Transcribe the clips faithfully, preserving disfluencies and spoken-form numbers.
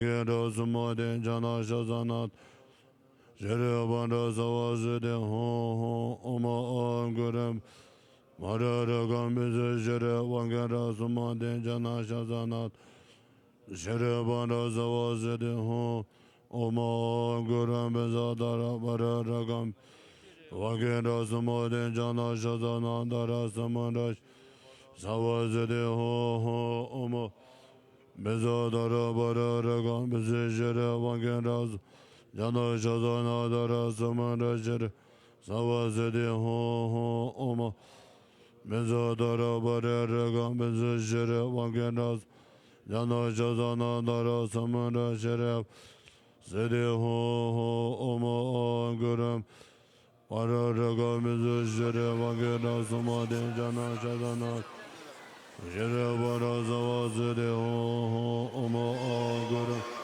གེ་དྲག་སུ་མ་དེ་ཇ་ན་ཤ་ཟ་ན། ཤེ་རེ་བ་དྲག་ས་བ་སི་དེ་ཧོ་ཧོ་ཨོ་མ་ཨ་གུ་རུ། མ་ར་ར་ག་མི་ཟེ་ཤེ་རེ་བ་གེ་དྲག་སུ་མ་དེ་ཇ་ན་ཤ་ཟ་ན། ཤེ་རེ་བ་དྲག་ས་བ་སི་དེ་ཧོ་ཨོ་མ་ཨ་གུ་རུ་མི་ཟ་ད་ར་བ་ར་ར་ག་མི། བ་གེ་དྲག་སུ་མ་དེ་ཇ་ན་ཤ་ཟ་ན་ད་ར་ས་མ་དྲག་ས་བ་སི་དེ་ཧོ་ཧོ་ཨོ་མ། མི་ཟ་ད་ར་བ་ར་ར་ག་མི་ཟེ་ཤེ་རེ་བ་གེ་དྲག་སུ། ཇ་ན་ཤ་ཟ་ན་ད་ར་ས་མ་དྲག་ཤེ་རེ་ས་བ་སི་དེ་ཧོ་ཧོ་ཨོ་མ། མི་ཟ་ད་ར་བ་ར་ར་ག་མི་ཟེ་ཤེ་རེ་བ་གེ་དྲག་སུ། ཇ་ན་ཤ་ཟ་ན་ད་ར་ས་མ་དྲག་ཤེ་རེ་བ་སི་དེ་ཧོ་ཧོ་ཨོ་མ་ཨ་གུ་རུ། བ་ར་ར་ག་མི་ཟེ་ཤེ་རེ་བ་གེ་དྲག་སུ་མ་དེ་ཇ་ན་ཤ་ཟ་ན། ཤེ་རེ་བ་དྲག་ས་བ་སི་དེ་ཧོ་ཧོ་ཨོ་མ་ཨ་གུ་རུ།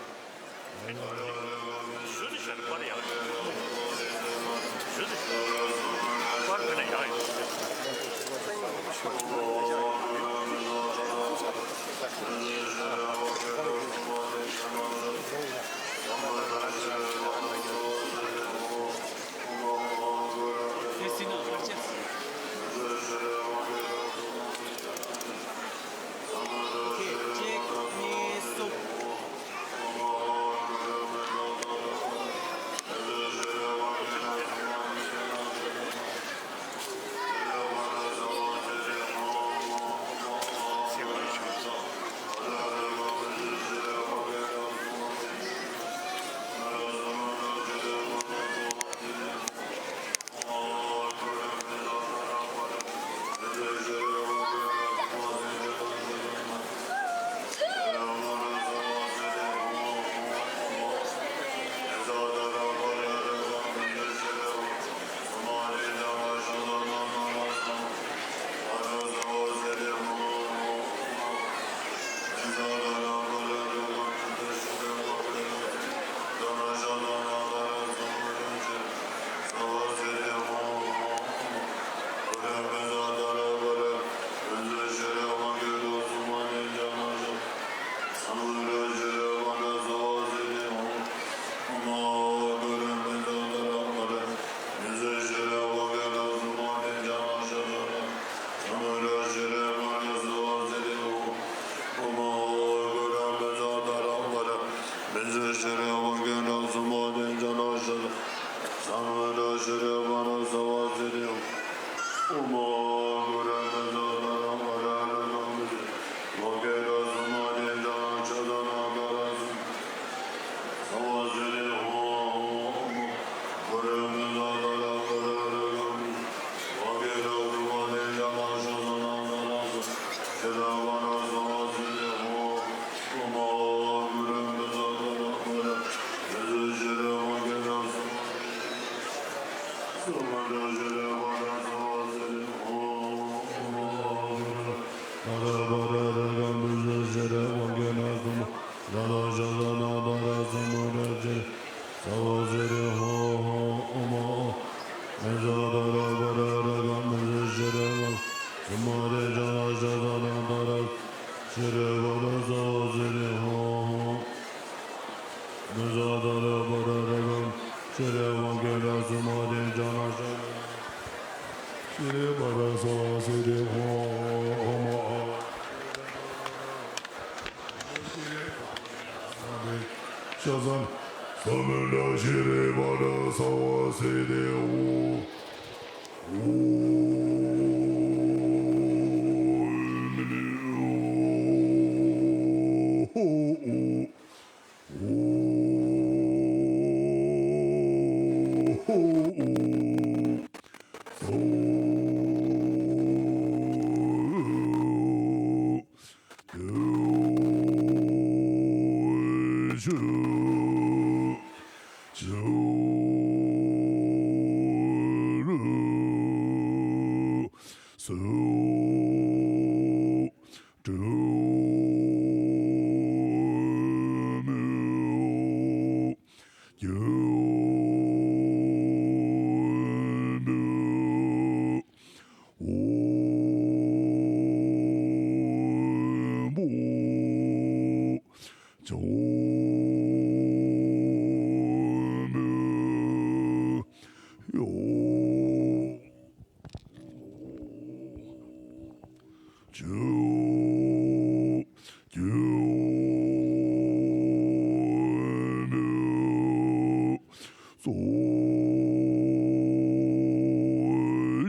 ཙོ་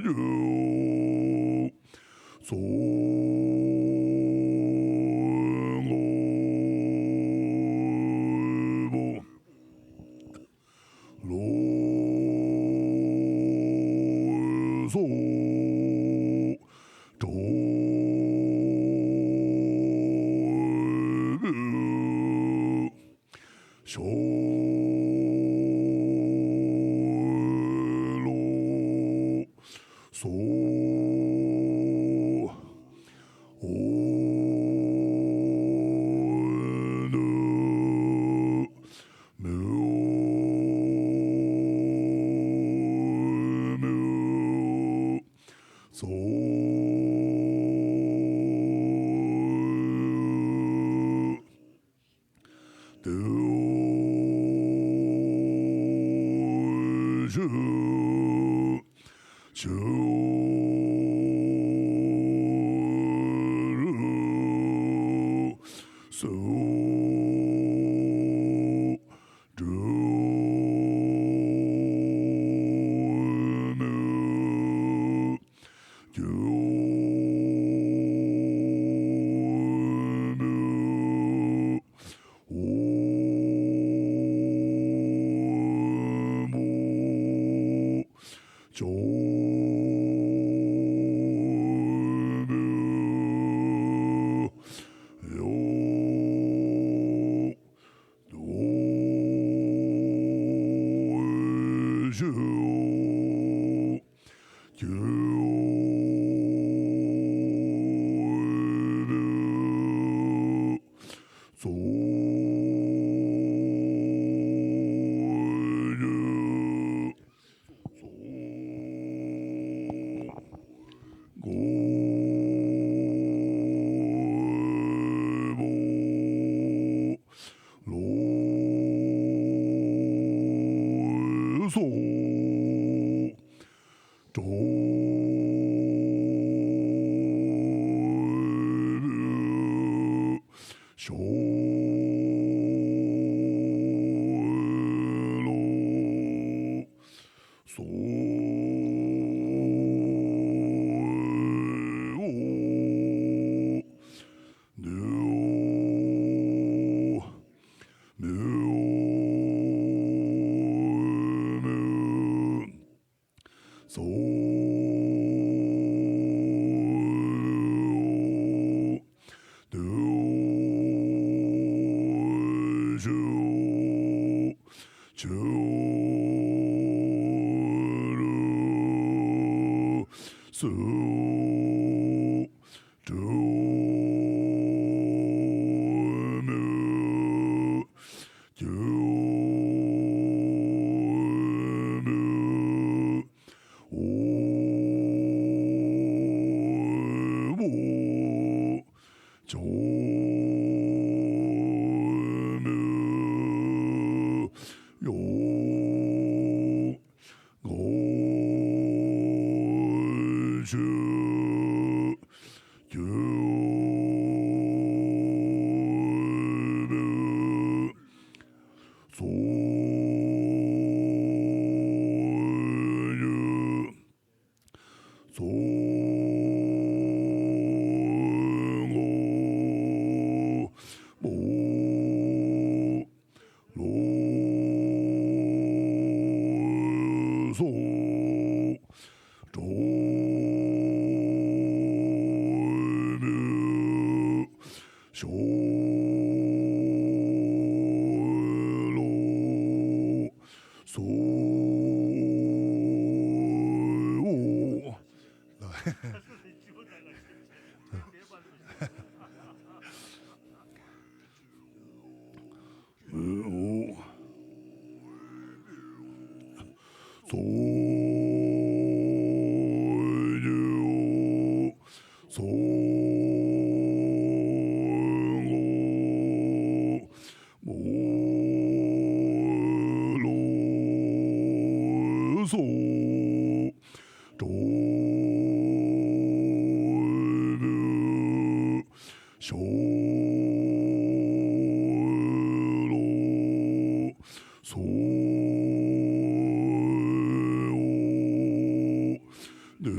ཡོ། ཙོ་ལོ། ལོ། ཙོ། ཙོ། ཞོ། ལོ། སོ། འོ། ནུ། མུ། མུ། སོ། དུ། ཞུ། ཞུ། རུ། སུ། དུ། མུ། ཅུ། མུ། འོ། མུ། ཅོ། མུ། ཡོ། དུ། ཞུ། ཅུ། མུ། ཙོ། ཡོ། ཙོ། གོ། མོ། ལོ། སོ། ཏྲོ། ཞོ། ལོ། སོ། ནུ། མུ། མུ། ཙོ། ཏུ། ཞུ། ཅུ། རུ། སུ། ཏྲུ། མུ། ཅུ། མུ། འོ། མོ། ཅོ། མུ། ཡོ། གོ། ཅུ། ཅུ། མུ། ཙོ། ཡོ། ཙོ། གོ། མོ། ལོ། སོ། ཏྲོ། མུ། ཞོ། ལོ། སོ། འོ། ཙོ། ཡོ། ཙོ། གོ། མོ། ལོ། སོ། ཏྲོ། མུ། ཞོ། ལོ། སོ། ད་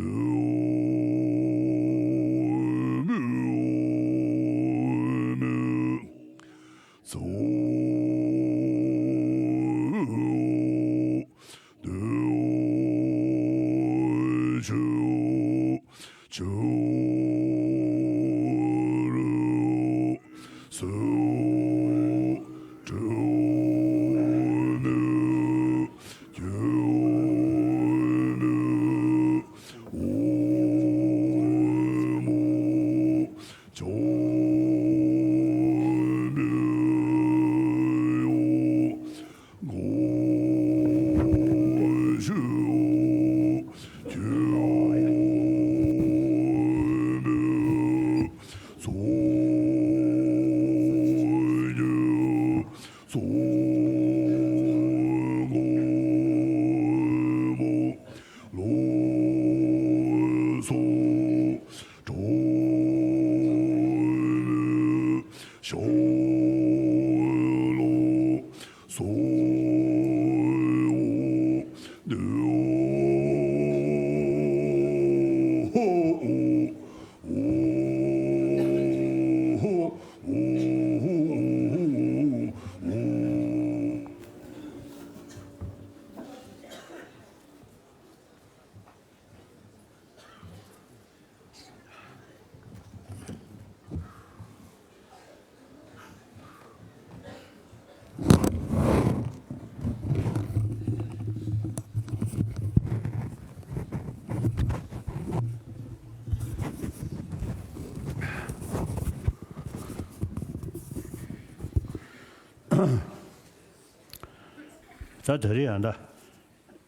དེ་རིང་ཡང་ད།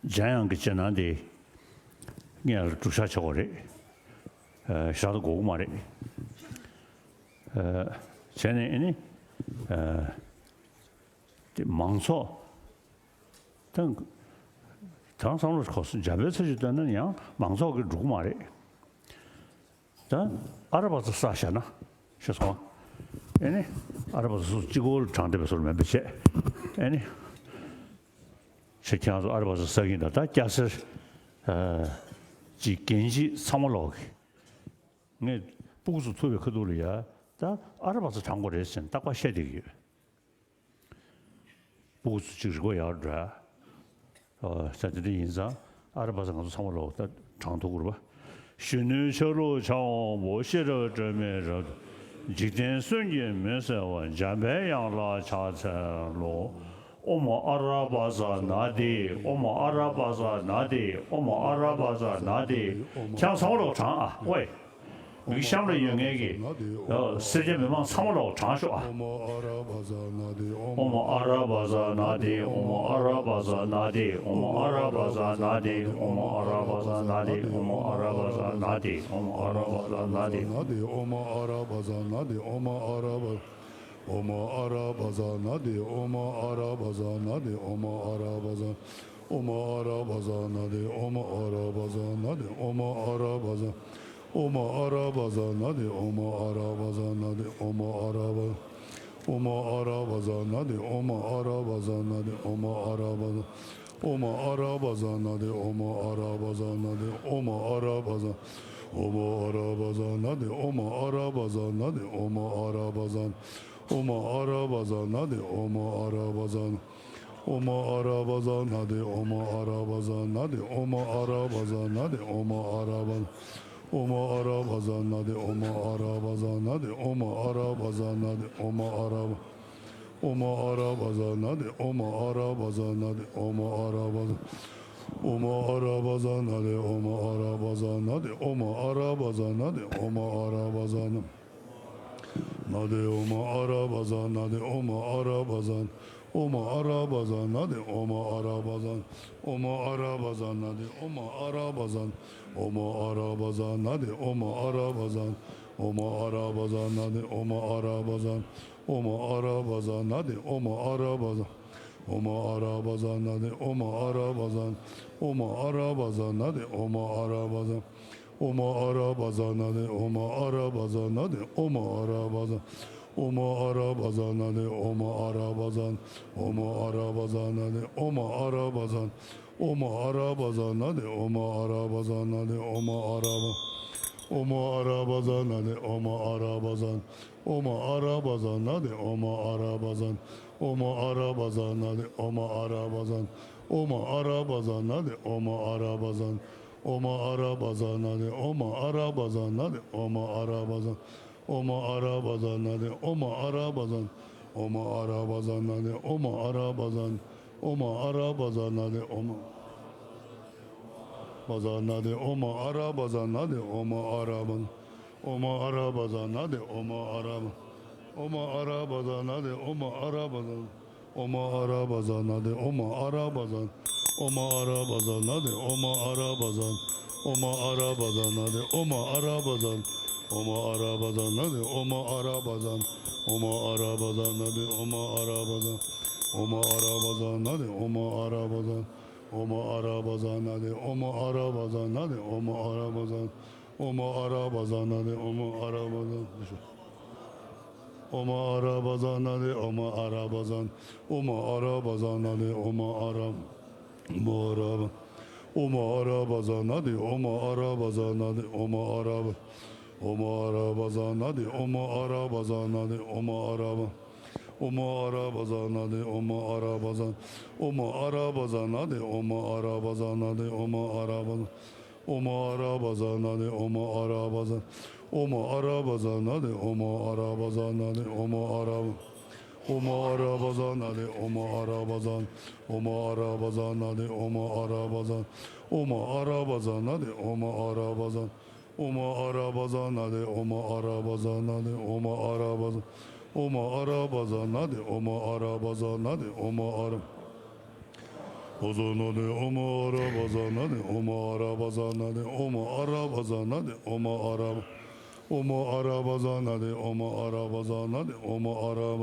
འཇམ་དབྱངས་ཀྱི་རྗེས་གནང་དེ་ངས་སྒྲུབ་ཤག་བྱེད་དགོས་རེད། ཨ། ཞག་ད་དགོས་ཀྱི་མ་རེད། ཨ། བྱས་ནས་ཨ་ནི། ཨ། དེ་མང་ཚོགས་དང་། དེང་སང་ལོ་ཁོ་འཇམ་དཔལ་ཚེ་ཆོས་བསྟན་ན་ཡང་མང་ཚོགས་ཀྱིས་སྒྲུབ་ཀྱི་མ་རེད། ད་ཨ་ར་བ་ཙ་བསགས་བཞག་ན་ཤེས་སོང་། ཨེ་ནི། ཨ་ར་བ་ཙ་སུ་གཅིག་པོ་ལ་དྲངས་བསྡད་པའི་བཟོ་འདྲ་མེད་པ་བྱས། ཨེ་ནི། ཁྱེད་ཁྱེད་རང་ཚོ་ཨ་ར་བ་ཙ་བསགས་ཀྱིན་ད་ད་སྐྱ་སེར། ཨ། ཅིག་རྒན་བྱིས་ཚང་མ་ལོག་གི། ངས་སྤུ་གུ་ཚོ་ཐུག་པའི་ཁ་ཐུག་ལ་ཡ། ད་ཨ་ར་བ་ཙ་དྲངས་དགོས་རེད་ཟེར་ནས་རྟག་པར་བཤད་བསྡད་ཀྱི་ཡོད། སྤུ་གུ་ཚོ་ཅིག་རིག་པ་ཡག་འདྲ། ཨོ། ས་དེ་འདྲ་ཡིན་ཙང་ཨ་ར་བ་ཙ་ང་ཚོ་ཚང་མ་ལོག་ད་དྲངས་ཐུབ་ཀྱི་རེད་པ། གཞོན་ནུའི་ཆ་ལུགས་འཆང་དབང་པོ། ཤེས་རབ་སྒྲོན་མེ་རབ་ཏུ། འཇིག་རྟེན་གསུམ་གྱི་མུན་སེལ་བ། འཇམ་པའི་དབྱངས་ལ་ཕྱག་འཚལ་ལོ། ཨོཾ་ཨ་ར་བ་ཙ་ན་དྷཱིཿ། ཨོཾ་ཨ་ར་བ་ཙ་ན་དྷཱིཿ། ཨོཾ་ཨ་ར་བ་ཙ་ན་དྷཱིཿ། ཁྱེད་ཚང་མ་ལོག་དྲངས་ཨ། ཝེ། མི་གཤམ་ལ་ཡོད་མཁན་གྱི་སེར་སྐྱ་མི་མང་ཚང་མ་ལོག་དྲངས་ཤོག་ཨ། ཨོཾ་ཨ་ར་བ་ཙ་ན་དྷཱིཿ། ཨོཾ་ཨ་ར་བ་ཙ་ན་དྷཱིཿ། ཨོཾ་ཨ་ར་བ་ཙ་ན་དྷཱིཿ། ཨོཾ་ཨ་ར་བ་ཙ་ན་དྷཱིཿ། ཨོཾ་ཨ་ར་བ་ཙ་ན་དྷཱིཿ། ཨོཾ་ཨ་ར་བ་ཙ་ན་དྷཱིཿ། ཨོཾ་ཨ་ར་བ་ཙ་ན་དྷཱིཿ། ཨོཾ་ཨ་ར་བ། ཨོཾ་ཨ་ར་བ་ཙ་ན་དྷཱིཿ། ཨོཾ་ཨ་ར་བ་ཙ་ན་དྷཱིཿ། ཨོཾ་ཨ་ར་བ་ཙ། ཨོཾ་ཨ་ར་བ་ཙ་ན་དྷཱིཿ། ཨོཾ་ཨ་ར་བ་ཙ་ན་དྷཱིཿ། ཨོཾ་ཨ་ར་བ་ཙ། ཨོཾ་ཨ་ར་བ་ཙ་ན་དྷཱིཿ། ཨོཾ་ཨ་ར་བ་ཙ་ན་དྷཱིཿ། ཨོཾ་ཨ་ར་བ། ཨོཾ་ཨ་ར་བ་ཙ་ན་དྷཱིཿ། ཨོཾ་ཨ་ར་བ་ཙ་ན་དྷཱིཿ། ཨོཾ་ཨ་ར་བ། ཨོཾ་ཨ་ར་བ་ཙ་ན་དྷཱིཿ། ཨོཾ་ཨ་ར་བ་ཙ་ན་དྷཱིཿ། ཨོཾ་ཨ་ར་བ་ཙ། ཨོཾ་ཨ་ར་བ་ཙ་ན་དྷཱིཿ། ཨོཾ་ཨ་ར་བ་ཙ་ན་དྷཱིཿ། ཨོཾ་ཨ་ར་བ་ཙ། ཨོཾ་ཨ་ར་བ་ཙ་ན་དྷཱིཿ། ཨོཾ་ཨ་ར་བ་ཙ་ན། ཨོཾ་ཨ་ར་བ་ཙ་ན་དྷཱིཿ། ཨོཾ་ཨ་ར་བ་ཙ་ན་དྷཱིཿ། ཨོཾ་ཨ་ར་བ་ཙ་ན་དྷཱིཿ། ཨོཾ་ཨ་ར་བ། ཨོཾ་ཨ་ར་བ་ཙ་ན་དྷཱིཿ། ཨོཾ་ཨ་ར་བ་ཙ་ན་དྷཱིཿ། ཨོཾ་ཨ་ར་བ་ཙ་ན་དྷཱིཿ། ཨོཾ་ཨ་ར་བ། ཨོཾ་ཨ་ར་བ་ཙ་ན་དྷཱིཿ། ཨོཾ་ཨ་ར་བ་ཙ་ན་དྷཱིཿ། ཨོཾ་ཨ་ར་བ་ཙ། ཨོཾ་ཨ་ར་བ་ཙ་ན་དྷཱིཿ། ཨོཾ་ཨ་ར་བ་ཙ་ན་དྷཱིཿ། ཨོཾ་ཨ་ར་བ་ཙ་ན་དྷཱིཿ། ཨོཾ་ཨ་ར་བ་ཙ་ན། ན་དྷཱིཿ། ཨོཾ་ཨ་ར་བ་ཙ་ན་དྷཱིཿ། ཨོཾ་ཨ་ར་བ་ཙ། ཨོཾ་ཨ་ར་བ་ཙ་ན་དྷཱིཿ། ཨོཾ་ཨ་ར་བ་ཙ། ཨོཾ་ཨ་ར་བ་ཙ་ན་དྷཱིཿ། ཨོཾ་ཨ་ར་བ་ཙ། ཨོཾ་ཨ་ར་བ་ཙ་ན་དྷཱིཿ། ཨོཾ་ཨ་ར་བ་ཙ། ཨོཾ་ཨ་ར་བ་ཙ་ན་དྷཱིཿ། ཨོཾ་ཨ་ར་བ་ཙ། ཨོཾ་ཨ་ར་བ་ཙ་ན་དྷཱིཿ། ཨོཾ་ཨ་ར་བ་ཙ། ཨོཾ་ཨ་ར་བ་ཙ་ན་དྷཱིཿ། ཨོཾ་ཨ་ར་བ་ཙ། ཨོཾ་ཨ་ར་བ་ཙ་ན་དྷཱིཿ། ཨོཾ་ཨ་ར་བ་ཙ། ཨོཾ་ཨ་ར་བ་ཙ་ན་དྷཱིཿ། ཨོཾ་ཨ་ར་བ་ཙ་ན་དྷཱིཿ། ཨོཾ་ཨ་ར་བ་ཙ། ཨོཾ་ཨ་ར་བ་ཛ་ན་དེ། ཨོཾ་ཨ་ར་བ་ཛ་ན། ཨོཾ་ཨ་ར་བ་ཛ་ན་དེ། ཨོཾ་ཨ་ར་བ་ཛ་ན། ཨོཾ་ཨ་ར་བ་ཛ་ན་དེ། ཨོཾ་ཨ་ར་བ་ཛ་ན་དེ། ཨོཾ་ཨ་ར་བ། ཨོཾ་ཨ་ར་བ་ཛ་ན་དེ། ཨོཾ་ཨ་ར་བ་ཛ་ན། ཨོཾ་ཨ་ར་བ་ཛ་ན་དེ། ཨོཾ་ཨ་ར་བ་ཛ་ན། ཨོཾ་ཨ་ར་བ་ཛ་ན་དེ། ཨོཾ་ཨ་ར་བ་ཛ་ན། ཨོཾ་ཨ་ར་བ་ཛ་ན་དེ། ཨོཾ་ཨ་ར་བ་ཛ་ན། ཨོཾ་ཨ་ར་བ་ཛ་ན་དེ། ཨོཾ་ཨ་ར་བ་ཛ་ན་དེ། ཨོཾ་ཨ་ར་བ་ཛ་ན། ཨོཾ་ཨ་ར་བ་ཛ་ན་དེ། ཨོཾ་ཨ་ར་བ་ཛ་ན། ཨོཾ་ཨ་ར་བ་ཛ་ན་དེ། ཨོཾ་ཨ་ར་བ་ཛ་ན། ཨོཾ་ཨ་ར་བ་ཛ་ན་དེ། ཨོཾ་བ་ཛ་ན་དེ། ཨོཾ་ཨ་ར་བ་ཛ་ན་དེ། ཨོཾ་ཨ་ར་བ། ཨོཾ་ཨ་ར་བ་ཛ་ན་དེ། ཨོཾ་ཨ་ར་བ། ཨོཾ་ཨ་ར་བ་ཛ་ན་དེ། ཨོཾ་ཨ་ར་བ་ཛ་ན། ཨོཾ་ཨ་ར་བ་ཛ་ན་དེ། ཨོཾ་ཨ་ར་བ་ཛ་ན། ཨོཾ་ཨ་ར་བ་ཛ་ན་དེ། ཨོཾ་ཨ་ར་བ་ཛ་ན། ཨོཾ་ཨ་ར་བ་ཛ་ན་དེ། ཨོཾ་ཨ་ར་བ་ཛ་ན། ཨོཾ་ཨ་ར་བ་ཛ་ན་དེ། ཨོཾ་ཨ་ར་བ་ཛ་ན། ཨོཾ་ཨ་ར་བ་ཛ་ན་དེ། ཨོཾ་ཨ་ར་བ་ཛ་ན། ཨོཾ་ཨ་ར་བ་ཛ་ན་དེ། ཨོཾ་ཨ་ར་བ་ཛ་ན། ཨོཾ་ཨ་ར་བ་ཛ་ན་དེ། ཨོཾ་ཨ་ར་བ་ཛ་ན་དེ། ཨོཾ་ཨ་ར་བ་ཛ་ན། ཨོཾ་ཨ་ར་བ་ཛ་ན་དེ། ཨོཾ་ཨ་ར་བ་ཛ་ན། ཨོཾ་ཨ་ར་བ་ཛ་ན་དེ། ཨོཾ་ཨ་ར་བ་ཛ་ན། ཨོཾ་ཨ་ར་བ་ཛ་ན་དེ། ཨོཾ་ཨ་ར། ཨོཾ་ཨ་ར་བ། ཨོཾ་ཨ་ར་བ་ཛ་ན་དེ། ཨོཾ་ཨ་ར་བ་ཛ་ན་དེ། ཨོཾ་ཨ་ར་བ། ཨོཾ་ཨ་ར་བ་ཛ་ན་དེ། ཨོཾ་ཨ་ར་བ་ཛ་ན་དེ། ཨོཾ་ཨ་ར་བ། ཨོཾ་ཨ་ར་བ་ཛ་ན་དེ། ཨོཾ་ཨ་ར་བ་ཛ་ན། ཨོཾ་ཨ་ར་བ་ཛ་ན་དེ། ཨོཾ་ཨ་ར་བ་ཛ་ན་དེ། ཨོཾ་ཨ་ར་བ། ཨོཾ་ཨ་ར་བ་ཛ་ན་དེ། ཨོཾ་ཨ་ར་བ་ཛ། ཨོཾ་ཨ་ར་བ་ཛ་ན་དེ། ཨོཾ་ཨ་ར་བ་ཛ་ན་དེ། ཨོཾ་ཨ་ར་བ། ཨོཾ་ཨ་ར་བ་ཛ་ན་དེ། ཨོཾ་ཨ་ར་བ་ཛ་ན། ཨོཾ་ཨ་ར་བ་ཛ་ན་དེ། ཨོཾ་ཨ་ར་བ་ཛ་ན། ཨོཾ་ཨ་ར་བ་ཛ་ན་དེ། ཨོཾ་ཨ་ར་བ་ཛ་ན། ཨོཾ་ཨ་ར་བ་ཛ་ན་དེ། ཨོཾ་ཨ་ར་བ་ཛ་ན་དེ། ཨོཾ་ཨ་ར་བ་ཛ། ཨོཾ་ཨ་ར་བ་ཛ་ན་དེ། ཨོཾ་ཨ་ར་བ་ཛ་ན་དེ། ཨོཾ་ཨ་ར། བ་ཛ་ན་དེ། ཨོཾ་ཨ་ར་བ་ཛ་ན་དེ། ཨོཾ་ཨ་ར་བ་ཛ་ན་དེ། ཨོཾ་ཨ་ར་བ་ཛ་ན་དེ། ཨོཾ་ཨ་ར་བ། ཨོཾ་ཨ་ར་བ་ཛ་ན་དེ། ཨོཾ་ཨ་ར་བ་ཛ་ན་དེ། ཨོཾ་ཨ་ར་བ།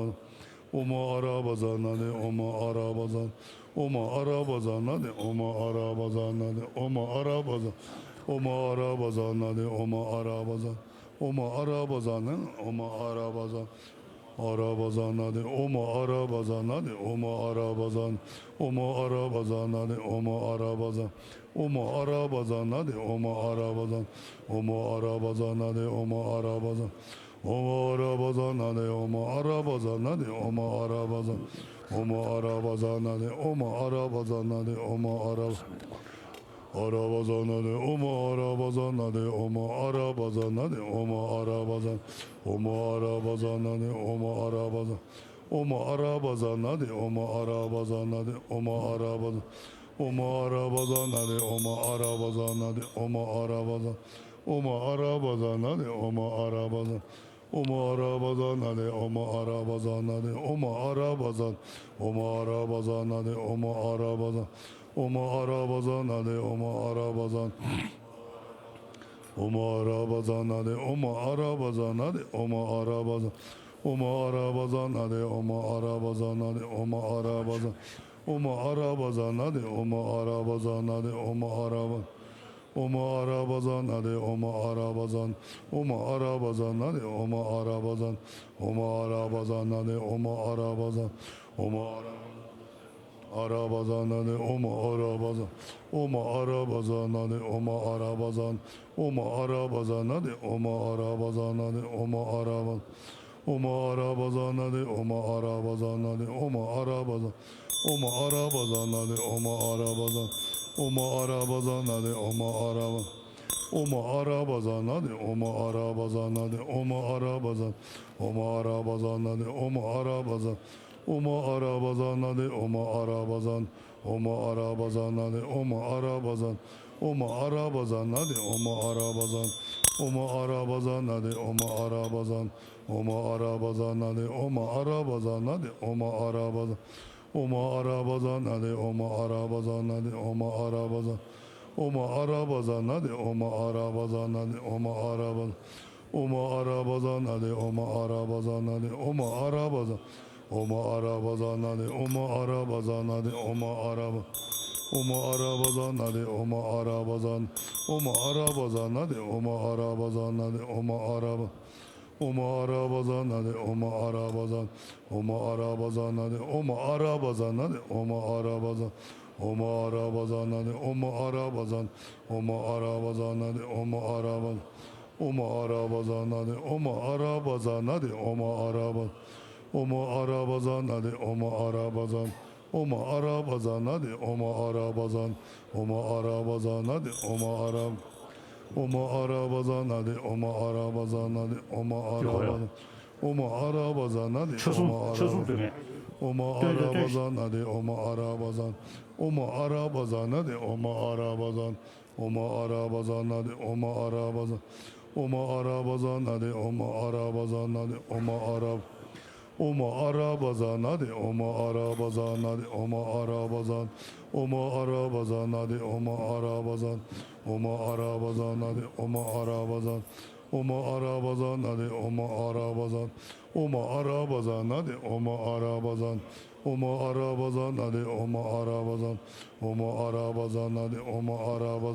ཨོཾ་ཨ་ར་བ་ཛ་ན་དེ། ཨོཾ་ཨ་ར་བ་ཛ། ཨོཾ་ཨ་ར་བ་ཛ་ན་དེ། ཨོཾ་ཨ་ར་བ་ཛ་ན་དེ། ཨོཾ་ཨ་ར་བ་ཛ། ཨོཾ་ཨ་ར་བ་ཛ་ན་དེ། ཨོཾ་ཨ་ར་བ་ཛ། ཨོཾ་ཨ་ར་བ་ཛ་ན། ཨོཾ་ཨ་ར་བ་ཛ། ཨ་ར་བ་ཛ་ན་དེ། ཨོཾ་ཨ་ར་བ་ཛ་ན་དེ། ཨོཾ་ཨ་ར་བ་ཛ་ན། ཨོཾ་ཨ་ར་བ་ཛ་ན་དེ། ཨོཾ་ཨ་ར་བ་ཛ། ཨོཾ་ཨ་ར་བ་ཛ་ན་དེ། ཨོཾ་ཨ་ར་བ་ཛ། ཨོཾ་ཨ་ར་བ་ཛ་ན་དེ། ཨོཾ་ཨ་ར་བ་ཛ། ཨོཾ་ཨ་ར་བ་ཛ་ན་དེ། ཨོཾ་ཨ་ར་བ་ཛ་ན་དེ། ཨོཾ་ཨ་ར་བ་ཛ། ཨོཾ་ཨ་ར་བ་ཛ་ན་དེ། ཨོཾ་ཨ་ར་བ་ཛ་ན་དེ། ཨོཾ་ཨ་ར་བ། ཨ་ར་བ་ཛ་ན་དེ། ཨོཾ་ཨ་ར་བ་ཛ་ན་དེ། ཨོཾ་ཨ་ར་བ་ཛ་ན་དེ། ཨོཾ་ཨ་ར་བ་ཛ། ཨོཾ་ཨ་ར་བ་ཛ་ན་དེ། ཨོཾ་ཨ་ར་བ་ཛ། ཨོཾ་ཨ་ར་བ་ཛ་ན་དེ། ཨོཾ་ཨ་ར་བ་ཛ་ན་དེ། ཨོཾ་ཨ་ར་བ་ཛ། ཨོཾ་ཨ་ར་བ་ཛ་ན་དེ། ཨོཾ་ཨ་ར་བ་ཛ་ན་དེ། ཨོཾ་ཨ་ར་བ་ཛ། ཨོཾ་ཨ་ར་བ་ཛ་ན་དེ། ཨོཾ་ཨ་ར་བ་ཛ། ཨོཾ་ཨ་ར་བ་ཛ་ན་དེ། ཨོཾ་ཨ་ར་བ་ཛ་ན་དེ། ཨོཾ་ཨ་ར་བ་ཛ། ཨོཾ་ཨ་ར་བ་ཛ་ན་དེ། ཨོཾ་ཨ་ར་བ་ཛ། ཨོཾ་ཨ་ར་བ་ཛ་ན་དེ། ཨོཾ་ཨ་ར་བ་ཛ། ཨོཾ་ཨ་ར་བ་ཛ་ན་དེ། ཨོཾ་ཨ་ར་བ་ཛ་ན་དེ། ཨོཾ་ཨ་ར་བ་ཛ། ཨོཾ་ཨ་ར་བ་ཛ་ན་དེ། ཨོཾ་ཨ་ར་བ་ཛ་ན་དེ། ཨོཾ་ཨ་ར་བ་ཛ། ཨོཾ་ཨ་ར་བ་ཛ་ན་དེ། ཨོཾ་ཨ་ར་བ་ཛ་ན་དེ། ཨོཾ་ཨ་ར་བ། ཨོཾ་ཨ་ར་བ་ཛ་ན་དེ། ཨོཾ་ཨ་ར་བ་ཛ་ན། ཨོཾ་ཨ་ར་བ་ཛ་ན་དེ། ཨོཾ་ཨ་ར་བ་ཛ་ན། ཨོཾ་ཨ་ར་བ་ཛ་ན་དེ། ཨོཾ་ཨ་ར་བ་ཛ་ན། ཨོཾ་ཨ་ར། ཨ་ར་བ་ཛ་ན་དེ། ཨོཾ་ཨ་ར་བ་ཛ། ཨོཾ་ཨ་ར་བ་ཛ་ན་དེ། ཨོཾ་ཨ་ར་བ་ཛ་ན། ཨོཾ་ཨ་ར་བ་ཛ་ན་དེ། ཨོཾ་ཨ་ར་བ་ཛ་ན་དེ། ཨོཾ་ཨ་ར་བ། ཨོཾ་ཨ་ར་བ་ཛ་ན་དེ། ཨོཾ་ཨ་ར་བ་ཛ་ན་དེ། ཨོཾ་ཨ་ར་བ་ཛ། ཨོཾ་ཨ་ར་བ་ཛ་ན་དེ། ཨོཾ་ཨ་ར་བ་ཛ། ཨོཾ་ཨ་ར་བ་ཛ་ན་དེ། ཨོཾ་ཨ་ར་བ། ཨོཾ་ཨ་ར་བ་ཛ་ན་དེ། ཨོཾ་ཨ་ར་བ་ཛ་ན་དེ། ཨོཾ་ཨ་ར་བ་ཛ། ཨོཾ་ཨ་ར་བ་ཛ་ན་དེ། ཨོཾ་ཨ་ར་བ་ཛ། ཨོཾ་ཨ་ར་བ་ཛ་ན་དེ། ཨོཾ་ཨ་ར་བ་ཛ། ཨོཾ་ཨ་ར་བ་ཛ་ན་དེ། ཨོཾ་ཨ་ར་བ་ཛ། ཨོཾ་ཨ་ར་བ་ཛ་ན་དེ། ཨོཾ་ཨ་ར་བ་ཛ། ཨོཾ་ཨ་ར་བ་ཛ་ན་དེ། ཨོཾ་ཨ་ར་བ་ཛ། ཨོཾ་ཨ་ར་བ་ཛ་ན་དེ། ཨོཾ་ཨ་ར་བ་ཛ་ན་དེ། ཨོཾ་ཨ་ར་བ་ཛ། ཨོཾ་ཨ་ར་བ་ཛ་ན་དེ། ཨོཾ་ཨ་ར་བ་ཛ་ན་དེ། ཨོཾ་ཨ་ར་བ་ཛ། ཨོཾ་ཨ་ར་བ་ཛ་ན་དེ། ཨོཾ་ཨ་ར་བ་ཛ་ན་དེ། ཨོཾ་ཨ་ར་བ། ཨོཾ་ཨ་ར་བ་ཛ་ན་དེ། ཨོཾ་ཨ་ར་བ་ཛ་ན་དེ། ཨོཾ་ཨ་ར་བ་ཛ། ཨོཾ་ཨ་ར་བ་ཛ་ན་དེ། ཨོཾ་ཨ་ར་བ་ཛ་ན་དེ། ཨོཾ་ཨ་ར་བ། ཨོཾ་ཨ་ར་བ་ཛ་ན་དེ། ཨོཾ་ཨ་ར་བ་ཛ་ན། ཨོཾ་ཨ་ར་བ་ཛ་ན་དེ། ཨོཾ་ཨ་ར་བ་ཛ་ན་དེ། ཨོཾ་ཨ་ར་བ། ཨོཾ་ཨ་ར་བ་ཛ་ན་དེ། ཨོཾ་ཨ་ར་བ་ཛ། ཨོཾ་ཨ་ར་བ་ཛ་ན་དེ། ཨོཾ་ཨ་ར་བ་ཛ་ན་དེ། ཨོཾ་ཨ་ར་བ་ཛ། ཨོཾ་ཨ་ར་བ་ཛ་ན་དེ། ཨོཾ་ཨ་ར་བ་ཛ། ཨོཾ་ཨ་ར་བ་ཛ་ན་དེ། ཨོཾ་ཨ་ར་བ། ཨོཾ་ཨ་ར་བ་ཛ་ན་དེ། ཨོཾ་ཨ་ར་བ་ཛ་ན་དེ། ཨོཾ་ཨ་ར་བ། ཨོཾ་ཨ་ར་བ་ཛ་ན་དེ། ཨོཾ་ཨ་ར་བ་ཛ། ཨོཾ་ཨ་ར་བ་ཛ་ན་དེ། ཨོཾ་ཨ་ར་བ་ཛ། ཨོཾ་ཨ་ར་བ་ཛ་ན་དེ། ཨོཾ་ཨ་ར། ཨོཾ་ཨ་ར་བ་ཛ་ན་དེ། ཨོཾ་ཨ་ར་བ་ཛ་ན་དེ། ཨོཾ་ཨ་ར་བ་ཛ། ཨོཾ་ཨ་ར་བ་ཛ་ན་དེ། ཆ་གསུམ། ཨོཾ་ཨ་ཆ་ར་གསུམ་བ་ཛ། སྟོན་མཁན། ཨོཾ་ཨ་སྟོན་ར་བ་སྟོན་ཛ་ན་དེ། ཨོཾ་ཨ་ར་བ་ཛ། ཨོཾ་ཨ་ར་བ་ཛ་ན་དེ། ཨོཾ་ཨ་ར་བ་ཛ། ཨོཾ་ཨ་ར་བ་ཛ་ན་དེ། ཨོཾ་ཨ་ར་བ་ཛ། ཨོཾ་ཨ་ར་བ་ཛ་ན་དེ། ཨོཾ་ཨ་ར་བ་ཛ་ན་དེ། ཨོཾ་ཨ་ར། ཨོཾ་ཨ་ར་བ་ཛ་ན་དེ། ཨོཾ་ཨ་ར་བ་ཛ་ན་དེ། ཨོཾ་ཨ་ར་བ་ཛ། ཨོཾ་ཨ་ར་བ་ཛ་ན་དེ། ཨོཾ་ཨ་ར་བ་ཛ། ཨོཾ་ཨ་ར་བ་ཛ་ན་དེ། ཨོཾ་ཨ་ར་བ་ཛ། ཨོཾ་ཨ་ར་བ་ཛ་ན་དེ། ཨོཾ་ཨ་ར་བ་ཛ། ཨོཾ་ཨ་ར་བ་ཛ་ན་དེ། ཨོཾ་ཨ་ར་བ་ཛ། ཨོཾ་ཨ་ར་བ་ཛ་ན་དེ། ཨོཾ་ཨ་ར་བ་ཛ། ཨོཾ་ཨ་ར་བ་ཛ་ན་དེ། ཨོཾ་ཨ་ར་བ་ཛ། ཨོཾ་ཨ་ར་བ་ཛ་ན་དེ། ཨོཾ་ཨ་ར་བ་ཛ།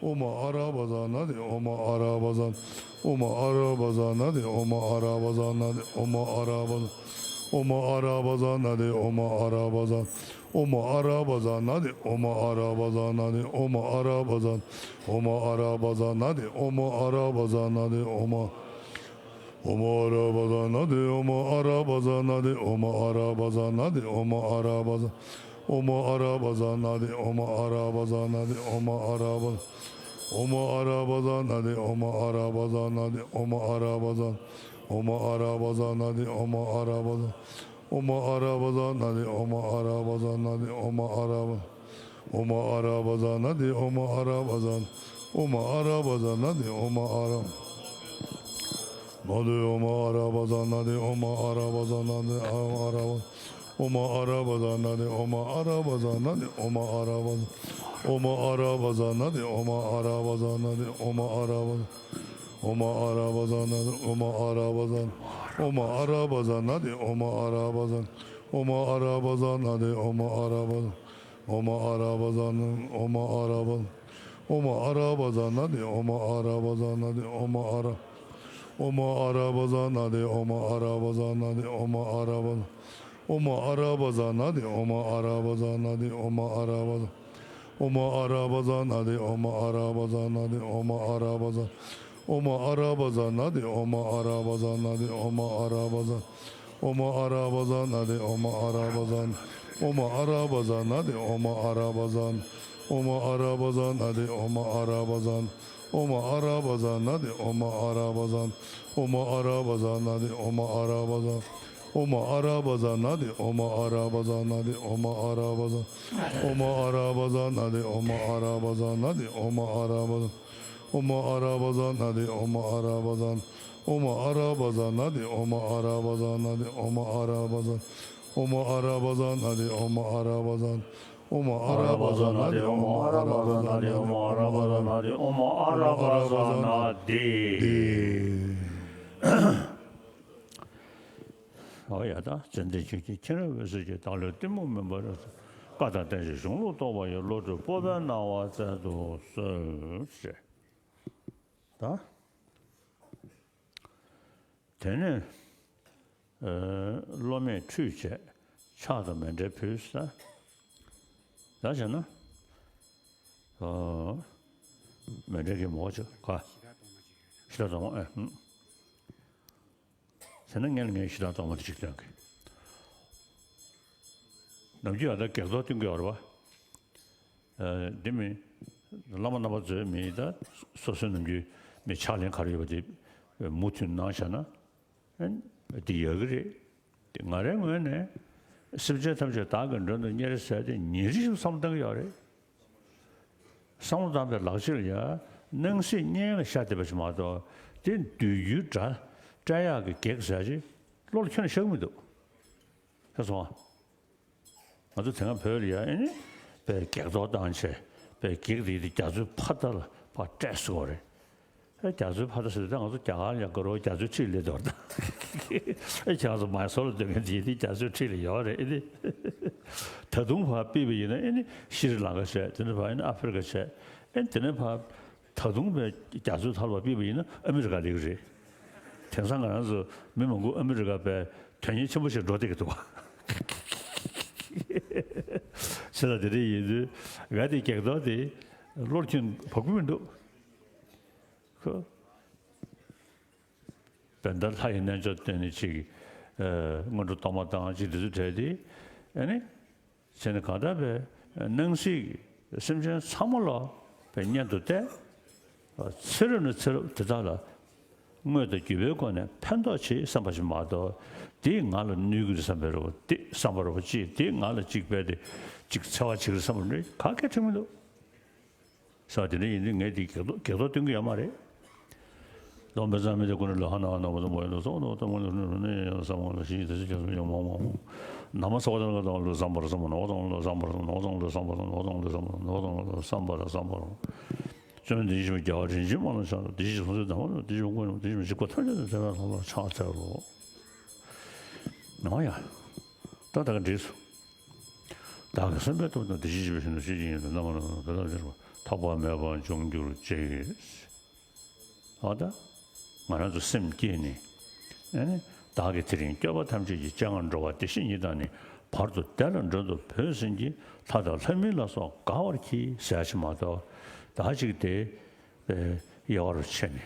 ཨོཾ་ཨ་ར་བ་ཛ་ན་དེ། ཨོཾ་ཨ་ར་བ་ཛ་ན་དེ། ཨོཾ་ཨ་ར་བ་ཛ། ཨོཾ་ཨ་ར་བ་ཛ་ན་དེ། ཨོཾ་ཨ་ར་བ་ཛ། ཨོཾ་ཨ་ར་བ་ཛ་ན་དེ། ཨོཾ་ཨ་ར་བ་ཛ་ན་དེ། ཨོཾ་ཨ་ར་བ་ཛ། ཨོཾ་ཨ་ར་བ་ཛ་ན་དེ། ཨོཾ་ཨ་ར་བ་ཛ་ན་དེ། ཨོཾ་ཨ། ཨོཾ་ཨ་ར་བ་ཛ་ན་དེ། ཨོཾ་ཨ་ར་བ་ཛ་ན་དེ། ཨོཾ་ཨ་ར་བ་ཛ་ན་དེ། ཨོཾ་ཨ་ར་བ་ཛ། ཨོཾ་ཨ་ར་བ་ཛ་ན་དེ། ཨོཾ་ཨ་ར་བ་ཛ་ན་དེ། ཨོཾ་ཨ་ར་བ། ཨོཾ་ཨ་ར་བ་ཛ་ན་དེ། ཨོཾ་ཨ་ར་བ་ཛ་ན་དེ། ཨོཾ་ཨ་ར་བ་ཛ། ཨོཾ་ཨ་ར་བ་ཛ་ན་དེ། ཨོཾ་ཨ་ར་བ་ཛ། ཨོཾ་ཨ་ར་བ་ཛ་ན་དེ། ཨོཾ་ཨ་ར་བ་ཛ་ན་དེ། ཨོཾ་ཨ་ར་བ། ཨོཾ་ཨ་ར་བ་ཛ་ན་དེ། ཨོཾ་ཨ་ར་བ་ཛ། ཨོཾ་ཨ་ར་བ་ཛ་ན་དེ། ཨོཾ་ཨ་ར། ན་དེ། ཨོཾ་ཨ་ར་བ་ཛ་ན་དེ། ཨོཾ་ཨ་ར་བ་ཛ་ན་དེ། ཨོཾ་ཨ་ར་བ། ཨོཾ་ཨ་ར་བ་ཛ་ན་དེ། ཨོཾ་ཨ་ར་བ་ཛ་ན་དེ། ཨོཾ་ཨ་ར་བ། ཨོཾ་ཨ་ར་བ་ཛ་ན་དེ། ཨོཾ་ཨ་ར་བ་ཛ་ན་དེ། ཨོཾ་ཨ་ར་བ། ཨོཾ་ཨ་ར་བ་ཛ་ན་དེ། ཨོཾ་ཨ་ར་བ་ཛ། ཨོཾ་ཨ་ར་བ་ཛ་ན་དེ། ཨོཾ་ཨ་ར་བ་ཛ། ཨོཾ་ཨ་ར་བ་ཛ་ན་དེ། ཨོཾ་ཨ་ར་བ། ཨོཾ་ཨ་ར་བ་ཛ་ན། ཨོཾ་ཨ་ར་བ། ཨོཾ་ཨ་ར་བ་ཛ་ན་དེ། ཨོཾ་ཨ་ར་བ་ཛ་ན་དེ། ཨོཾ་ཨ་ར། ཨོཾ་ཨ་ར་བ་ཛ་ན་དེ། ཨོཾ་ཨ་ར་བ་ཛ་ན་དེ། ཨོཾ་ཨ་ར་བ། ཨོཾ་ཨ་ར་བ་ཛ་ན་དེ། ཨོཾ་ཨ་ར་བ་ཛ་ན་དེ། ཨོཾ་ཨ་ར་བ། ཨོཾ་ཨ་ར་བ་ཛ་ན་དེ། ཨོཾ་ཨ་ར་བ་ཛ་ན་དེ། ཨོཾ་ཨ་ར་བ་ཛ། ཨོཾ་ཨ་ར་བ་ཛ་ན་དེ། ཨོཾ་ཨ་ར་བ་ཛ་ན་དེ། ཨོཾ་ཨ་ར་བ་ཛ། ཨོཾ་ཨ་ར་བ་ཛ་ན་དེ། ཨོཾ་ཨ་ར་བ་ཛ། ཨོཾ་ཨ་ར་བ་ཛ་ན་དེ། ཨོཾ་ཨ་ར་བ་ཛ། ཨོཾ་ཨ་ར་བ་ཛ་ན་དེ། ཨོཾ་ཨ་ར་བ་ཛ། ཨོཾ་ཨ་ར་བ་ཛ་ན་དེ། ཨོཾ་ཨ་ར་བ་ཛ། ཨོཾ་ཨ་ར་བ་ཛ་ན་དེ། ཨོཾ་ཨ་ར་བ་ཛ། ཨོཾ་ཨ་ར་བ་ཛ་ན་དེ། ཨོཾ་ཨ་ར་བ་ཛ་ན་དེ། ཨོཾ་ཨ་ར་བ་ཛ། ཨོཾ་ཨ་ར་བ་ཛ་ན་དེ། ཨོཾ་ཨ་ར་བ་ཛ་ན་དེ། ཨོཾ་ཨ་ར་བ་ཛ། ཨོཾ་ཨ་ར་བ་ཛ་ན་དེ། ཨོཾ་ཨ་ར་བ་ཛ། ཨོཾ་ཨ་ར་བ་ཛ་ན་དེ། ཨོཾ་ཨ་ར་བ་ཛ་ན་དེ། ཨོཾ་ཨ་ར་བ་ཛ། ཨོཾ་ཨ་ར་བ་ཛ་ན་དེ། ཨོཾ་ཨ་ར་བ་ཛ། ཨོཾ་ཨ་ར་བ་ཛ་ན་དེ། ཨོཾ་ཨ་ར་བ་ཛ་ན་དེ། ཨོཾ་ཨ་ར་བ་ཛ་ན་དེ། ཨོཾ་ཨ་ར་བ་ཛ་ན་དེ། ཨོ་ཡ་ད་ཙན་དན་བྱིན་གྱིས་མཁྱེན་པའི་ཚུལ་གྱིས། བདག་བློའི་གཏི་མུག་མུན་པ་རབ་བསལ། བཀའ་དང་བསྟན་བཅོས་གཞུང་ལུགས་རྟོགས་པ་ཡི། བློ་གྲོས་སྤོབས་པའི་སྣང་བ་སྩལ་དུ་གསོལ། ཞེས་ད། དེ་ནས་ཨ་སློབ་མས་ཁྲུས་བྱས། ཕྱག་དང་མཎྜལ་ཕུལ་ས། ད་བྱས་ན་ཨ་མཎྜལ་གྱི་མོ་ཅིག་ག་ཤི་ད་དང་ཨ། ཟེར་ན་ངས་ངའི་ཤི་ད་གཏོང་མ་དེ་ཅིག་སྟོན་གི། ནམ་རྒྱུན་ཡང་ད་བགེགས་གཏོར་སྟོན་གི་ཡོད་རེད་བ། ཨ་འདི་མི་བླ་མ་རྣམ་པ་ཚོས་མི་ད་སོ་སོའི་ནམ་རྒྱུན་མི་ཕྱག་ལེན་ག་རེ་ཡོད་པ་དེ་མུ་མཐུད་གནང་བཞག་ན་ཨ་འདི་ཡག་གི་རེད། དེ་ང་རའི་ངོས་ནས་སེམས་ཅན་ཐམས་ཅད་བདག་གི་མགྲོན་དུ་གཉེར་ཟེར་དེ་ཉིན་རེ་བཞིན་བསམ་བློ་གཏང་གི་ཡོད་རེད། བསམ་བློ་བཏང་པའི་ལག་ཕྱིས་ལ་ཡ་སྣང་སྲིད་གཉིས་ལ་ཤར་བསྡད་པ་ཞིག་མ་གཏོགས། དེ་བསྡུས་རྒྱུའི་སྒྲ་སྤྲད་ཡག་གི་གེགས་ཟེར་ཅིག་བློ་ལ་ཁྱོན་ནས་ཤར་གི་མི་འདུག་ཤེས་སོང་ཨ། ང་ཚོ་དེ་སྔ་བོད་ལ་ཡ་ཨེ་ནི་དཔེ་བགེགས་གཏོར་བཏང་བྱས་དཔེ་བགེགས་དེ་དེ་རྒྱ་མཚོའི་ཕ་མཐའ་ལ་ཕར་སྤྲད་སོང་བ་རེད། ཨེ་རྒྱ་མཚོའི་ཕ་མཐའ་ཟེར་དུས་ད་ང་ཚོ་རྒྱ་གར་ལ་ཡ་དགའ་རོགས་རྒྱ་མཚོའི་འཁྲིས་སླེབས་འདུག་ད། ཨེ་ཁྱེད་རང་ཚོ་མའི་སོར་ལ་སྡོད་མཁན་དེ་དེ་རྒྱ་མཚོའི་འཁྲིས་ལ་ཡོད་རེད་ཨེ་ནི། ད་དུང་ཕར་ཕུད་པ་ཡིན་ན་ཨེ་ནི་ཤྲི་ལང་ཀ་བྱས། དེ་ནས་ཕར་ཨེ་ནི་ཨ་ཧྥེ་རི་ཀ་བྱས། ཨེ་ནི་དེ་ནས་ཕར་ད་དུང་ཕར་རྒྱ་མཚོའི་ཐལ་བ་ཕུད་པ་ཡིན་ན་ཨ་མི་རི་ཀ་སླེབས་ཀྱི་རེད། དེང་སང་ང་རང་ཚོ་མི་མང་པོ་ཨ་མི་རི་ཀ་པའི་དོན་གཉེར་ཆེན་པོ་ཞིག་འགྲོ་བསྡད་ཀྱི་འདུག་བ། བྱས་ཙང་དེ་འདྲ་ཡིན་དུས་ང་དེ་སྒེག་ཐོག་དེ་བློར་ཁྱོན་བབ་ཀྱི་མི་འདུག་ཁོ། བན་ད་ལྷ་ཡི་རྣལ་འབྱོར་སྟོན་ནས་ཅིག་ཨ། སྔོན་འགྲོ་གཏོར་མ་བཏང་ཅིག་དེ་ཚོ་བྲལ་ཏེ། ཨ་ནི། བྱས་ནས་གང་ལྟར་བའི་སྣང་སྲིད་ཀྱི་སེམས་ཅན་ཚང་མ་ལ་བའི་གཉེན་དུ་བལྟས། ཚེ་རབས་ནས་ཚེ་རབས་དེ་དག་ལ་དངོས་དང་བརྒྱུད་པའི་སྒོ་ནས་ཕན་ཐོགས་བྱེད་བསམ་པ་ཞིག་མ་གཏོགས། འདིས་ང་ལ་གནོད་ཀྱི་རེད་བསམ་པའི་རེ་བ་འདི་བསམ་པ་རེ་བ་ཅིག་འདིས་ང་ལ་ཅིག་རྦད་དེ་ཅིག་འཚེ་བ་བྱེད་ཀྱི་རེད་བསམ་པ་རེ་ག་གེ་དྲན་མི་འདུག་ས་དེ་འདྲ་ཡིན་དུས་ངས་དེ་སྒེག་ཐོག་སྒེག་ཐོག་སྟོན་གྱི་ཡོད་མ་རེད། སྡོམ་པའི་རྩ་མི་དེ་ཀུན་ལ་ཧ་ན་ཧ་ན་མ་དང་མ་ཡིན་ལ་སོགས་ནོ་དང་མ་ལ་ནོ་ནོ་ཡང་ས་མ་ལ་ཞིང་དེ་ཚོ་རྒྱ་སོ་ཡང་མང་མང་མང་། ན་མ་ས་བ་དང་ག་དང་ལ་བསམ་པར་བསམ་པ་ནོ་དང་ལ་བསམ་པར་བསམ་ནོ་དང་ལ་བསམ་པར་བསམ་ནོ་དང་ལ་བསམ་པར་བསམ་པར་བསམ་པར། བཅོམ་ལྡན་འདས་ཞེས་པའི་རྒྱལ་བ་རིན་ཆེན་མ་ལ་ཆགས་ལ་དེ་ཞིག་སོང་ཚེ་དང་བ་དེ་ཞིག་མ་ཀུན་དེ་ཞིག་མ་ཞིག་གོ་ཐམས་ཅད་དུ་དེ་ལ་ལྷག་པར་ཕྱག་འཚལ་ལོ། ཨོ་ཡ། ད་ད་ག་འགྲིག་སོང་། བདག་གི་བསམ་པའི་སྟོབས་དང་བདེ་སྐྱིད་ཆེན་པོའི་ཞིང་དུ་ཤེས་ཀྱི་ཡིན་པས་ན་མ་ལ་དེ་དག་འདིར་ཐོགས་པ་མེད་པར་འབྱུང་གྱུར་ཅིག་ཨོ་ད། ང་རང་ཚོ་སེམས་བསྐྱེད་ནས། ཨ་ནི། བདག་གིས་དེ་རིང་སྐྱོབ་པ་ཐམས་ཅད་ཀྱི་སྤྱན་སྔར་འགྲོ་བ་བདེ་གཤེགས་ཉིད་དང་ནི། བར་དུ་བདེ་ལ་མགྲོན་དུ་བོས་ཟིན་གྱིས། ལྷ་དང་ལྷ་མིན་ལ་སོགས་དགའ་བར་གྱིས་ཟེར་ཡ་ཞིག་མ་གཏོགས། ད་ཅིག་དེ། དབྱེ་བ་རུ་ཕྱེ་ནས།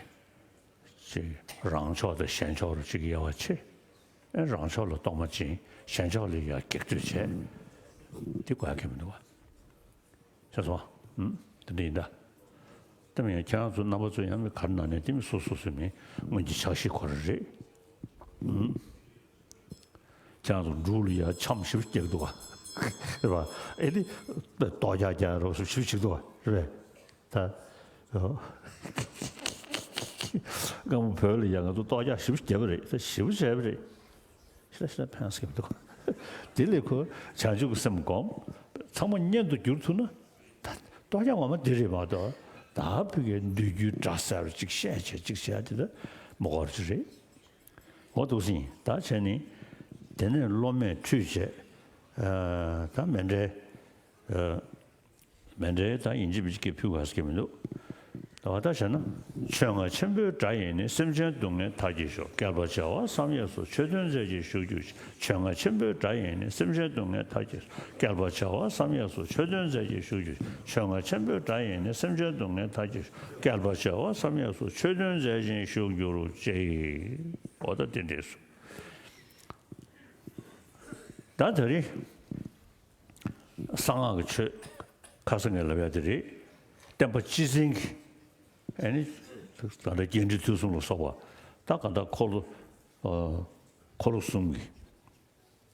ཅིག་རང་ཕྱོགས་དང་གཞན་ཕྱོགས་རུ་ཅིག་དབྱེ་བ་ཕྱེ། ཨེ་རང་ཕྱོགས་ལ་གཏོར་མ་བྱིན། གཞན་ཕྱོགས་ལ་ཡ་སྒེག་ཐོག་བྱས། དེ་དགོས་ཡ་གང་ཡང་མི་འདུག་བ། ཤེས་སོང་། ཨུམ། དེ་འདྲ་ཡིན་ད། དེ་མིན་ཡང་ཁྱེད་རང་ཚོ་རྣམ་པ་ཚོ་ཡང་མི་ག་རེ་ན་ནས་དེ་མིན་སོ་སོ་སོ་སོའི་མི་སྔོན་གྱི་ཕྱག་བཞེས་ཁོ་རང་རེད། ཨུམ། ཁྱེད་རང་ཚོ་འབྲུག་ལ་ཡ་འཆམ་ཞིབ་རྒྱག་འདུག་བ། རེད་པ། ཨེ་དེ། ལྟོ་རྒྱག་རྒྱག་རོགས་སུ་ཞིབ་ཞིག་འདུག་བ། རེད་པས། ད། སྔ་མོ་བོད་ལ་ཡང་ང་ཚོ་ལྟོ་རྒྱག་ཞིབ་བྱས་པ་རེད། ད་ཞིབ་བྱས་པ་རེད། ཤ་ཤ་ཕན་སྐྱེ་མི་འདུག་དེ་ལས་ཁོ་བྱང་ཆུབ་ཀྱི་སེམས་བསྒོམ། ཚང་མ་གཉེན་དུ་གྱུར་ཐུབ་ན། ད་ལྟོ་རྒྱག་ངོ་མ་འདི་རེད་མ་གཏོགས། ད་ཕ་གིའི་འདོད་རྒྱུའི་སྒྲ་གསལ་བ་ཅིག་བཤད་བྱས་ཅིག་བྱས་དེ་ད་མི་དགོས་རེད། འོ་འདུག་སེ་ཡིན། ད་བྱས་ནས། དེ་ནས་སློབ་མས་ཁྲུས་བྱས། ཨ། ད་མཎྜལ། ཨ། མཎྜལ་དང་ཡིན་གཅིག་མིན་གཅིག་ཕུལ་དགོས་ཀྱི་མི་འདུག་ད་བ་ད་བྱས་ན། མཆོད་རྔ་ཆེན་པོའི་སྒྲ་ཡིས་ནི། སེམས་ཅན་སྡུག་བསྔལ་མཐར་གྱིས་ཤོག་བསྐལ་པ་བྱེ་བ་བསམ་ཡས་སུ། ཆོས་སྟོན་མཛད་ཅིང་བཞུགས་གྱུར་ཅིག་མཆོད་རྔ་ཆེན་པོའི་སྒྲ་ཡིས་ནི། སེམས་ཅན་སྡུག་བསྔལ་མཐར་གྱིས་ཤོག་བསྐལ་པ་བྱེ་བ་བསམ་ཡས་སུ། ཆོས་སྟོན་མཛད་ཅིང་བཞུགས་གྱུར་ཅིག་མཆོད་རྔ་ཆེན་པོའི་སྒྲ་ཡིས་ནི། སེམས་ཅན་སྡུག་བསྔལ་མཐར་གྱིས་ཤོག་བསྐལ་པ་བྱེ་བ་བསམ་ཡས་སུ། ཆོས་སྟོན་མཛད་ཅིང་བཞུགས་གྱུར་ཅིག་འོ་ད་དེ་འདྲས་སོ། ད་དེ་རིང་། གསང་སྔགས་ཀྱི་ཆོས། ཁ་སང་ངས་ལབ་ཡ་དེ་རེད། བསྟན་པ་སྤྱི་བཙན་གྱི། ཨ་ནི། ད་ལྟ་རྒྱས་འབྲིང་བསྡུས་གསུམ་ལ་སོགས་པ། ད་ག་ད་འཁོར་ལོ། ཨ། འཁོར་ལོ་གསུམ་གྱི།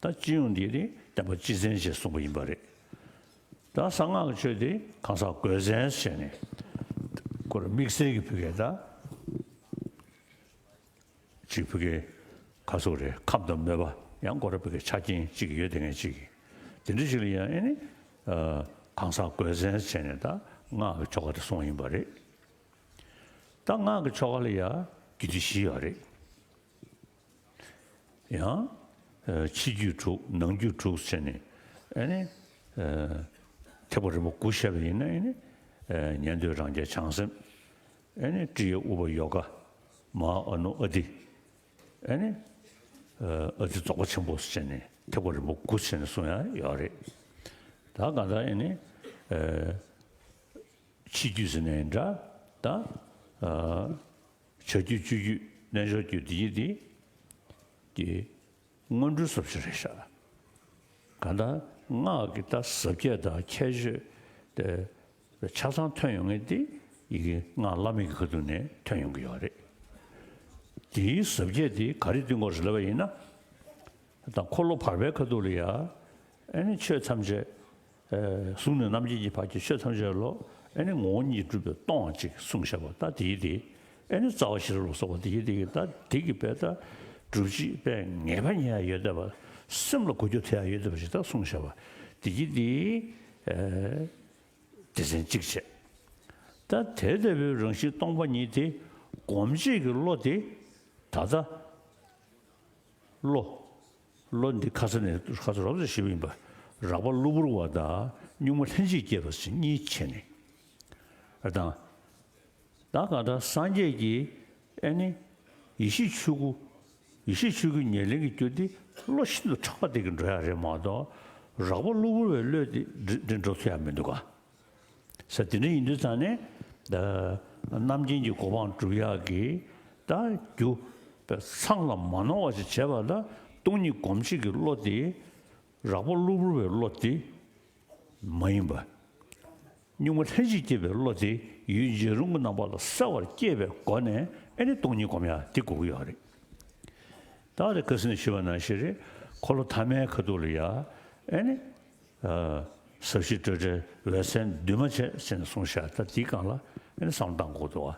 ད་སྤྱི་ཡོངས་འདི་ནི་བསྟན་པ་སྤྱི་བཙན་ཞེས་གསུངས་པ་ཡིན་པ་རེད། ད་གསང་སྔགས་ཀྱི་ཆོས་དེ་གང་ཟག་སྒོས་བཙན་ཞེས་ནས། ཁོ་རང་དམིགས་བསལ་གྱི་བོད་སྐད་ད། ཅིག་བོད་སྐད་ག་ཚོད་རེད། ཁམས་དང་མོས་པ་ཡང་སྐོར་ར་བོད་སྐད་ཆ་རྐྱེན་ཅིག་ཡོད་དེ་ངས་ཅིག་དེ་འདྲ་ཞིག་ལ་ཡང་ཨེ་ནི། ཨ། གང་ཟག་སྒོས་བཙན་བྱས་ནས་ད་སྔགས་ཀྱི་ཆོ་ག་དེ་གསུངས་ཡིན་པ་རེད། ད་སྔགས་ཀྱི་ཆོ་ག་ལ་ཡང་རྒྱུད་སྡེ་བཞི་ཡོད་རེད། ཡང་། ཨ། ཕྱི་རྒྱུད་དྲུག་ནང་རྒྱུད་དྲུག་བྱས་ནས་ཨེ་ནི། ཨ། ཐེག་པ་རིམ་པ་དགུ་བཤད་པ་ཡིན་ན་ཨེ་ནི། ཨ། ཉན་ཐོས་རང་རྒྱལ་བྱང་སེམས། ཨེ་ནི་ཀྲི་ཡ་ཨུ་པ་ཡོ་ག་མ་ཧཱ་ཨ་ནུ་ཨ་ཏི། ཨེ་ནི། ཨ། ཨ་ཏི་རྫོགས་པ་ཆེན་པོ་ཟེར་ནས་ཐེག་པ་རིམ་པ་དགུ་ཟེར་ནས་གསུང་ཡ་ཡོད་རེད། ད་ག་ད་ཨེ་ནི། ཨ། ཕྱི་རྒྱུད་ཟེར་ནའི་འདྲ། ད། ཨ། བྱ་རྒྱུད་སྤྱོད་རྒྱུད་རྣལ་འབྱོར་རྒྱུད་འདི་ཡི་འདི། ཀྱི། སྔོན་འགྲོའི་ཟབ་ཆོས་རེད་ཤག་གང་ལྟར་སྔགས་ཀྱི་ད་ཟབ་རྒྱས་དང་ཁྱད་ཆོས་དེ་ཆ་ཚང་ཐོན་ཡོང་མཁན་དེ་ཡི་གེ་སྔགས་བླ་མེད་ཀྱི་ཁ་ཐུག་ནས་ཐོན་ཡོང་གི་ཡོད་རེད། དེའི་ཟབ་རྒྱས་དེ་ག་རེ་བསྟན་དགོས་རེད་ལབ་པ་ཡིན་ན། ད་འཁོར་ལོ་བར་པའི་ཁ་ཐུག་ལ་ཡ། ཨེ་ནི་ཆོས་ཐམས་ཅད། ཨེ། གཟུགས་ནས་རྣམ་མཁྱེན་གྱི་བར་གྱི་ཆོས་ཐམས་ཅད་ལོ། ཨེ་ནི་ངོ་བོ་ཉིད་སྒྲུབ་པའི་སྟོང་ཅིག་གསུངས་བཞག་པ་ད་དེའི་དེ། ཨེ་ནི་རྩ་བ་ཤེས་རབ་ལ་སོགས་པ་དེའི་དེ་གི་ད་དེ་གི་དཔེ་ད་སྒྲུབ་བྱེད་དཔེ་ངེས་པ་རྙེད་ཡ་ཡོད་བསྡད་པ། སེམས་ལ་གོ་རྒྱུ་ཐེབས་ཡ་ཡོད་བསྡད་པ་ཞིག་ད་གསུངས་བཞག་པ་དེ་གི་དེ། ཨེ། སྡེ་ཚན་གཅིག་བྱས། ད་དེ་ལྟ་བུའི་རང་བཞིན་སྟོང་པ་ཉིད་དེ་སྒོམ་བྱེད་ཀྱི་བློ་དེ་ད་ལྟ། བློ། བློ་འདི་ཁ་ས་ནས་ཁ་ས་རོབ་ཙམ་ཞིབ་ཡིན་པ། རགས་པ་གློ་བུར་བ་དང་གཉུག་མ་ལྷན་ཅིག་སྐྱེས་པ་ཟེར་གཉིས་ཕྱེ་ནས། ཨ་དང་། ད་གང་ལྟར་སངས་རྒྱས་ཀྱིས་ཨེ་ནི། ཡེ་ཤེས་ཆོས་སྐུ། ཡེ་ཤེས་ཆོས་སྐུའི་ཉེར་ལེན་གྱི་རྒྱུ་དེ་བློ་ཤིན་ཏུ་ཕྲག་པ་དེ་གིས་འགྲོ་ཡ་རེད་མ་གཏོགས། རགས་པ་གློ་བུར་བའི་བློས་དེ་འདི་འདི་འགྲོ་ཐུབ་ཡ་མི་འདུག་ག། ས་དེ་འདྲ་ཡིན་དུས་ཙང་ནས། ད་རྣམ་མཁྱེན་གྱི་གོ་འཕང་སྒྲུབ་ཡག་གི་ད་རྒྱུ་ཚང་ལ་མ་ནོར་བ་ཞིག་བྱས་པ་ལ། སྟོང་ཉིད་སྒོམ་བྱེད་ཀྱི་བློ་དེ་རགས་པ་གློ་བུར་བའི་བློ་དེ་མ་ཡིན་པ། གཉུག་མ་ལྷན་ཅིག་སྐྱེས་པའི་བློ་དེ་ཡུལ་འཇིག་རུང་གི་རྣམ་པ་ལ་གསལ་བར་སྐྱེས་པའི་སྒོ་ནས། ཨེ་ནི་སྟོང་ཉིད་སྒོམ་ཡག་དེ་དགོས་ཀྱི་ཡོད་རེད། ད་དེ་ཁ་སང་ནས་ཞུས་པ་ནང་བཞིན་རེད། འཁོར་ལོ་ཐ་མའི་ཁ་ཐུག་ལ་ཡ། ཨེ་ནི། ཨ། ཟབ་ཞི་སྤྲོས་བྲལ་འོད་གསལ་འདུས་མ་བྱས་ཟེར་ནས་གསུངས་བཞག་ད་དེའི་སྒང་ལ་ཨེ་ནི་བསམ་བློ་བཏང་དགོས་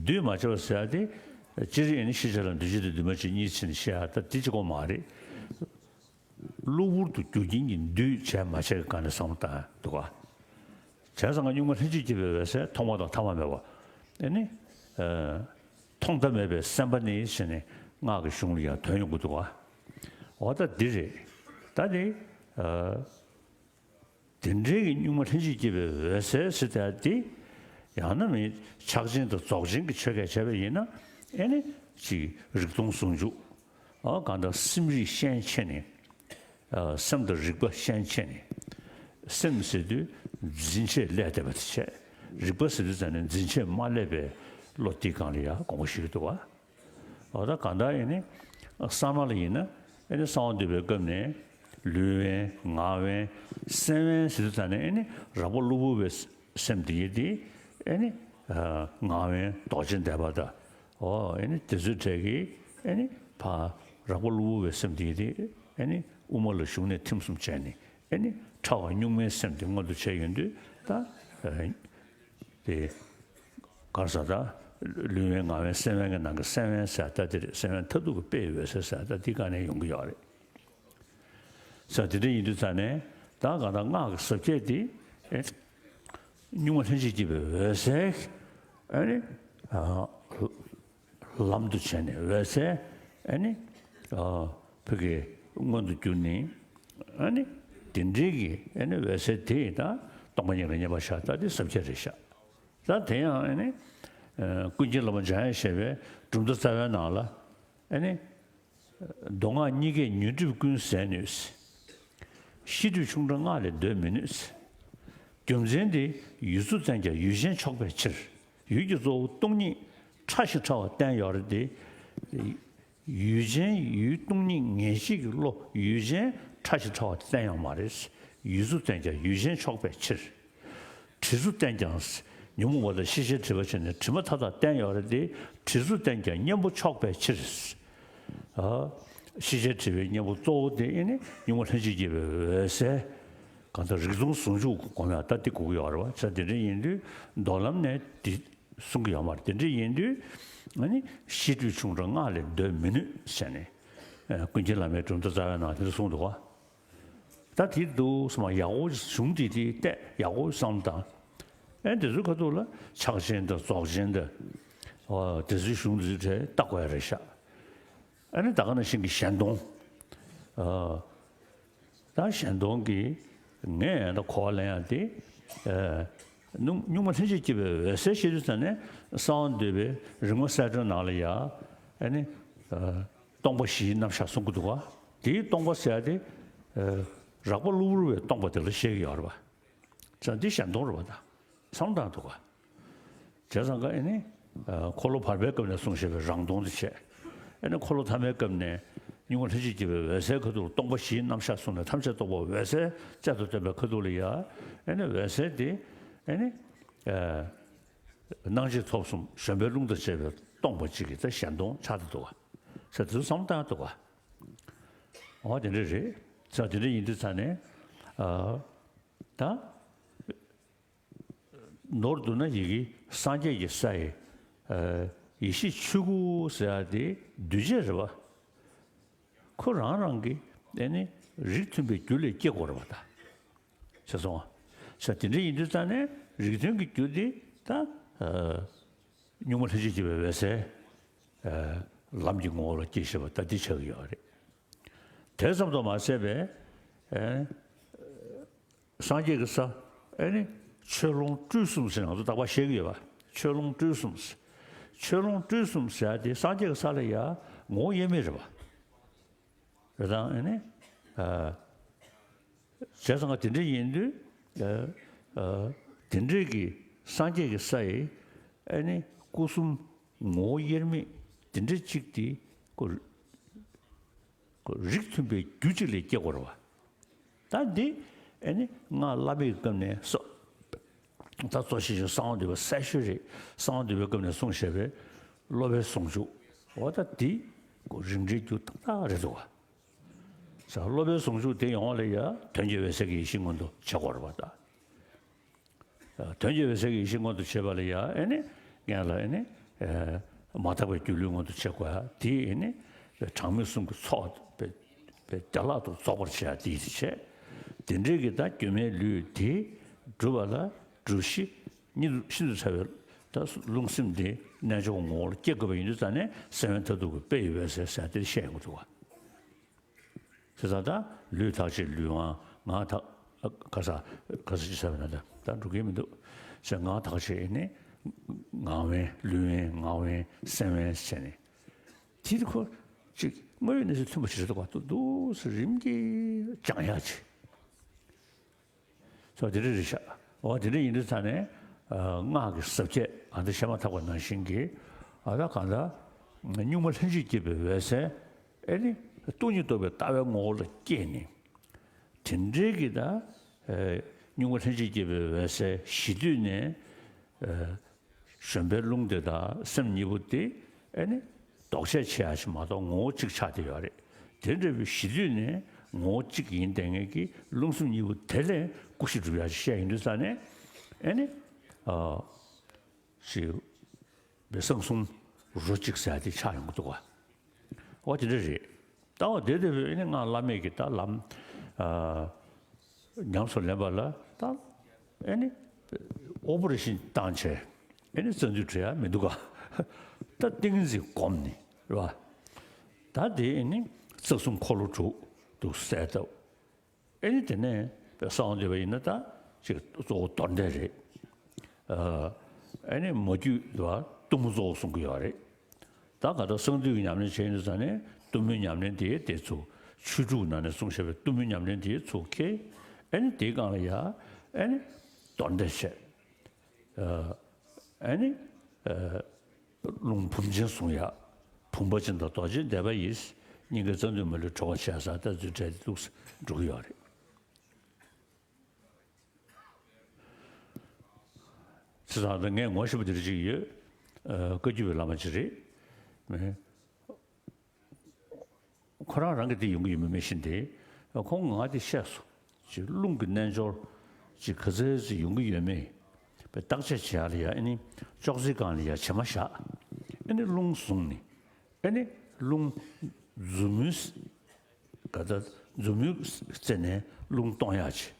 འདུག་བ། འདུས་མ་བྱས་པ་ཟེར་ཡ་དེ། སྤྱིར་ཨེ་ནི་ཤེས་བྱ་ལ་འདུས་བྱས་དང་འདུས་མ་བྱས་གཉིས་ཕྱེ་ནས་བཤད་ཡ་ད་དེ་གཅིག་པོ་མ་རེད། གློ་བུར་དུ་རྒྱུ་རྐྱེན་གྱིས་འདུས་བྱས་མ་བྱས་ཀྱི་སྒང་ནས་བསམ་བློ་བཏང་ཡ་འདུག་བ། བྱས་ཙང་ཀ་གཉུག་མ་ལྷན་ཅིག་སྐྱེས་པའི་འོད་གསལ་ཐོག་མ་དང་ཐ་མ་མེད་པ། ཨེ་ནི། ཨ། ཐོག་མཐའ་མེད་པའི་སེམས་དཔའ་ནི་ཟེར་ནས་སྔགས་ཀྱི་གཞུང་ལ་ཡང་ཐོན་ཡོང་གི་འདུག་བ། འོ་ད་འདི་རེད། ད་ནི། ཨ། དེ་འདྲའི་གི་གཉུག་མ་ལྷན་ཅིག་སྐྱེས་པའི་འོད་གསལ་ཟེར་ཏེ་དེ། ཡང་ན་མིན་ཕྱག་ཆེན་དང་རྫོགས་ཆེན་གྱི་ཆོས་སྐད་བྱས་པ་ཡིན་ན། ཨེ་ནི་ཅིག་རིག་སྟོང་ཟུང་འཇུག། ཨ། གང་ལྟར་སེམས་རིག་ཤན་ཕྱེ་ནས། ཨ། སེམས་དང་རིག་པ་ཤན་ཕྱེ་ནས། སེམས་ཟེར་དུས་འཛིན་བྱེད་བསླད་བསྡད་པ་དེ་བྱས། རིག་པ་ཟེར་དུས་ཙང་ནས་འཛིན་བྱེད་མ་བསླད་པའི་བློ་དེའི་སྒང་ལ་ཡང་དགོངས་པ་བཞེས་ཀྱི་འདུག་བ། འོ་ད་གང་ལྟར་ཨེ་ནི། གསང་སྔགས་ལ་ཡིན་ན་ཨེ་ནི་གསང་བ་འདུས་པའི་སྐབས་ནས་ལུས་དབེན་ངག་དབེན་སེམས་དབེན་ཟེར་དུས་ཙང་ནས་ཨེ་ནི་རགས་པ་གློ་བུར་བའི་སེམས་དེ་ཡི་དེ་ཨེ་ནི། ཨ། ངག་དབེན་རྡོ་རྗེ་བཟླས་པ་དང་། འོ། ཨེ་ནི་དེ་ཚོའི་གྲས་ཀྱིས་ཨེ་ནི་ཕར་རགས་པ་གློ་བུར་བའི་སེམས་དེ་ཡི་དེ་ཨེ་ནི་དབུ་མ་ལ་ཞུགས་ནས་ཐིམ་གསུམ་བྱས་ནས། ཨེ་ནི་ཕྲ་བ་གཉུག་མའི་སེམས་དེ་མངོན་དུ་བྱས་ཡོང་དུས་ད། ཨ། དེ། ག་རེ་ཟེར་ད། ལུས་དབེན་ངག་དབེན་སེམས་དབེན་གྱི་ནང་གི་སེམས་དབེན་ཟེར་ཡ་ད་དེ་རེད། སེམས་དབེན་མཐར་ཐུག་གི་དཔེ་ཡི་འོད་གསལ་ཟེར་ཡ་ད་དེའི་སྒང་ནས་ཡོང་གི་ཡོད་རེད། ས་དེ་འདྲ་ཡིན་དུས་ཙང་ནས་ད་གང་ལྟར་སྔགས་ཀྱི་ཟབ་ཁྱད་དེ། ཨེ། གཉུག་མ་ལྷན་ཅིག་སྐྱེས་པའི་འོད་གསལ། ཨེ་ནི། ཨ། ལམ་དུ་བྱས་ནས་འོད་གསལ། ཨེ་ནི། ཨ། ཕ་གིའི་མངོན་དུ་གྱུར་ནས། ཨེ་ནི། དེ་འདྲའི་གི་ཨེ་ནི་འོད་གསལ་དེ་ད་སྟོང་པ་ཉིད་ལ་མཉམ་པར་བཞག་ད་དེ་ཟབ་ཁྱད་རེད་ཤག་ད་དེ་ཡང་ཨེ་ནི། ཨ། ཀུན་མཁྱེན་བླ་མ་འཇམ་དབྱངས་བཞད་པའི་གྲུབ་མཐའ་རྩ་བའི་ནང་ལ། ཨེ་ནི། མདོ་སྔགས་གཉིས་ཀས་ཉོན་སྒྲིབ་ཀུན་ཟད་ནུས། ཤེས་སྒྲིབ་ཆུང་ཕྲ་སྔགས་ལས་འདོད་མི་ནུས། རྒྱུ་མཚན་དེ་ཡུལ་གཙོ་བསྟན་ཀྱང་ཡུལ་ཅན་ཆོག་པའི་ཕྱིར། ཡུལ་གྱི་གཙོ་བོ་སྟོང་ཉིད་ཕྲ་ཞིང་ཕྲ་བ་བསྟན་ཡོད་རེད་དེ། ཡུལ་ཅན་ཡུལ་སྟོང་ཉིད་ངེས་ཤེས་ཀྱི་བློ་ཡུལ་ཅན་ཕྲ་ཞིང་ཕྲ་བ་བསྟན་ཡོད་མ་རེད། ཡུལ་གཙོ་བསྟན་ཀྱང་ཡུལ་ཅན་ཆོག་པའི་ཕྱིར། དྲི་རྩུབ་བསྟན་ཀྱང་། ཉོན་མོངས་པ་དང་ཤེས་བྱའི་དྲི་མ་བྱས་ནས་དྲི་མ་མཐའ་དག་བསྟན་ཡོད་རེད་དེ། དྲི་རྩུབ་བསྟན་ཀྱང་གཉེན་པོ་ཆོག་པའི་ཕྱིར། ཨ། ཤེས་བྱའི་དྲི་མའི་གཉེན་པོ་གཙོ་བོ་དེ་ཨེ་ནི་གཉུག་མ་ལྷན་ཅིག་སྐྱེས་པའི་འོད་གསལ། གང་ལྟར་རིག་སྟོང་ཟུང་འཇུག་སྒོམ་ཡག་ད་དེ་དགོས་ཀྱི་ཡོད་རེད་བ། ས་དེ་འདྲ་ཡིན་དུས་མདོ་ལམ་ནས་དེ་གསུང་གི་ཡོད་མ་རེད། དེ་འདྲ་ཡིན་དུས་ཨ་ནི་ཤེས་སྒྲིབ་ཆུང་ཕྲ་སྔགས་ལས་འདོད་མི་ནུས་ཟེར་ནས། ཨ། ཀུན་མཁྱེན་བླ་མའི་གྲུབ་མཐའ་རྩ་བའི་ནང་དེ་འདྲ་གསུངས་འདུག་བ། ད་དེ་འདུག་སེ་མར་ཡག་པོ་གཞུང་དེ་དེ་བལྟས་ཡག་པོ་བསམ་བཏང་། ཨེ་དེ་ཚོའི་ཁ་ཐུག་ལ་ཕྱག་ཆེན་དང་རྫོགས་ཆེན་དང་། ཨོ། དེ་ཚོའི་གཞུང་དེ་ཚོའི་གྲས་བལྟ་དགོས་ཡ་རེད་ཤག་ཨ་ནི་ད་ག་ནང་བཞིན་གྱི་གཞན་སྟོང་། ཨ། ད་གཞན་སྟོང་གི་ངས་ད་གོ་བ་ལེན་ཡ་དེ། ཨ། གཉུག་གཉུག་མ་ལྷན་ཅིག་སྐྱེས་པའི་འོད་གསལ་བཤད་དུས་ཙམ་ནས་གསང་བ་འདུས་པའི་རིག་མ་གསལ་སྒྲོན་ནང་ལ་ཡ། ཨ་ནི། ཨ། སྟོང་པ་བཞིའི་རྣམ་གཞག་གསུང་གི་འདུག་ག་དེའི་སྟོང་པ་ཟེར་ཡ་དེ། ཨ། རགས་པ་གློ་བུར་བའི་སྟོང་པ་དེ་ལ་བཤད་ཀྱི་ཡོད་རེད་པ། ཙང་འདི་གཞན་སྟོང་རེད་པ་ད། མཚམས་བཏང་འདུག་ག་བྱས་ཙང་ཀ་ཨེ་ནི། ཨ། འཁོར་ལོ་བར་པའི་སྐབས་ནས་གསུངས་བཞག་པའི་རང་སྟོང་དེ་བྱས། ཨེ་ནི་འཁོར་ལོ་ཐ་མའི་སྐབས་ནས་གཉུག་མ་ལྷན་ཅིག་སྐྱེས་པའི་འོད་གསལ་ཁ་ཐུག་ལ་སྟོང་པ་བཞིའི་རྣམ་གཞག་གསུངས་ནས་ཐམས་ཅད་རྟོགས་པ་འོད་གསལ་རྩལ་དུ་བཏོན་པའི་ཁ་ཐུག་ལ་ཡ། ཨེ་ནི་འོད་གསལ་དེ། ཨེ་ནི། ཨ། སྣང་མཆེད་ཐོབ་གསུམ་བཞོན་པའི་རླུང་དང་བཅས་པའི་སྟོང་པ་གཅིག་གིས་ད་གཞན་སྟོང་ཆགས་བསྡད་འདུག་ག་ས་དེ་ཚོ་བསམ་བཏང་འདུག་ག་འོ་དེ་འདྲ་རེད། ས་དེ་འདྲ་ཡིན་དུས་ཙང་ནས། ཨ། ད། མདོར་བསྡུ་ན་ཡི་གེ་སངས་རྒྱས་ཀྱི་ས་ཡི། ཨ། ཡེ་ཤེས་ཆོས་སྐུ་ཟེར་ཡ་དེ་འདུས་བྱས་རེད་པ། ཁོ་རང་རང་གི་ཨེ་ནི་རིགས་མཐུན་པའི་རྒྱུ་ལས་སྐྱེ་དགོས་རེད་པ་ད། ཤེས་སོང་ང་། ས་དེ་འདྲ་ཡིན་དུས་ཙང་ནས་རིགས་མཐུན་གྱི་རྒྱུ་དེ་ད། ཨ། གཉུག་མ་ལྷན་ཅིག་སྐྱེས་པའི་འོད་གསལ། ཨ། ལམ་གྱི་ངོ་བོ་ལ་སྐྱེས་ཞེས་པ་ད་འདི་ཆགས་ཀྱི་ཡོད་རེད། དེ་ཙམ་དུ་མ་ཟད་པའི། ཨ། སངས་རྒྱས་ཀྱི་ས། ཨེ་ནི། ཆོས་ལོངས་སྤྲུལ་གསུམ་ཟེར་ང་ཚོ་རྟག་པར་བཤད་ཀྱི་ཡོད་པ། ཆོས་ལོངས་སྤྲུལ་གསུམ། ཆོས་ལོངས་སྤྲུལ་གསུམ་ཟེར་ཡ་དེ་སངས་རྒྱས་ཀྱི་ས་ལ་ཡ་ངོ་བོ་དབྱེར་མེད་རེད་པ། རེད་དང་ཨེ་ནི། བྱས་ཙང་དེ་འདྲ་ཡིན་དུས། དེ་འདྲའི་གི་སངས་རྒྱས་ཀྱི་ས་ཡི་ཨེ་ནི་སྐུ་གསུམ་ངོ་བོ་དབྱེར་མེད་དེ་འདྲ་གཅིག་དེ་ཁོ། ཁོ་རིགས་མཐུན་པའི་རྒྱུ་གཅིག་ལས་སྐྱེ་དགོས་རེད་བ། ད་འདི་ཨེ་ནི་སྔགས་བླ་མེད་ཀྱི་སྐབས་ནས་སོ། ད་གཙོ་ཆེ་ཤོས་གསང་བ་འདུས་པ་གསལ་ཤོས་རེད། གསང་བ་འདུས་པའི་སྐབས་ནས་གསུངས་བཞག་པའི་སློབ་པའི་ཟུང་འཇུག་འོ་ད་འདི་ཁོ་རིགས་འགྲེའི་རྒྱུ་ཏག་ཏག་རེད་འདུག་བ། ས་སློབ་པའི་ཟུང་འཇུག་དེ་ཡོང་བ་ལ་ཡ་དོན་གྱི་འོད་གསལ་གྱི་ཡེ་ཤེས་མངོན་དུ་བྱེད་དགོས་རེད་བ་ད། དོན་གྱི་འོད་གསལ་གྱི་ཡེ་ཤེས་མངོན་དུ་བྱེད་པ་ལ་ཡང་ཨེ་ནི་སྔོན་ལ་ཨེ་ནི་མ་དག་པའི་སྒྱུ་ལུས་མངོན་དུ་བྱེད་དགོས་ཡ་དེ་ཨེ་ནི་གྲངས་མེད་གསུམ་གྱི་ཚོགས་པའི་པའི་བརྒྱ་ལྷག་ཏུ་རྫོགས་པར་བྱེད་ཡ་དེ་ཡིད་བྱེད། དེ་འདྲའི་གི་ད་སྒྱུ་མའི་ལུས་དེ་སྒྲུབ་པ་ལ་སྒྲུབ་གཞི་གཉིས་ཤིན་ཏུ་ཕྲ་བའི་ད་རླུང་སེམས་དེ་རྣལ་འབྱོར་ངོ་བོར་སྐྱེ་དགོས་པ་ཡིན་དུས་ཙང་ནས་སེམས་དབེན་མཐར་ཐུག་གི་དཔེ་ཡི་འོད་གསལ་ཟེར་དེ་བཤད་ཡོང་གི་འདུག་བ། བྱས་ཙང་ད་ལུས་ཐག་བཅད་ལུས་དབང་ངག་ཐག་ཨ་ག་ས་ག་ས་ཅི་ཟེར་བ་ན་ད་ད་འགྲོ་གི་མི་འདུག་ཟེར། ངག་ཐག་བཅད་ནི་ངག་དབེན་ལུས་དབེན་ངག་དབེན་སེམས་དབེན་ཟེར་ནས་དེ་ཁོ་ཅིག་དངོས་ཡོད་གནས་ཚུལ་མཐུན་པ་ཞིག་རེད་འདུག་ག་འདུག་སེ་རིམ་གྱིས་སྦྱང་ཡག་ཅིག་སོ་དེ་འདྲ་རེད་ཤག་འོ་དེ་འདྲ་ཡིན་དུས་ཙང་ནས་ཨ་སྔགས་ཀྱི་ཟབ་ཁྱད་ཨ་འདི་བཤད་མ་ཐག་པ་ནང་བཞིན་གྱི་ཨ་ད་གང་ལྟར་གཉུག་མ་ལྷན་ཅིག་སྐྱེས་པའི་འོད་གསལ་ཨེ་ནི་སྟོང་ཉིད་རྟོགས་པའི་ལྟ་བའི་ངོ་བོ་ལ་སྐྱེས་ནས་དེ་འདྲའི་གི་ད་ཨེ་གཉུག་མ་ལྷན་ཅིག་སྐྱེས་པའི་འོད་གསལ་གཞི་དུས་ནས་ཨེ་གཞོམ་པའི་རླུང་དེ་དང་སེམས་གཉིས་པོ་དེ་ཨེ་ནི་ལྡོག་ཆས་ཆེ་ཡ་ཞིག་མ་གཏོགས་ངོ་བོ་གཅིག་ཆགས་བསྡད་ཡོད་རེད། དེ་འདྲ་བའི་གཞི་དུས་ནས་ངོ་བོ་གཅིག་ཡིན་བསྡད་མཁན་གྱི་རླུང་སེམས་གཉིས་པོ་དེ་ལས་སྐུ་བཞི་སྒྲུབ་ཡ་ཞིག་བཤད་ཡིན་དུས་ཙང་ནས་ཨེ་ནི་ཨ་ཞིག་མི་གསང་གསུམ་རོ་གཅིག་ཟེར་ཡ་དེ་ཆགས་ཡོང་གི་འདུག་ག་འོ་དེ་འདྲ་རེད། ད་འོ་དེ་དེ་བས་ཨེ་ནི་སྔགས་བླ་མེད་ཀྱི་ད་ལམ་ཨ་ཉམས་སུ་ལེན་པ་ལ་ད་ཨེ་ནི་ཨོ་པ་རེ་ཤིན་བཏང་བྱས་ཨེ་ནི་རྩ་མདུད་འདྲེ་ཡ་མི་འདུག་ག་ད་ཏིང་ངེ་འཛིན་བསྒོམས་ནས་རེད་བ། ད་དེ་ཨེ་ནི་རྩ་གསུམ་འཁོར་ལོ་དྲུག་ཏུ་གསལ་བཏབ། ཨེ་ནི་དེ་ནས་གསང་བ་འདུས་པ་ཡིན་ན་ད་ཅིག་གཙོ་བོ་གཏོར་ཟླ་རེད། ཨ་ནི་མ་རྒྱུད་ལ་གཏུམ་མོ་གཙོ་བོ་གསུང་གི་ཡོད་རེད། ད་ག་ད་གསང་འདུས་ཀྱི་ཉམས་ལེན་བྱས་ཡིན་ཙང་ནས་གཏུམ་མོའི་ཉམས་ལེན་དེ་དེ་ཚོ་ཆོས་དྲུག་ནང་ནས་གསུངས་བཞག་པའི་གཏུམ་མོའི་ཉམས་ལེན་དེ་ཚོ་ཁེ། ཨེ་ནི་དེའི་སྒང་ལ་ཡ་ཨེ་ནི་གཏོར་ཟླ་བྱས། ཨ་ནི་རླུང་བུམ་ཅན་གསུང་ཡ། བུམ་པ་ཅན་དང་རྡོ་རྗེ་བཟླས་པ་ཡིས་སྙིང་གའི་རྩ་མདུད་མ་ལུས་གྲོལ་བར་བྱས་ས་ལྟ་ཚུལ་འབྲས་དེ་འདུག་འགྲོ་གི་ཡོད་རེད། བྱས་ཙང་ད་ངས་ངོ་ཤེས་པ་དེ་འདྲ་ཅིག་ཡོད། ཨ་བཀའ་བརྒྱུད་པའི་བླ་མ་ཅིག་རེད། མི་ཁོ་རང་རང་གི་དེ་ཡོང་གི་ཡོད་མེད་མི་ཤེས་ཏེ། ཁོང་ང་དེ་བཤད་སོང་། ཅིག་རླུང་གི་རྣལ་འབྱོར་ཅིག་ག་ཚོད་ཅིག་ཡོང་གི་ཡོད་མེད་བརྟག་དཔྱད་བྱེད་ཡ་ལ་ཡ་ཨ་ནི་ཅོག་ཙེའི་སྒང་ལ་ཡ་བྱེ་མ་བཞག་ཨ་ནི་རླུང་བཟུང་ནས་ཨ་ནི་རླུང་མཛུབ་མོའི་ག་ད་མཛུབ་མོའི་རྩེ་ནས་རླུང་གཏོང་ཡག་ཅིག་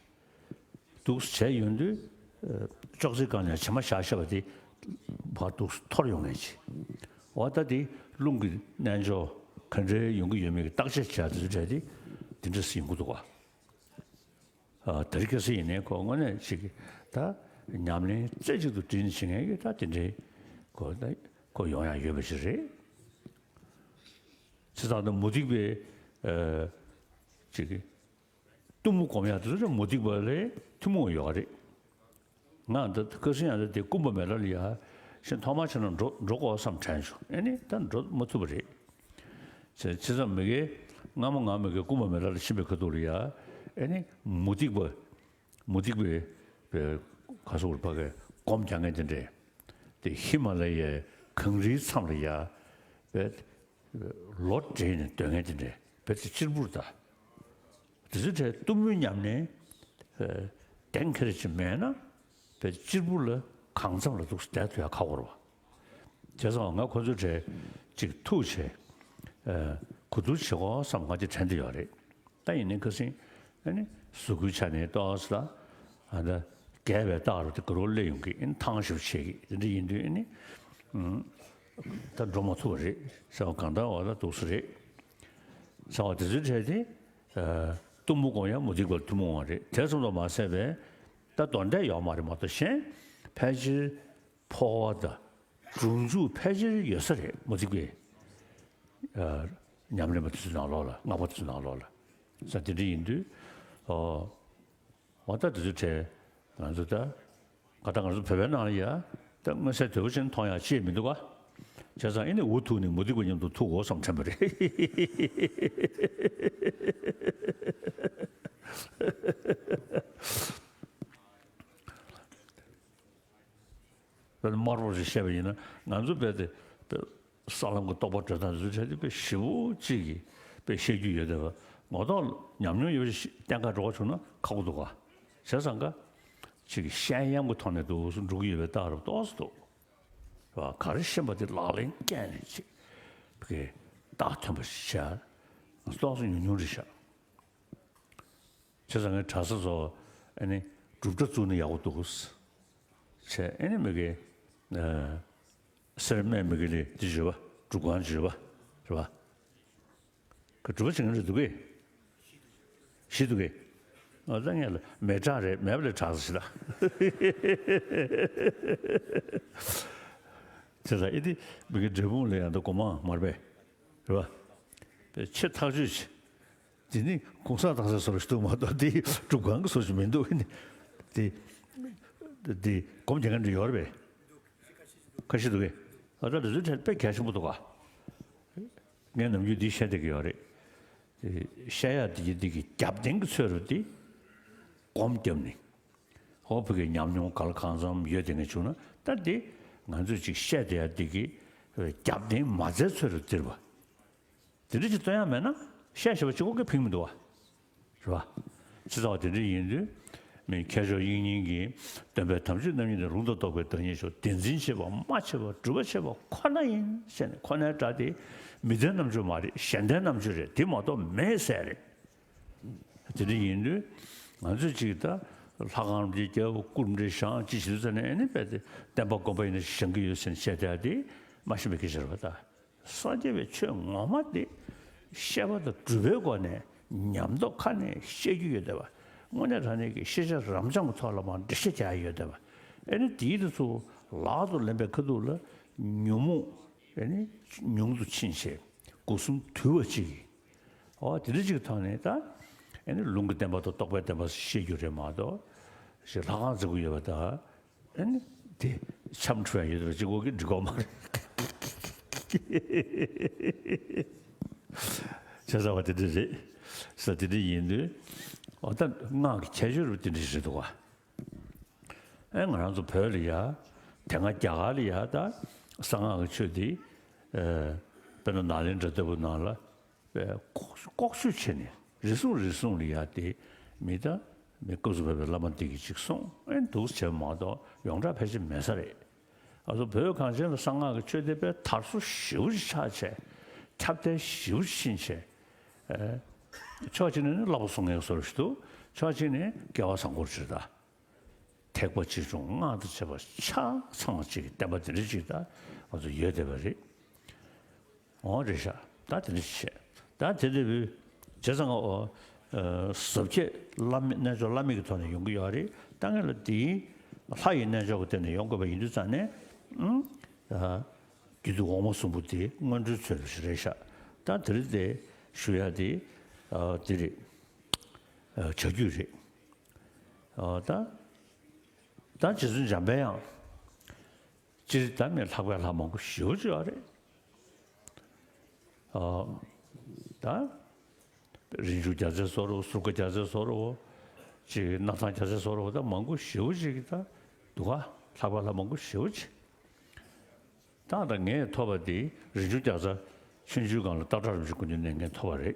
འདུག་བྱས་ཡོང་དུས། ཨ་ཅོག་ཙེའི་སྒང་ནས་བྱེ་མ་བཞག་བཞག་པ་དེ་ཕར་འདུག་འཐོར་ཡོང་མཁན་ཅིག་འོ་ད་དེ་རླུང་གི་རྣལ་འབྱོར་ག་འདྲའི་ཡོང་གི་ཡོད་མེད་ཀྱི་བརྟག་དཔྱད་བྱས་དུས་འདྲ་དེ་དེ་འདྲ་ཞིག་ཡོང་གི་འདུག་ག་ཨ་དེ་རིང་ཁ་སང་ཡིན་ནའི་ཁོ་དངོས་གནས་ཅིག་ད་ཉམས་ལེན་རྩེ་གཅིག་ཏུ་དྲིལ་ནས་བྱེད་མཁན་གྱི་ད་དེ་འདྲའི་ཁོ་ད་ཁོ་ཡོང་ཡག་ཡོད་པ་ཞིག་རེད། བྱས་ཙང་ད་མུ་སྟེགས་པའི་ཨ་ཅིག་གཏུམ་མོ་སྒོམ་ཡག་དེ་ཚོ་མུ་སྟེགས་པ་ལས་ཐུན་མོང་བ་ཡོད་རེད། ང་འདི་ཁ་སང་ཡང་འདི་ཀུམ་བྷ་མེ་ལ་ལ་ཡ་ཤིང་ཐོག་མ་ཕྱིན་ན་འགྲོ་འགྲོ་དགོས་བསམ་དྲན་བྱུང་། ཨེ་ནི་ད་འགྲོ་མ་ཐུབ་པ་རེད། བྱས་བྱས་ཙང་མི་དགེ་སྔ་མོ་ང་མི་དགེ་ཀུམ་བྷ་མེ་ལ་ལ་ཕྱིན་པའི་ཁ་ཐུག་ལ་ཡ་ཨེ་ནི་མུ་སྟེགས་པ་མུ་སྟེགས་པའི་པའི་ག་སོགས་པ་གི་སྒོམ་རྒྱག་མཁན་དེ་འདྲས་དེ་ཧི་མ་ལ་ཡའི་གངས་རིའི་མཚམས་ལ་ཡ་པའི་ལོ་བགྲེས་ནས་སྡོད་མཁན་དེ་འདྲས་བེད་ཚེ་གཅེར་བུར་ད། དེ་ཚོའི་གྲས་གཏུམ་མོའི་ཉམས་ལེན་གདེང་ཁེ་རེ་ཅིག་མེད་ན་བེད་གཅེར་བུར་ལ་གང་འཚམ་ལ་འདུག་བསྡད་ཐུབ་ཡ་ཁག་པོ་རེད་བ། བྱས་ཙང་ང་ཁོ་ཚོའི་གྲས་ཅིག་ཐུག་བྱས་གོ་བསྡུར་བྱེད་དགོས་བསམ་ང་ཅིག་དྲན་གྱི་ཡོད་རེད། ད་ཡིན་ནའི་ཁ་སང་ཨ་ནི་གཟུགས་སྐུའི་ཆ་ནས་ཏོག་ཙམ་ལ་ཨ་ད་རྒས་པའི་རྟགས་རུ་དེ་ག་རུ་སླེབས་ཡོང་གི་ཨ་ནི་ཐང་ཞིག་བྱེད་ཀྱི་དེ་འདྲ་ཡིན་དུས་ཨ་ནི་ད་འགྲོ་མ་ཐུབ་པ་རེད་ཟེར་བ་གང་ལྟར་བ་ད་འདུག་སེ་རེད་ཟེར་བ་དེ་ཚོའི་གྲས་དེ་གཏུམ་མོ་སྒོམ་ཡ་མུ་སྟེགས་པ་ཐུན་མོང་བ་རེད། དེ་ཙམ་དུ་མ་ཟད་པའི་ད་གདོན་བགེགས་ཡོད་མ་རེད་མ་གཏོགས་གཞན་ཕལ་ཆེར་འཕོ་བ་དང་ སྒྲུབ་འཇུག་ཕལ་ཆེར་ཡོད་ས་རེད། མུ་སྟེགས་པའི་ཨ་ཉམས་ལེན་པ་དེ་ཚོའི་ནང་ལོགས་ལ། སྔགས་པ་དེ་ཚོའི་ནང་ལོགས་ལ། ས་དེ་འདྲ་ཡིན་དུས། ཨོ། འོ་ད་དེ་ཚོའི་གྲས་ང་ཚོ་ད་ག་ད་ང་ཚོ་བོད་པའི་ནང་ལ་ཡ་ད་མངོན་གསལ་དོད་པོ་ཅན་མཐོང་ཡ་ཅི་ཡང་མི་འདུག་ག་བྱས་ཙང་ཨེ་ནི་འུ་ཐུག་ནས་མུ་སྟེགས་པ་མཉམ་དུ་ཐུག་དགོས་བསམ་དྲན་པ་རེད། དཔེར་ན་དམར་པོ་ཞིག་བཤད་པ་ཡིན་ན། ང་ཚོ་རྦད་དེ་དཔེ་ས་ལམ་གྱི་རྟོགས་པ་གྲོལ་སྟངས་དེ་ཚོའི་གྲས་དེ་དཔེ་ཞིབ་པོ་གཅིག་གིས་དཔེ་བཤད་རྒྱུ་ཡོད་བསྡད་པ། ངོ་ཐོག་ཉམས་མྱོང་ཡོད་པ་ཞིག་གཏན་འཁེལ་འགྲོ་བ་བྱུང་ན་ཁག་པོ་འདུག་ག་བྱས་ཙང་ཀ་གཅིག་གིས་བཤད་ཡམ་གྱི་ཐོག་ནས་འདུག་སེ་འགྲོ་གི་ཡོད་པའི་རྟགས་རབ་ཏོག་ཙམ་འདུག་རེད་བ། ག་རེ་ཤེས་པ་དེ་ལག་ལེན་བཀལ་ནས་ཅིག་གི་རྟགས་ཐོན་པ་ཞིག་བྱས་ཏོག་ཙམ་ཉུང་ཉུང་རེད་ཤག་བྱས་ཙང་ངས་གྲྭ་ས་ཚོ་ཨ་ནི་སྒྲུབ་གྲྭ་བཙུགས་ན་ཡག་པོ་འདུག་ཟེར། ཨ་ནི་མི་གེ་སེར་སྨད་མི་གེ་ལི་འདི་བརྗོད་པ། སྒྲུབ་ཁང་བརྗོད་པ་རེད་བ། ག་སྒྲུབ་པ་བྱེད་མཁན་རེད་འདུག་གས། ཞིག་འདུག་གས། ཨ་ད་ངས་ལ་མེ་བྲག་རེད། མེད་པ་ལས་གྲྭ་ས་ཞིག་ལ། བྱས་ཙང་ཨེ་འདི་མི་གེ་འབྲས་སྤུངས་ལ་ཡང་ད་སྒོ་མང་མ་རེད་པས། རེད་བ། པའི་ཆེ་ཐག་ཆོད་ཆེ། འདི་ནི་གུང་སེང་བཏང་སའི་བཟོ་འདྲ་ཞིག་འདུག་མ་གཏོགས་འདི་སྒྲུབ་ཁང་གི་བཟོ་ཞིག་མི་འདུག་ནི། འདི་འདི་སྒོམ་རྒྱག་མཁན་འདྲ་ཡོད་རེད་པས། ཁ་ཤས་འདུག་གས། ཨ་ད་འདི་ཚོའི་གྲས་དཔེ་གལ་ཆེན་པོ་འདུག་ག་ངས་ནམ་རྒྱུན་འདི་བཤད་བསྡད་ཀྱི་ཡོད་རེད། བཤད་ཡག་འདི་འདི་གི་རྒྱབ་རྟེན་གྱི་ཚོད་རུ་འདི་སྒོམ་བརྒྱབ་ནས། ཧོ་བོད་ཀྱི་ཉམས་མྱོང་ག་ལ་གང་འཚམ་ཡོད་དེ་ངས་བྱུང་ན། ད་འདི་ང་ཚོས་ཅིག་བཤད་བསྡད་ཡག་འདི་གི་རྒྱབ་རྟེན་མ་རྩའི་ཚོད་རུ་འདིར་བ། དེ་འདྲ་ཅིག་སྟོན་ཡག་མེད་ན་བཤད་ཤེས་པ་གཅིག་པོ་གིས་ཕན་གྱི་མི་འདུག་བ། རེད་བ། ཅི་ལྟ་བ་དེ་འདྲ་ཡིན་དུས་མི་མཁས་མཆོག་དབྱིག་གཉེན་གྱིས་སྟོན་པའི་དམ་ཆོས་རྣམ་གཉིས་ནི་ལུང་དང་རྟོགས་པའི་བདག་ཉིད་མཆོག་དེ་འཛིན་བྱེད་པ་སྨྲ་བྱེད་པ་སྒྲུབ་པ་བྱེད་པ་ཁོ་ན་ཡིན་ཟེར་ནས། ཁོ་ནའི་སྒྲ་དེ་མི་ལྡན་རྣམ་འགྱུར་མ་རེད། གཞན་ལྡན་རྣམ་འགྱུར་རེད། དེ་མ་གཏོགས་མེད་ཟེར་རེད། དེ་འདྲ་ཡིན་དུས་ང་ཚོས་ཅིག་ད་ལྷ་ཁང་འདི་རྒྱབ་སྐུ་འདི་བཞེངས་ཅི་བྱེད་ཟེར་ནས། ཨ་ནི་རྦད་དེ་བསྟན་པ་སྒོམ་པ་ཡིན་ན་བཞེངས་ཀྱི་ཡོད་ཟེར་ནས་བཤད་བསྡད་དེ་མ་ཤེས་པའི་སྐད་ཆ་རེད་བ་ད། སངས་རྒྱས་པའི་ཆོས་ངོ་མ་དེ་བཤད་པ་དང་སྒྲུབ་པའི་སྒོ་ནས་ཉམས་རྟོགས་ཁ་ནས་བཤད་རྒྱུ་ཡོད་བསྡད་པ། དངོས་གནས་དྲང་གནས་ཀྱི་ཤེས་བྱ་རབ་འབྱམས་ཀྱི་ཐོག་ལ་མར་འགྲེལ་བཤད་རྒྱག་ཡ་ཡོད་བསྡད་པ། ཨ་ནི་དེའི་དེ་ཚོ་ལག་ཏུ་ལེན་པའི་ཁ་ཐུག་ལ་ཉོན་མོངས་ཨ་ནི་ཉུང་དུ་ཕྱིན་བྱས་སྒོ་གསུམ་དུལ་བ་ཅིག་གིས། འོ་དེ་འདྲ་ཅིག་ཐོག་ནས་ད་ཨ་ནི་ལུང་གི་བསྟན་པ་དང་རྟོགས་པའི་བསྟན་པ་བཤད་རྒྱུ་རེད་མ་གཏོགས། ཞེས་ལྷ་ཁང་བརྩིགས་ཀྱི་ཡོད་པ་དང་། ཨ་ནི་དེ་འཆམ་འཁྲུལ་ཡང་ཡོད་པ་གཅིག་པོ་གིས་འགྲིག་གོ་མ་རེད། བྱས་ཙང་བ་དེ་འདྲ་རེད་ས། དེ་འདྲ་ཡིན་དུས་འོ་ད་སྔགས་ཀྱི་ཁྱད་ཆོས་རུ་དེ་འདྲ་རེད་འདུག་བ། ཨེ་ང་རང་ཚོ་བོད་ལ་ཡ། དེ་སྔ་རྒྱ་གར་ལ་ཡ་ད་གསང་སྔགས་ཀྱི་ཆོས་དེ། ཨེ་དཔེར་ན་ནཱ་ལེནྡྲ་ལྟ་བུ་ནང་ལ། པའི་ལྐོག་ལྐོག་ཞུས་བྱས་ནས་རེ་ཟུང་རེ་ཟུང་ལ་ཡ་དེ་མི་ད་མི་སྐབས་སུ་བབས་པའི་བླ་མ་འདི་གིས་ཅིག་གསུངས། ཨེ་འདུག་བྱས་མ་གཏོགས་ཡོངས་གྲགས་ཕལ་ཆེར་མེད་ས་རེད། ཨ་ཚོ་བོད་གངས་ཅན་ལ་གསང་སྔགས་ཀྱི་ཆོས་དེ་དཔེ་དར་སྲོལ་ཞེ་པོ་ཅིག་ཆགས་བྱས། ཁྱབ་གདལ་ཞེ་པོ་ཅིག་ཕྱིན་བྱས། ཨེ་ཕྱོགས་གཅིག་ནས་ནི་བསླབ་པ་སྲུང་མཁན་བཟོ་འདྲ་ཞིག་འདུག་ཕྱོགས་གཅིག་ནས་སྐལ་བ་བཟང་པོ་ཅིག་ད། ཐེག་པ་ཆེ་ཆུང་སྔགས་དང་བཅས་པ་ཆ་ཚང་བ་ཅིག་གི་བསྟན་པ་འདི་འདྲ་ཅིག་ད་ང་ཚོ་ཡོད་བསྡད་པ་རེད། འོ་རེད་ཤག་ད་དེ་འདྲ་ཅིག་བྱས། ད་དེ་འདྲ་བུ་བྱས་ཙང་ཨོ། ཨ་ཟབ་ཁྱད་བླ་མེད་རྣལ་འབྱོར་བླ་མེད་ཀྱི་ཐོག་ནས་ཡོང་གི་ཡོད་རེད། ད་ངས་ལ་དེའི་ལྷ་ཡི་རྣལ་འབྱོར་གྱི་སྟེང་ནས་ཡོང་དགོས་པ་ཡིན་དུས་ཙང་ནས། ཨང་། ཨ་རྒྱུད་སྡེ་འོག་མ་གསུམ་པོ་དེ་སྔོན་འགྲོའི་ཚོད་ཞིག་རེད་ཤག་ད་དེ་རིང་དེ་ཞུ་ཡ་དེ་ཨ་དེ་རེད། ཨ་བྱ་རྒྱུད་རེད། ཨ་ད་ད་རྗེ་བཙུན་འཇམ་པའི་དབྱངས། སྤྱིར་ད་མི་ལྷག་པའི་ལྷ་མང་པོ་ཞེ་པོ་ཅིག་ཡོད་རེད། ཨ་ད་རིན་འབྱུང་རྒྱལ་མཚན་བཟོ་འདྲ་བོ། ཟུར་བཀའ་རྒྱལ་མཚན་བཟོ་འདྲ་བོ། ཅིག་སྣར་ཐང་རྒྱལ་མཚན་བཟོ་འདྲ་བོ་ད་མང་པོ་ཞེ་པོ་ཅིག་ད་འདུག་ག་ལྷག་པའི་ལྷ་མང་པོ་ཞེ་པོ་ཅིག་ད་ད་ངས་ཐོབ་པ་དེ་རིན་འབྱུང་རྒྱལ་མཚན་ཆུང་ཆུང་སྒང་ལ་སྟག་བྲག་རིན་པོ་ཆེ་སྐུ་མདུན་ནས་ངས་ཐོབ་པ་རེད།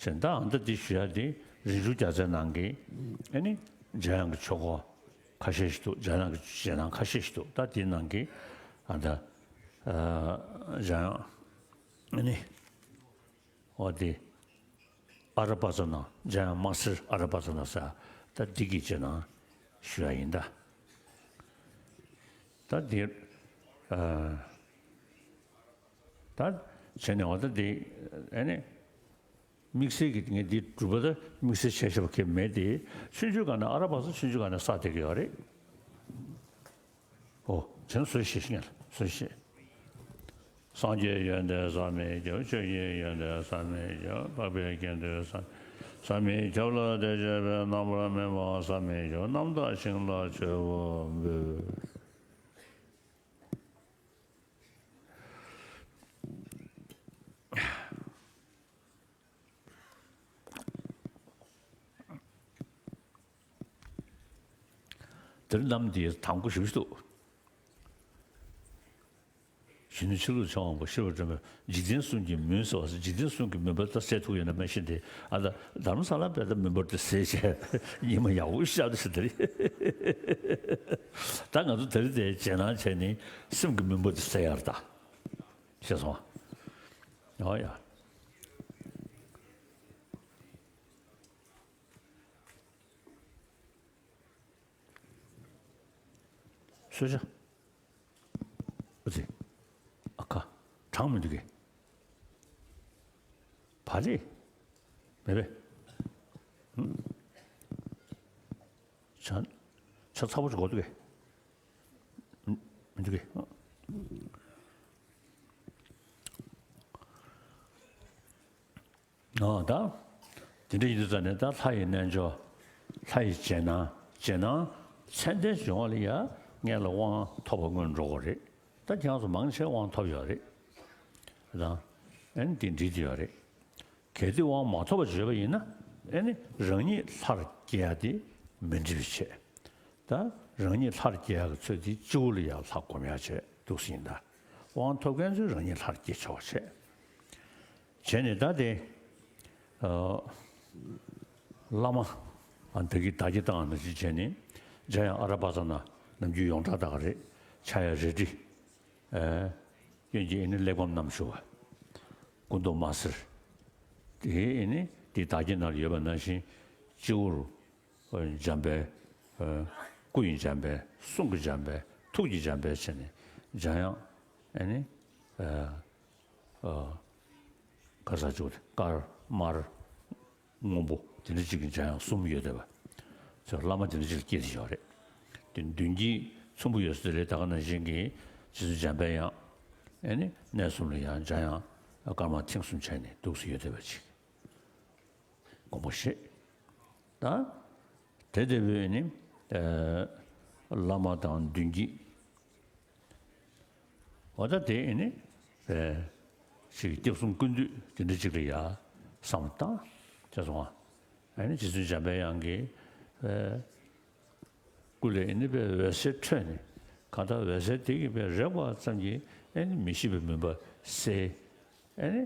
གཞན་དག་ཨ་མདའ་འདི་ཞུ་ཡ་འདི་རིན་འབྱུང་རྒྱལ་མཚན་ནང་གི་ཨ་ནི་འཇམ་དབྱངས་ཀྱི་ཆོས་སྐོར་ཁ་ཤས་ཤིག་འདུག་འཇམ་དབྱངས་ཀྱི་ཞལ་ནང་ཁ་ཤས་ཤིག་འདུག་ད་འདི་ནང་གི་ཨ་མདའ་ཨ་འཇམ་དབྱངས་ཨ་ནི་འོ་དེ་ཨ་ར་པ་ཙ་ན། འཇམ་དབྱངས་དམར་སེར་ཨ་ར་པ་ཙ་ན་ཟེར། ད་འདི་གི་རྗེས་ནང་ཞུ་ཡ་ཡིན་ད། ད་འདི་ཨ། ད་བྱས་ནས་འོ་ད་འདི་ཨ་ནི་དམིགས་བསལ་གྱི་ངས་འདི་སྒྲུབ་པ་ད་དམིགས་བསལ་བྱས་བཞག་པ་གང་ཡང་མེད་དེ། ཆུང་ཆུང་སྒང་ནས་ཨ་ར་པ་ཙ་ཆུང་ཆུང་སྒང་ནས་བསགས་བསྡད་ཀྱི་ཡོད་རེད། ཨོ་ དྲན་གསོ་ཞིག་ངས་གསོ་ཞིག་སངས་རྒྱས་ཡོན་ཏན་བསམ་མི་ཁྱབ། ཆོས་ཉིད་ཡོན་ཏན་བསམ་མི་ཁྱབ། འཕགས་པའི་དགེ་འདུན་བསམ་བསམ་མི་ཁྱབ་ལ། དེ་བཞེད་པའི་རྣམ་པར་སྨིན་པ་བསམ་མི་ཁྱབ། རྣམ་དག་ཞིང་ལ་མཆོད་པ་འབུལ། དེར་རྣམས་འདིའི་དང་པོ་ཞུ་ཞུ་འདུག་གཞོན་ནུ་ཕྱི་ལུགས་ཆོས་དབང་པོ་ཤེས་རབ་སྒྲོན་མེ། འཇིག་རྟེན་གསུམ་གྱི་མུན་ཟེར་བ་ཟེར། འཇིག་རྟེན་གསུམ་གྱི་མུན་པ་ད་སེལ་ཐུབ་ཡོད་ན་མ་ཤེས་ཏེ། ཨ་ད་རྡ་རམ་ས་ལ་བས་ད་མུན་པ་དེ་སེལ་བྱས་ཉི་མ་ཡག་པོ་ཤར་དུ་ཞིག་དེ་རེད། ད་ང་ཚོ་དེ་རིང་དེ་རྗེས་གནང་བྱས་ནས་སེམས་ཀྱི་མུན་པ་དེ་སེལ་ཡག་རེད་ད། ཤེས་སོང་ཨ། ཨོ་ཡ། གསོལ་ཇ། ཨུ་ཙི། ཨ་ཁ། གྲང་མི་འདུག་གས། བ་ལི། མེད་པས། ཆ། ཆ་ཚ་པོ་ཞིག་དགོས་འདུག་གས། མི་འདུག་གས། ཨོ་ད། དེ་འདྲ་ཡིན་དུས་ཙ་ནས་ད་ལྷ་ཡི་རྣལ་འབྱོར། ལྷ་ཡི་རྗེས་གནང་། རྗེས་གནང་ཚད་ལྡན་འབྱུང་བ་ལ་ཡ་ངས་ལ་དབང་ཐོབ་པ་སྔོན་འགྲོ་དགོས་རེད། ད་ཁྱེད་རང་ཚོ་མང་ཆེ་དབང་ཐོབ་ཡོད་རེད། ད་ཨེ་ནི་འདི་འགྲིག་གི་ཡོད་རེད། གལ་ཏེ་དབང་མ་ཐོབ་པ་བརྗོད་པ་ཡིན་ན། ཨེ་ནི་རང་ཉིད་ལྷར་སྐྱེ་ཡ་དེ་མི་འགྲིག་པའི་ཆེད། ད་རང་ཉིད་ལྷར་སྐྱེ་ཡག་གི་ཚོད་དེ་སྤྱི་བོ་ལ་ཡང་ལྷ་སྒོམ་ཡག་བྱས་འདུག་སེ་ཡིན་ད། དབང་ཐོབ་མཁན་ཚོས་རང་ཉིད་ལྷར་སྐྱེ་ཆོག་བྱས། བྱས་ནས་ད་དེ། ཨ། བླ་མ། ཨ་ད་གི་བདག་གི་བཏང་ནང་བཞིན་བྱས་ནས། འཇམ་དབྱངས་ཨ་ར་པ་ཙ་ན་ནམ་རྒྱུན་ཡོངས་གྲགས་ད་ག་རེད། ཕྱག་གཡས་རལ་གྲི། ཨ། གཡོན་གྱི་ཨེ་ནི་གླེགས་བམ་བསྣམས་བཞུགས་པ། སྐུ་མདོག་དམར་སེར། དེ་ཨེ་ནི་དེ་བདག་གི་ནང་ལ་ཡོད་པ་ནང་བཞིན། སྤྱི་བོར་འཇམ་དཔལ། སྐུ་ཡི་འཇམ་དཔལ། གསུང་གི་འཇམ་དཔལ། ཐུགས་ཀྱི་འཇམ་དཔལ་བྱས་ནས་འཇམ་དབྱངས་ཨེ་ནི། ཨ། ག་ས་བཅུག་དཀར་དམར་སྔོན་པོ་དེ་འདྲ་ཅིག་གི་འཇམ་དབྱངས་གསུམ་ཡོད་བསྡད་པ། ཚོ་བླ་མ་དེ་འདྲ་ཅིག་ལ་སྐྱེས་ཏེ་ཡོད་རེད། དེ་མདུན་གྱི་ཚོམ་བུ་ཡོད་ས་དེ་རེད། ད་ག་ནང་བཞིན་གྱི་རྗེ་བཙུན་འཇམ་དཔལ་དབྱངས་ཨེ་ནི་གནས་གསུམ་ལ་ཡང་འཇམ་དབྱངས་དཀར་དམར་མཐིང་གསུམ་བྱས་ནས་འདུག་སེ་ཡོད་བསྡད་པ་ཅིག་དགོངས་པ་བཞེས། ད། དེ་ལྟ་བུའི་ནི། ཨ། བླ་མ་དང་མདུན་བསྐྱེད། འོ་ད་དེ་ནི། ཨ། ཅིག་སྐྱབས་གསུམ་ཀུན་འདུས་དེ་འདྲ་ཅིག་ལ་ཡ་བསམ་བློ་བཏང་། ཅེས་སོང་ང་། ཨ་ནི་རྗེ་བཙུན་འཇམ་པའི་དབྱངས་ཀྱི། ཨ། སྐུ་ལས་ནི་པའི་འོད་ཟེར་འཕྲོས་ནས། གང་ལྟར་འོད་ཟེར་དེ་གིས་པའི་རེག་པ་ཙམ་གྱིས་ཨ་ནི་མི་ཤེས་པའི་མུན་པ་སེལ། ཨ་ནི།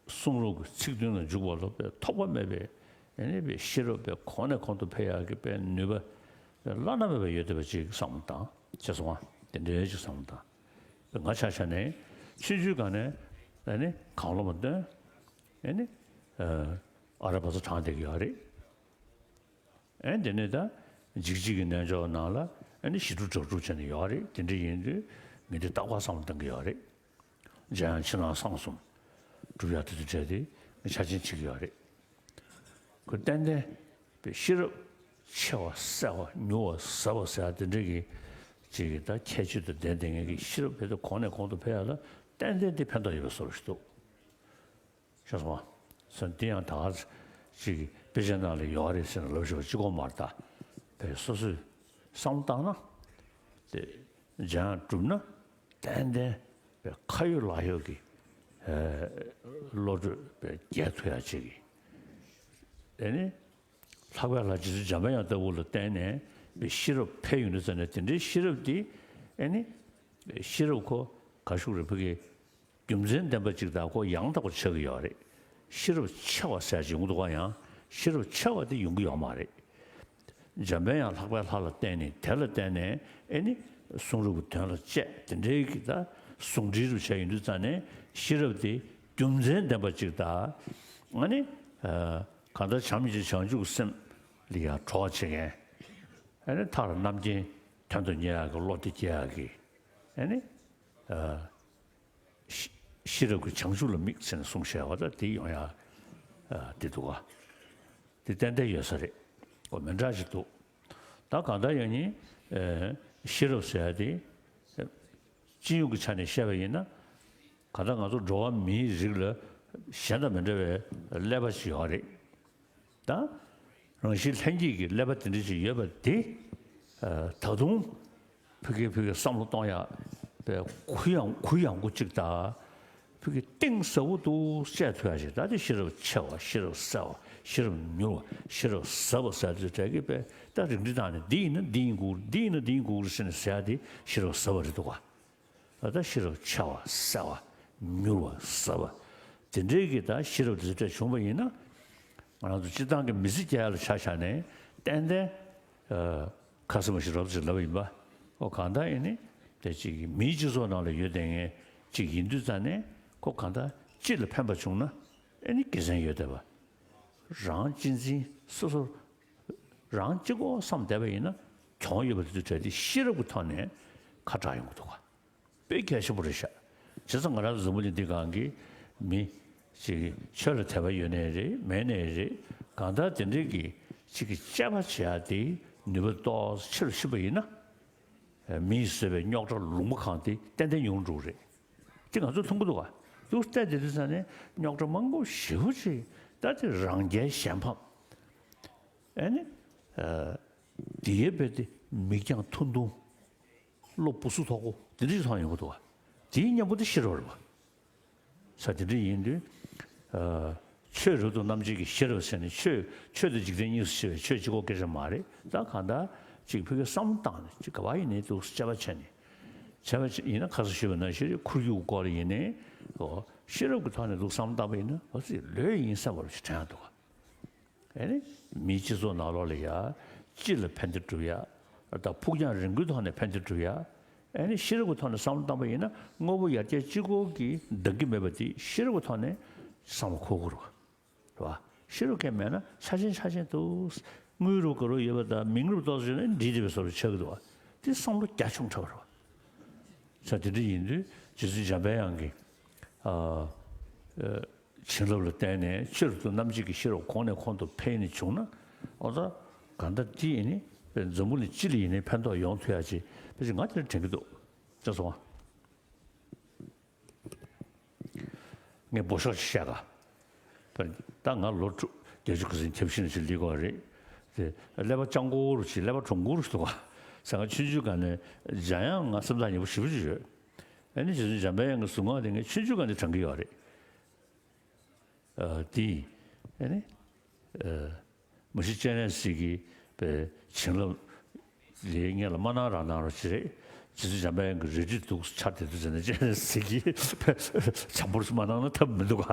གསུང་རབ་ཀྱི་ཚིག་དོན་ལ་འཇུག་པ་ལ་པའི་ཐོགས་པ་མེད་པའི་ཨེ་ནི་པའི་ཤེས་རབ་པའི་གོང་ནས་གོང་དུ་འཕེལ་ཡག་གི་པའི་ནུས་པ་བླ་ན་མེད་པ་ཡོད་བསྡད་པ་ཅིག་བསམ་བློ་བཏང་བྱས་སོང་བ། དེ་འདྲའི་ཅིག་བསམ་བློ་བཏང་། ང་ཆ་བཞག་ནས་ཆུང་ཆུང་སྒང་ནས་ཨེ་ནི་གང་བློ་མ་བཏོན། ཨེ་ནི་ཨ་ར་བ་ས་དྲངས་བསྡད་ཀྱི་ཡོད་རེད། ཨེ་དེ་ནས་ད་འཇིགས་བྱེད་ཀྱི་རྣལ་འབྱོར་ནང་ལ་ཨེ་ནི་ཞི་ཁྲོ་དྲག་སྒྲུབ་བྱས་ནས་ཡོད་རེད། དེ་འདྲ་ཡིན་དུས་ངས་འདི་རྟག་པར་བསམ་བློ་གཏོང་གི་ཡོད་རེད། འཇམ་དབྱངས་ཕྱི་ནང་གསང་གསུམ་སྒྲུབ་ཡག་དེ་ཚོ་བྱས་ཏེ་ངས་ཆ་རྐྱེན་བྱེད་ཀྱི་ཡོད་རེད། ཁོ་ཏན་ཏན་པའི་ཤེས་རབ་ཆེ་བ་གསལ་བ་མྱུར་བ་ཟབ་པ་ཟེར་ཡག་དེ་འདྲ་གི་ཅིག་གི་ད་ཁྱད་ཆོས་དང་ལྡན་ལྡན་ངེད་ཀྱི་ཤེས་རབ་དེ་ཚོ་གོང་ནས་གོང་དུ་འཕེལ་ཡག་ལ་ཏན་ཏན་དེ་ཕན་ཐོགས་ཡོད་པའི་བཟོ་འདྲ་ཞིག་འདུག་ཤེས་སོང་བ། སོ་འདི་ཡང་ད་ག་ཅིག་དཔེ་ཆ་ནང་ལ་ཡོད་རེད་ཟེར་ན་ལབ་ཤོག་གཅིག་པོ་མ་རེད་ད། དེ་སོ་སོས་བསམ་བློ་བཏང་ན། དེ་སྦྱང་གྲུབ་ན་ཏན་ཏན་པའི་ཁ་ཡོད་ལག་ཡོད་ཀྱི་བློ་གྲོས་པའི་རྒྱས་ཐུབ་ཡག་ཅིག་གི། དེ་ནི་ལྷག་པའི་ལྷ་རྗེ་བཙུན་འཇམ་པའི་དབྱངས་ལྟ་བུ་ལ་བརྟེན་ནས་པའི་ཤེས་རབ་འཕེལ་ཡོང་དུས་ཙམ་ནས་དེ་འདྲའི་ཤེས་རབ་དེ་ཨེ་ནི་ཤེས་རབ་ཁོ་ག་ཤུགས་རེད་ཕ་གི་རྒྱུ་མཚན་ལྡན་པ་ཅིག་དང་ཁོ་ཡང་དག་པ་ཆགས་ཀྱི་ཡོད་རེད། ཤེས་རབ་ཆེ་བ་ཟེར་ཅིག་ཡོང་འདུག་ག་ཡང་ཤེས་རབ་ཆེ་བ་དེ་ཡོང་གི་ཡོད་མ་རེད། འཇམ་པའི་དབྱངས་ལྷག་པའི་ལྷ་ལ་བརྟེན་ནས་དེ་ལ་བརྟེན་ནས་ཨེ་ནི་གསུང་རབ་ཀྱི་དོན་ལ་དཔྱད་དེ་འདྲའི་གི་ད་ཟུང་འབྲེལ་རུ་བྱས་ཡོང་དུས་ཙམ་ནས་ཤེས་རབ་དེ་རྒྱུ་མཚན་ལྡན་པ་ཅིག་དང་ཨ་ནི་གང་ལྟར་བྱམས་ཆེན་བྱང་ཆུབ་སེམས་ལ་ཡང་གྲོགས་བྱེད་མཁན་ཨེ་ནི་མཐར་རྣམ་མཁྱེན་དོན་དུ་གཉེར་ཡག་གི་བློ་དེ་སྐྱེ་ཡག་གི་ཨེ་ནི། ཤེས་ཤེས་རབ་ཀྱི་བྱང་ཆུབ་ལ་དམིགས་ཟེར་ནས་གསུངས་བཞག་པ་ད་དེ་ཡོང་ཡ་དེ་འདུག་ག་དེ་ཏན་ཏན་ཡོད་ས་རེད། ཨོ་མི་འདྲ་ཞིག་འདུག་ད་གང་ལྟར་ཡང་ནི་ཨེ་ ཤེས་རབ་ཟེར་ཡ་དེ་སྤྱི་ཡོངས་ཀྱི་ཆ་ནས་བཤད་པ་ཡིན་ན། གང་ལྟར་ང་ཚོ་འགྲོ་བ་མིའི་རིགས་ལ་གཞན་དང་མི་འདྲ་བའི་ཀླད་པ་ཞིག་ཡོད་རེད། ད་རང་བཞིན་ལྷན་སྐྱེས་ཀྱི་ཀླད་པ་དེ་འདྲ་ཞིག་ཡོད་པ་དེ། ད་དུང་ཕ་གིའི་ཕ་གིའི་བསམ་བློ་གཏོང་ཡག་པའི་གུ་ཡངས་གུ་ཡངས་པོ་གཅིག་དང་། ཕ་གི་གཏིང་ཟབ་པོ་འདུག་བཤད་ཐུབ་ཡག་ཞིག་ད་དེ་ཤེས་རབ་ཆེ་བ། ཤེས་རབ་གསལ་བ། ཤེས་རབ་མྱུར་བ། ཤེས་རབ་ཟབ་པ་ཟེར་དུས་གྲས་ཀྱི་པའི་ད་རིགས་འདྲི་སྟངས་ནི་འདི་ཡིན་ན་འདི་ཡིན་དགོས། འདི་ཡིན་ན་འདི་ཡིན་དགོས་ཟེར་ནས་ཟེར་ཡག་དེ་ཤེས་རབ་ཟབ་པ་རེད་འདུག་ག་ད་ལྟ་ཤེས་རབ་ཆེ་བ། གསལ་བ། མྱུར་བ། ཟབ་པ། དེ་འདྲའི་གི་ད་ཤེས་རབ་དེ་ཚོ་བྱུང་བ་ཡིན་ན། ང་རང་ཚོ་སྤྱིར་བཏང་གི་མི་ཚེ་སྐྱེལ་ཡག་ལ་ཆ་བཞག་ནས་ཏན་ཏན་ཁ་སེམས་ཤིག་རོབ་ཅིག་ལབ་ཡིན་པ། ཨོ་གང་ལྟར་ཡིན་ནི་དེ་ཅིག་མིའི་སྤྱི་ཚོགས་ནང་ལ་ཡོད་བསྡད་མཁན་ཅིག་ཡིན་དུས་ཙང་ནས་ཁོ་གང་ལྟར་སྤྱི་ལ་ཕན་པ་བྱུང་ན་ཨེ་ནི་དགེ་མཚན་ཡོད་བསྡད་པ། རང་གཅེས་འཛིན་སོ་སོ་རང་གཅིག་པོ་བསམ་བསྡད་པ་ཡིན་ན་གྱོང་ཡོད་པ་དེ་ཚོ་གྲས་དེ་ཤེས་རབ་ཀྱི་ཐོག་ནས་ཁ་གྲག་ཡོང་གི་འདུག་ག་དཔེ་གལ་ཆེན་པོ་རེད་ཤག་བྱས་ཙང་ང་རང་ཚོ་འཛམ་བུ་གླིང་འདི་སྒང་གི་མི་ཞིག་ཆོས་ལ་དད་པ་ཡོད་ནའི་རེད། མེད་ནའི་རེད། གང་ལྟར་དེ་འདྲའི་གི་ཅིག་གི་དཔྱད་པ་བྱེད་ཡག་དེ་ནུས་པ་ཏོག་ཙམ་ཆེ་རུ་ཕྱིན་པ་ཡིན་ན། མིས་བཟོས་པའི་རྙོག་དྲ་ལུང་པ་གང་དེ་ཏན་ཏན་ཉུང་རུ་འགྲོ་གི་རེད། དེ་ང་ཚོས་མཐོང་གི་འདུག་ག་འདུག་བལྟས་བསྡད་དུས་ཙང་ནས་རྙོག་དྲ་མང་པོ་ཞེ་པོ་ཅིག་ད་དེ་རང་རྒྱལ་གཞན་ཕམ། ཨེ་ནི། དེ་ཡས་པས་དེ་མིག་རྒྱང་ཐུང་ཐུང་། བློ་སྦུ་སུ་མཐོ་པོ་དེ་འདྲ་ཞིག་མཐོང་ཡོང་གི་འདུག་ག་དེའི་གཉེན་པོ་དེ་ཤེས་རབ་རེད་པ། ས་དེ་འདྲ་ཡིན་དུས། ཆོས་རབ་ཏུ་རྣམ་འབྱེད་ཀྱི་ཤེས་རབ་ཟེར་ནས་ཆོས་ཆོས་དང་འཇིག་རྟེན་གཉིས་སུ་ཕྱེ་བའི་ཆོས་གཅིག་པོ་སྐད་ཆ་མ་རེད། ད་གང་ལྟར་ཅིག་ཕ་གིའི་བསམ་བློ་བཏང་ནས་ཅིག་ག་པར་ཡིན་ནའི་འདུག་དཔྱད་པ་བྱས་ནས། དཔྱད་པ་བྱས་ཡིན་ན་ཁ་སང་ཞུས་པ་ནང་བཞིན་ཁོར་ཡུག་སྐོར་ལ་ཡིན་ནའི། ཨོ་ཤེས་རབ་ཀྱི་ཐོག་ནས་འདུག་བསམ་བློ་བཏང་པ་ཡིན་ན་ཨོ་ཙི་ལོས་ཡིན་བསམ་པ་ཞིག་དྲན་ཡག་འདུག་ག་ཨེ་ནི། མིའི་སྤྱི་ཚོགས་ནང་ལོགས་ལ་ཡ། སྤྱི་ལ་ཕན་བདེ་སྒྲུབ་ཡ། དང་ཕུགས་རྒྱང་རིང་པོའི་ཐོག་ནས་ཕན་བདེ་སྒྲུབ་ཡ། ཨེ་ནི་ཤེས་རབ་ཀྱི་ཐོག་ནས་བསམ་བློ་བཏང་པ་ཡིན་ན་དངོས་པོ་ཡར་རྒྱས་གཅིག་པོ་གིས་འདང་གི་མེད་པ་དེ་ཤེས་རབ་ཀྱི་ཐོག་ནས་བསམ་བློ་འཁོར་དགོས་རེད་པ། རེད་པ། ཤེས་རབ་ཀྱི་མེད་ན་ཆ་ཆེན་ཆ་ཆེན་དུ། དངུལ་རབ་དགའ་རབ་ཡོད་པ་དང་མིང་རབ་ཏོག་ཙམ་ཡོད་ན་འགྲིག་བསྡད་པའི་བཟོ་འདྲ་ཆགས་ཀྱི་འདུག་པ། དེ་བསམ་བློ་རྒྱ་ཆུང་དྲགས་པ་རེད་པ། ས་དེ་འདྲ་ཡིན་དུས་རྗེ་བཙུན་འཇམ་པའི་དབྱངས་ཀྱིས། ཨ། ཨ། བྱིན་རླབས་ལ་བརྟེན་ནས་ཆོས་རབ་ཏུ་རྣམ་འབྱེད་ཀྱི་ཤེས་རབ་གོང་ནས་གོང་དུ་འཕེལ་ནས་བྱུང་ན། ཨོ་ད་གང་ལྟར་དེ་ཡིན་ནི་འཛམ་བུ་གླིང་སྤྱི་ལ་ཡིན་ནའི་ཕན་ཐོགས་ཡོང་ཐུབ་ཡག་ཅིག་ཕལ་ཆེར་ང་དེ་འདྲ་དྲན་གྱི་འདུག་ཅེས་སོང་བ། ངས་འབོ་ཤོག་ཅིག་བཤད་ག་ད་ང་ལོ་དྲུག་བརྒྱད་ཅུ་གི་ཟིན་ཐེབས་ཤིང་ཅིག་ལི་གོ་རེད། དེ་ཀླད་པ་སྤྱང་ཀོ་རུ་ཅིག་ཀླད་པ་གྲུང་ཀོ་རུ་ཞིག་འདུག་ག་ས་ང་ཆུང་ཆུང་སྒང་ནས་འཇམ་དབྱངས་ང་སེམས་ཐག་ཉེ་པོ་ཞེ་པོ་ཅིག་ཡོད། ཨ་ནི་རྗེ་བཙུན་འཇམ་པའི་དབྱངས་ཀྱི་གཟུངས་སྔགས་དེ་ངས་ཆུང་ཆུང་སྒང་ནས་དྲན་གྱི་ཡོད་རེད། ཨ་དེ་ཨ་ནི་ཨ་མ་གཞི་སྤྱན་རས་གཟིགས་ཀྱི་པའི་བྱིན་རླབས་ལས་ངེད་ལ་མ་གནང་རང་གནང་རོགས་བྱེད་རེད། རྗེ་བཙུན་འཇམ་པའི་དབྱངས་ཀྱི་རལ་གྲི་འདུག་ཆར་དེ་དུས་ཟེར་ནས་སྤྱན་རས་གཟིགས་ཀྱིས་བྱམས་པོར་མ་གནང་ན་ཐབས་མི་འདུག་ག་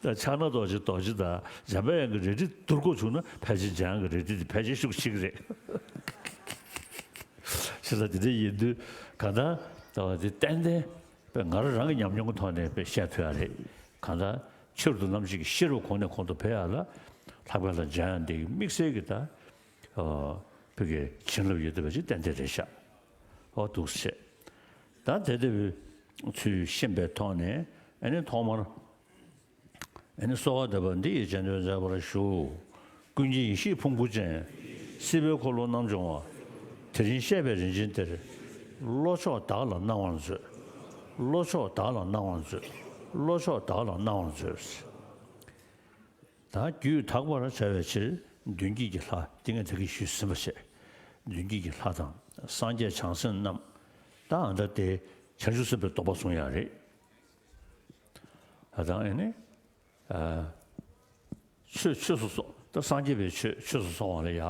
ད་ཕྱག་ན་རྡོ་རྗེ་རྡོ་རྗེ་དང་འཇམ་པའི་དབྱངས་ཀྱི་རལ་གྲི་བསྡུར་དགོས་བྱུང་ན་ཕལ་ཆེར་འཇམ་དབྱངས་ཀྱི་རལ་གྲི་དེ་ཕལ་ཆེར་ཤུགས་ཆེ་གི་རེད། བྱས་ཙང་དེ་འདྲ་ཡིན་དུས་གང་ལྟར་ད་དེ་ཏན་ཏན་པའི་ང་རང་རང་གི་ཉམས་མྱོང་གི་ཐོག་ནས་པའི་བཤད་ཐུབ་ཡག་རེད། གང་ལྟར་ཆོས་རབ་ཏུ་རྣམ་འབྱེད་ཀྱི་ཤེས་རབ་གོང་ནས་གོང་དུ་འཕེལ་ཡག་ལ་ལྷག་པར་དུ་འཇམ་དབྱངས་འདི་དམིགས་བསལ་གྱི་ད་བོད་ཀྱི་བྱིན་རླབས་ཡོད་བསྡད་པ་ཅིག་ཏན་ཏན་རེད་ཤག་ཨོ་འདུག་སེ་བྱས། ད་དེ་ལྟ་བུའི་ཚུལ་ཤེས་པའི་ཐོག་ནས་ཨ་ནི་ཐོག་མར། ཨ་ནི་གསོལ་བ་འདེབས་པ་འདི་ཡི་རྗེས་ཟློས་མཛད་པར་ཞུ། ཀུན་མཁྱེན་ཡེ་ཤེས་ཕུང་པོ་ཅན། སྲིད་པའི་འཁོར་ལོ་རྣམ་སྦྱོང་བ། དེ་རིང་གཤེགས་པའི་རིན་ཆེན་གཏེར། བློ་མཆོག་བདག་ལ་གནང་བར་མཛོད། བློ་མཆོག་བདག་ལ་གནང་བར་མཛོད། བློ་མཆོག་བདག་ལ་གནང་བར་མཛོད། ད་རྒྱུད་དག་པར་བྱ་བའི་ཕྱིར། མདུན་བསྐྱེད་ཀྱི་ལྷ་འདི་ངས་ད་གིན་ཞུས་ཟིན་པ་བྱས། མདུན་བསྐྱེད་ཀྱི་ལྷ་དང་སངས་རྒྱས་བྱང་སེམས་རྣམས། ད་ཨ་ད་དེ་བྱང་ཆུབ་སེམས་དཔའི་སྡོམ་པ་བཟུང་ཡག་རེད། ད་ཨ་ནི། ཆོས་ཆོས་སུ་སོང་ད་སངས་རྒྱས་པའི་ཆོས་ཆོས་སུ་སོང་བ་ལ་ཡ་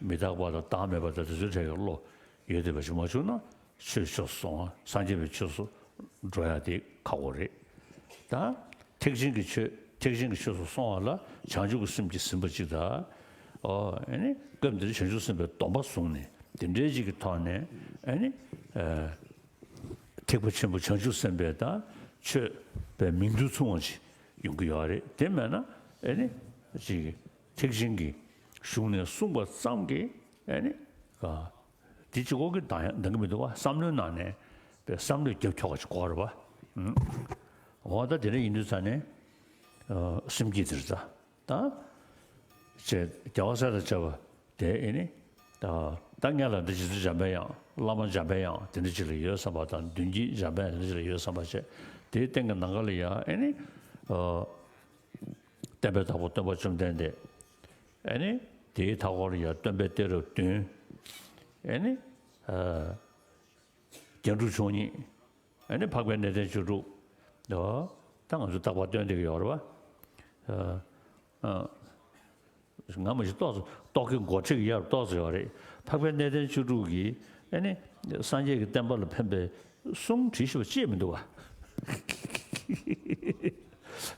མི་རྟག་པ་དང་བདག་མེད་པ་དང་དེ་ཚོའི་གྲས་ཀྱི་བློ་ཡོད་བསྡད་པ་ཞིག་མ་བྱུང་ན་ཆོས་ཆོས་སུ་སོང་བ་སངས་རྒྱས་པའི་ཆོས་སུ་འགྲོ་ཡ་དེ་ཁག་པོ་རེད། ད་ཐེག་ཆེན་གྱི་ཆོས་ཐེག་ཆེན་གྱི་ཆོས་སུ་སོང་བ་ལ་བྱང་ཆུབ་ཀྱི་སེམས་ཀྱིས་ཟིན་པ་ཅིག་དང་། ཨོ་ཨ་ནི་སྐབས་འདིར་བྱང་ཆུབ་སེམས་དཔའི་སྡོམ་པ་བཟུང་ནས་དེ་འདྲའི་ཅིག་གི་ཐོག་ནས་ཨ་ནི། ཐེག་པ་ཆེན་པོ་བྱང་ཆུབ་སེམས་དཔའི་དང་ཆོས་པའི་མིང་དོན་མཚུངས་པ་ཅིག་ཡོང་གི་ཡོད་རེད། དེ་མེད་ན་ཨེ་ནི་ཅིག་ཐེག་ཆེན་གྱི་གཞུང་ནས་གསུངས་པ་ཙམ་གྱིས་ཨེ་ནི་ག་འདི་གཅིག་པོ་གིས་འདང་ཡང་འདང་གི་མི་འདུག་བ། བསམ་བློའི་ནང་ནས་པའི་བསམ་བློས་རྒྱབ་འཁྱོག་པ་ཅིག་དགོས་རེད་བ། འོ་ད་དེ་འདྲ་ཡིན་དུས་ཙང་ནས་སེམས་བསྐྱེད་དེར་ཙ། ད། ཅེས་རྒྱལ་བ་སྲས་དང་བཅས་པ་དེ་ཨེ་ནི། ད་ད་སྔོན་ལ་འདི་རྗེ་བཙུན་འཇམ་པའི་དབྱངས། བླ་མ་འཇམ་པའི་དབྱངས་དེ་འདྲ་ཅིག་ལ་ཡོད་བསམ་པ་དང་། མདུན་བསྐྱེད་འཇམ་པའི་དེ་འདྲ་ཅིག་ལ་ཡོད་བསམ་པ་བྱས། དེའི་སྟེང་གི་ནང་ཁ་ལ་ཡང་ཨེ་ནི། ཨ། བསྟན་པའི་བདག་པོ་སྟོན་པ་བཅོམ་ལྡན་འདས། ཨེ་ནི། དེའི་མཐའ་སྐོར་ལ་ཡང་སྟོན་པའི་གཏད་རབས་བདུན། ཨེ་ནི། ཨ། རྒྱན་དྲུག་མཆོག་གཉིས། ཨ་ནི་འཕགས་པའི་གནས་བརྟན་བཅུ་དྲུག། ཨོ། ད་ང་ཚོ་རྟག་པར་སྟོན་བསྡད་ཀྱི་ཡོད་རེད་པ། ཨ། ཨ། ང་མ་གཞི་ཏོག་ཙམ་རྟོག་གེ་མགོ་ཁྲིད་ཀྱི་ཡར་ཏོག་ཙམ་ཡོད་རེད། འཕགས་པའི་གནས་བརྟན་བཅུ་དྲུག་གིས་ཨ་ནི་སངས་རྒྱས་ཀྱི་བསྟན་པ་ལ་ཕན་པའི་གསུང་བྲིས་ཤེས་པ་ཅིག་མི་འདུག་ག་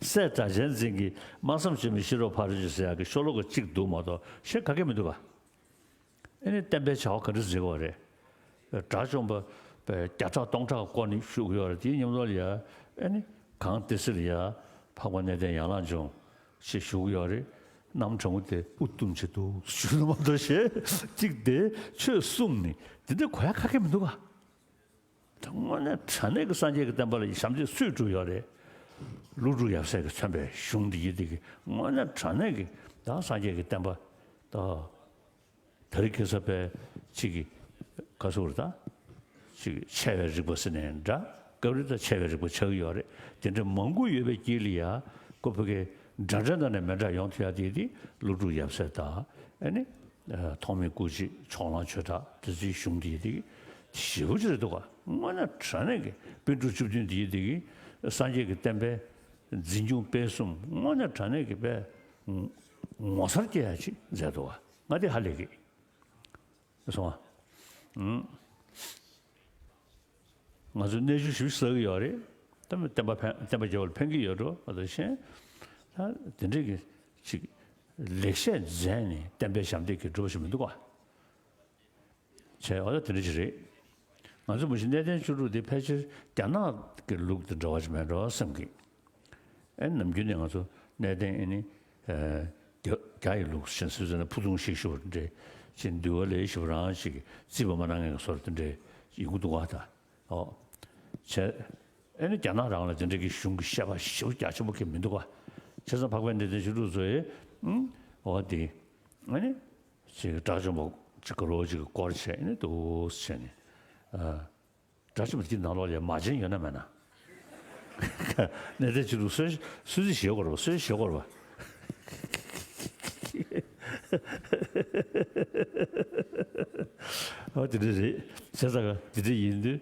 སྲས་སྒྲ་གཅན་འཛིན་གྱིས་སྨྲ་བསམ་བརྗོད་མེད་ཤེས་རབ་ཕ་རོལ་ཕྱིན་ཟེར་ཡག་གི་ཤོ་ལོ་ཀ་གཅིག་འདུག་མ་གཏོགས་གཞན་ག་གེ་མི་འདུག་ག་ཨ་ནི་བསྟན་པའི་བྱ་བ་ག་འདྲ་མཛད་དགོས་རེད། དགྲ་བཅོམ་པ་བརྒྱ་ཕྲག་སྟོང་ཕྲག་བསྐོར་ནས་བཞུགས་ཡོད་རེད། དེའི་མཉམ་དུ་ལ་ཡ་ཨ་ནི་གངས་ཏི་སེ་ལ་ཡ་འཕགས་པ་གནས་བརྟན་ཡན་ལག་འབྱུང་ཞེས་བཞུགས་ཡོད་རེད། གནམ་གྲང་མོ་དེ་ཨུ་དུམ་བྱེད་འདུག་ཞུ་ནི་མ་གཏོགས་གཞན་གཅིག་དེ་ཆོས་གསུངས་ནི་དེ་འདྲ་གོ་ཡ་ག་གེ་མི་འདུག་ག་དངོས་གནས་དྲང་གནས་ཀྱི་སངས་རྒྱས་ཀྱི་བསྟན་པ་ལ་ཞབས་འདེགས་སུས་བསྒྲུབས་ཡོད་རེད། ཀླུ་སྒྲུབ་ཡབ་སྲས་ཀྱིས་མཚོན་པའི་གཞུང་འདི་ཡི་འདི་གི་དངོས་གནས་དྲང་གནས་ཀྱི་ད་སངས་རྒྱས་ཀྱི་བསྟན་པ་ད། དེ་རིང་ཁ་སང་པའི་གཅིག་གི་ག་ཟེར་དགོས་རེད་ད། གཅིག་གི་ཆེ་བའི་རིག་པ་ཟེར་ནའི་འདྲ། སྐབས་རེ་ད་ཆེ་བའི་རིག་པ་ཆགས་ཀྱི་ཡོད་རེད། དེ་འདྲ་མང་པོ་ཡོད་པའི་དཀྱིལ་ལ་ཡ་ཁོ་བོད་སྐད་འདྲ་འདྲ་ནང་ནས་མི་འདྲ་ཡོང་ཐུབ་ཡ་དེ་དེ་ཀླུ་སྒྲུབ་ཡབ་སྲས་དང་ཨ་ནི་ཐོགས་མེད་སྐུ་མཆེད་ཕྱོགས་གླང་ཆོས་གྲགས་དེ་ཚོའི་གཞུང་དེ་དེ་ཞེ་པོ་ཅིག་རེད་འདུག་ག་དངོས་གནས་དྲང་གནས་ཀྱི་པཎ་གྲུབ་བཅུ་བདུན་དེ་དེ་གི་སངས་རྒྱས་ཀྱི་བསྟན་པའི་འཛིན་སྐྱོང་སྤེལ་གསུམ་དངོས་གནས་དྲང་གནས་ཀྱི་དཔེ་ངོ་མཚར་སྐྱེ་ཡ་ཅིག་མཛད་འདུག་ག་ང་དེ་ཧ་ལས་ཀི། སོང་ཨ། ང་ཚོས་གནས་ཆུང་ཞིག་བསགས་ཀྱི་ཡོད་རེད། ད་བསྟན་པ་ཕན་བསྟན་པ་རྒྱལ་བ་ལ་ཕན་གྱི་ཡོད་འགྲོ། ཨ་ད་གཞན་ད་དེ་འདྲས་ཀྱི་ཅིག་ལེགས་བཤད་མཛད་ནས་བསྟན་པའི་ཞབས་འདེགས་ཀྱི་སྒྲུབ་པ་ཞིག་མི་འདུག་ག་བྱས་ཨ་ད་དེ་འདྲ་ཞིག་རེད། ང་ཚོ་མ་གཞི་གནས་བརྟན་བཅུ་དྲུག་དེ་ཕལ་ཆེར་རྒྱ་ནག་གི་ལུགས་དང་འདྲ་བ་ཞིག་མེད་འགྲོ་བསམ་གི། ཨེ་ནམ་རྒྱུན་ནས་ང་ཚོ་གནས་བརྟན་ཨེ་ནི། རྒྱ་རྒྱ་ཡི་ལུགས་ཤིག་ཟེར་ན་ཕུ་ཐུང་ཞིག་ཞུ་བ་འདྲ། ཅིག་འདུལ་བ་ལས་ཞུ་བ་རང་ཞིག་རྩིས་པ་མ་གནང་མཁན་གྱི་བཟོ་འདྲ་འདྲ་ཡིན་གྱི་འདུག་ག་ད། ཨོ། བྱས། ཨེ་ནི་རྒྱ་ནག་རང་ལ་དེ་འདྲ་གི་གཞུང་གི་བཤད་པ་ཞེ་པོ་རྒྱ་ཆེན་པོ་གི་མི་འདུག་ག་བྱས་ཙང་འཕགས་པའི་གནས་བརྟན་བཅུ་དྲུག་ཚོ་ཡི། ཨོ་དེ། ཨེ་ནི། ཅིག་དགྲ་བཅོམ་པ་ཅིག་ག་ལོ་ཅིག་གི་སྐོར་བྱས་ཨེ་ནི་འདུག་བྱས་ནས། ཨ། དགྲ་བཅོམ་པ་དེ་ནང་ལོགས་ལ་མ་བྱན་ཡོད་ན་མེད་ན། གནས་བརྟན་བཅུ་དྲུག་གསོལ་གསོལ་ཚིགས་བཞེས་དགོས་རེད་པ། གསོལ་ཚིགས་བཞེས་དགོས་རེད་པ། ཨོ་དེ་འདྲ་རེད། བྱས་ཙང་དེ་འདྲ་ཡིན་དུས།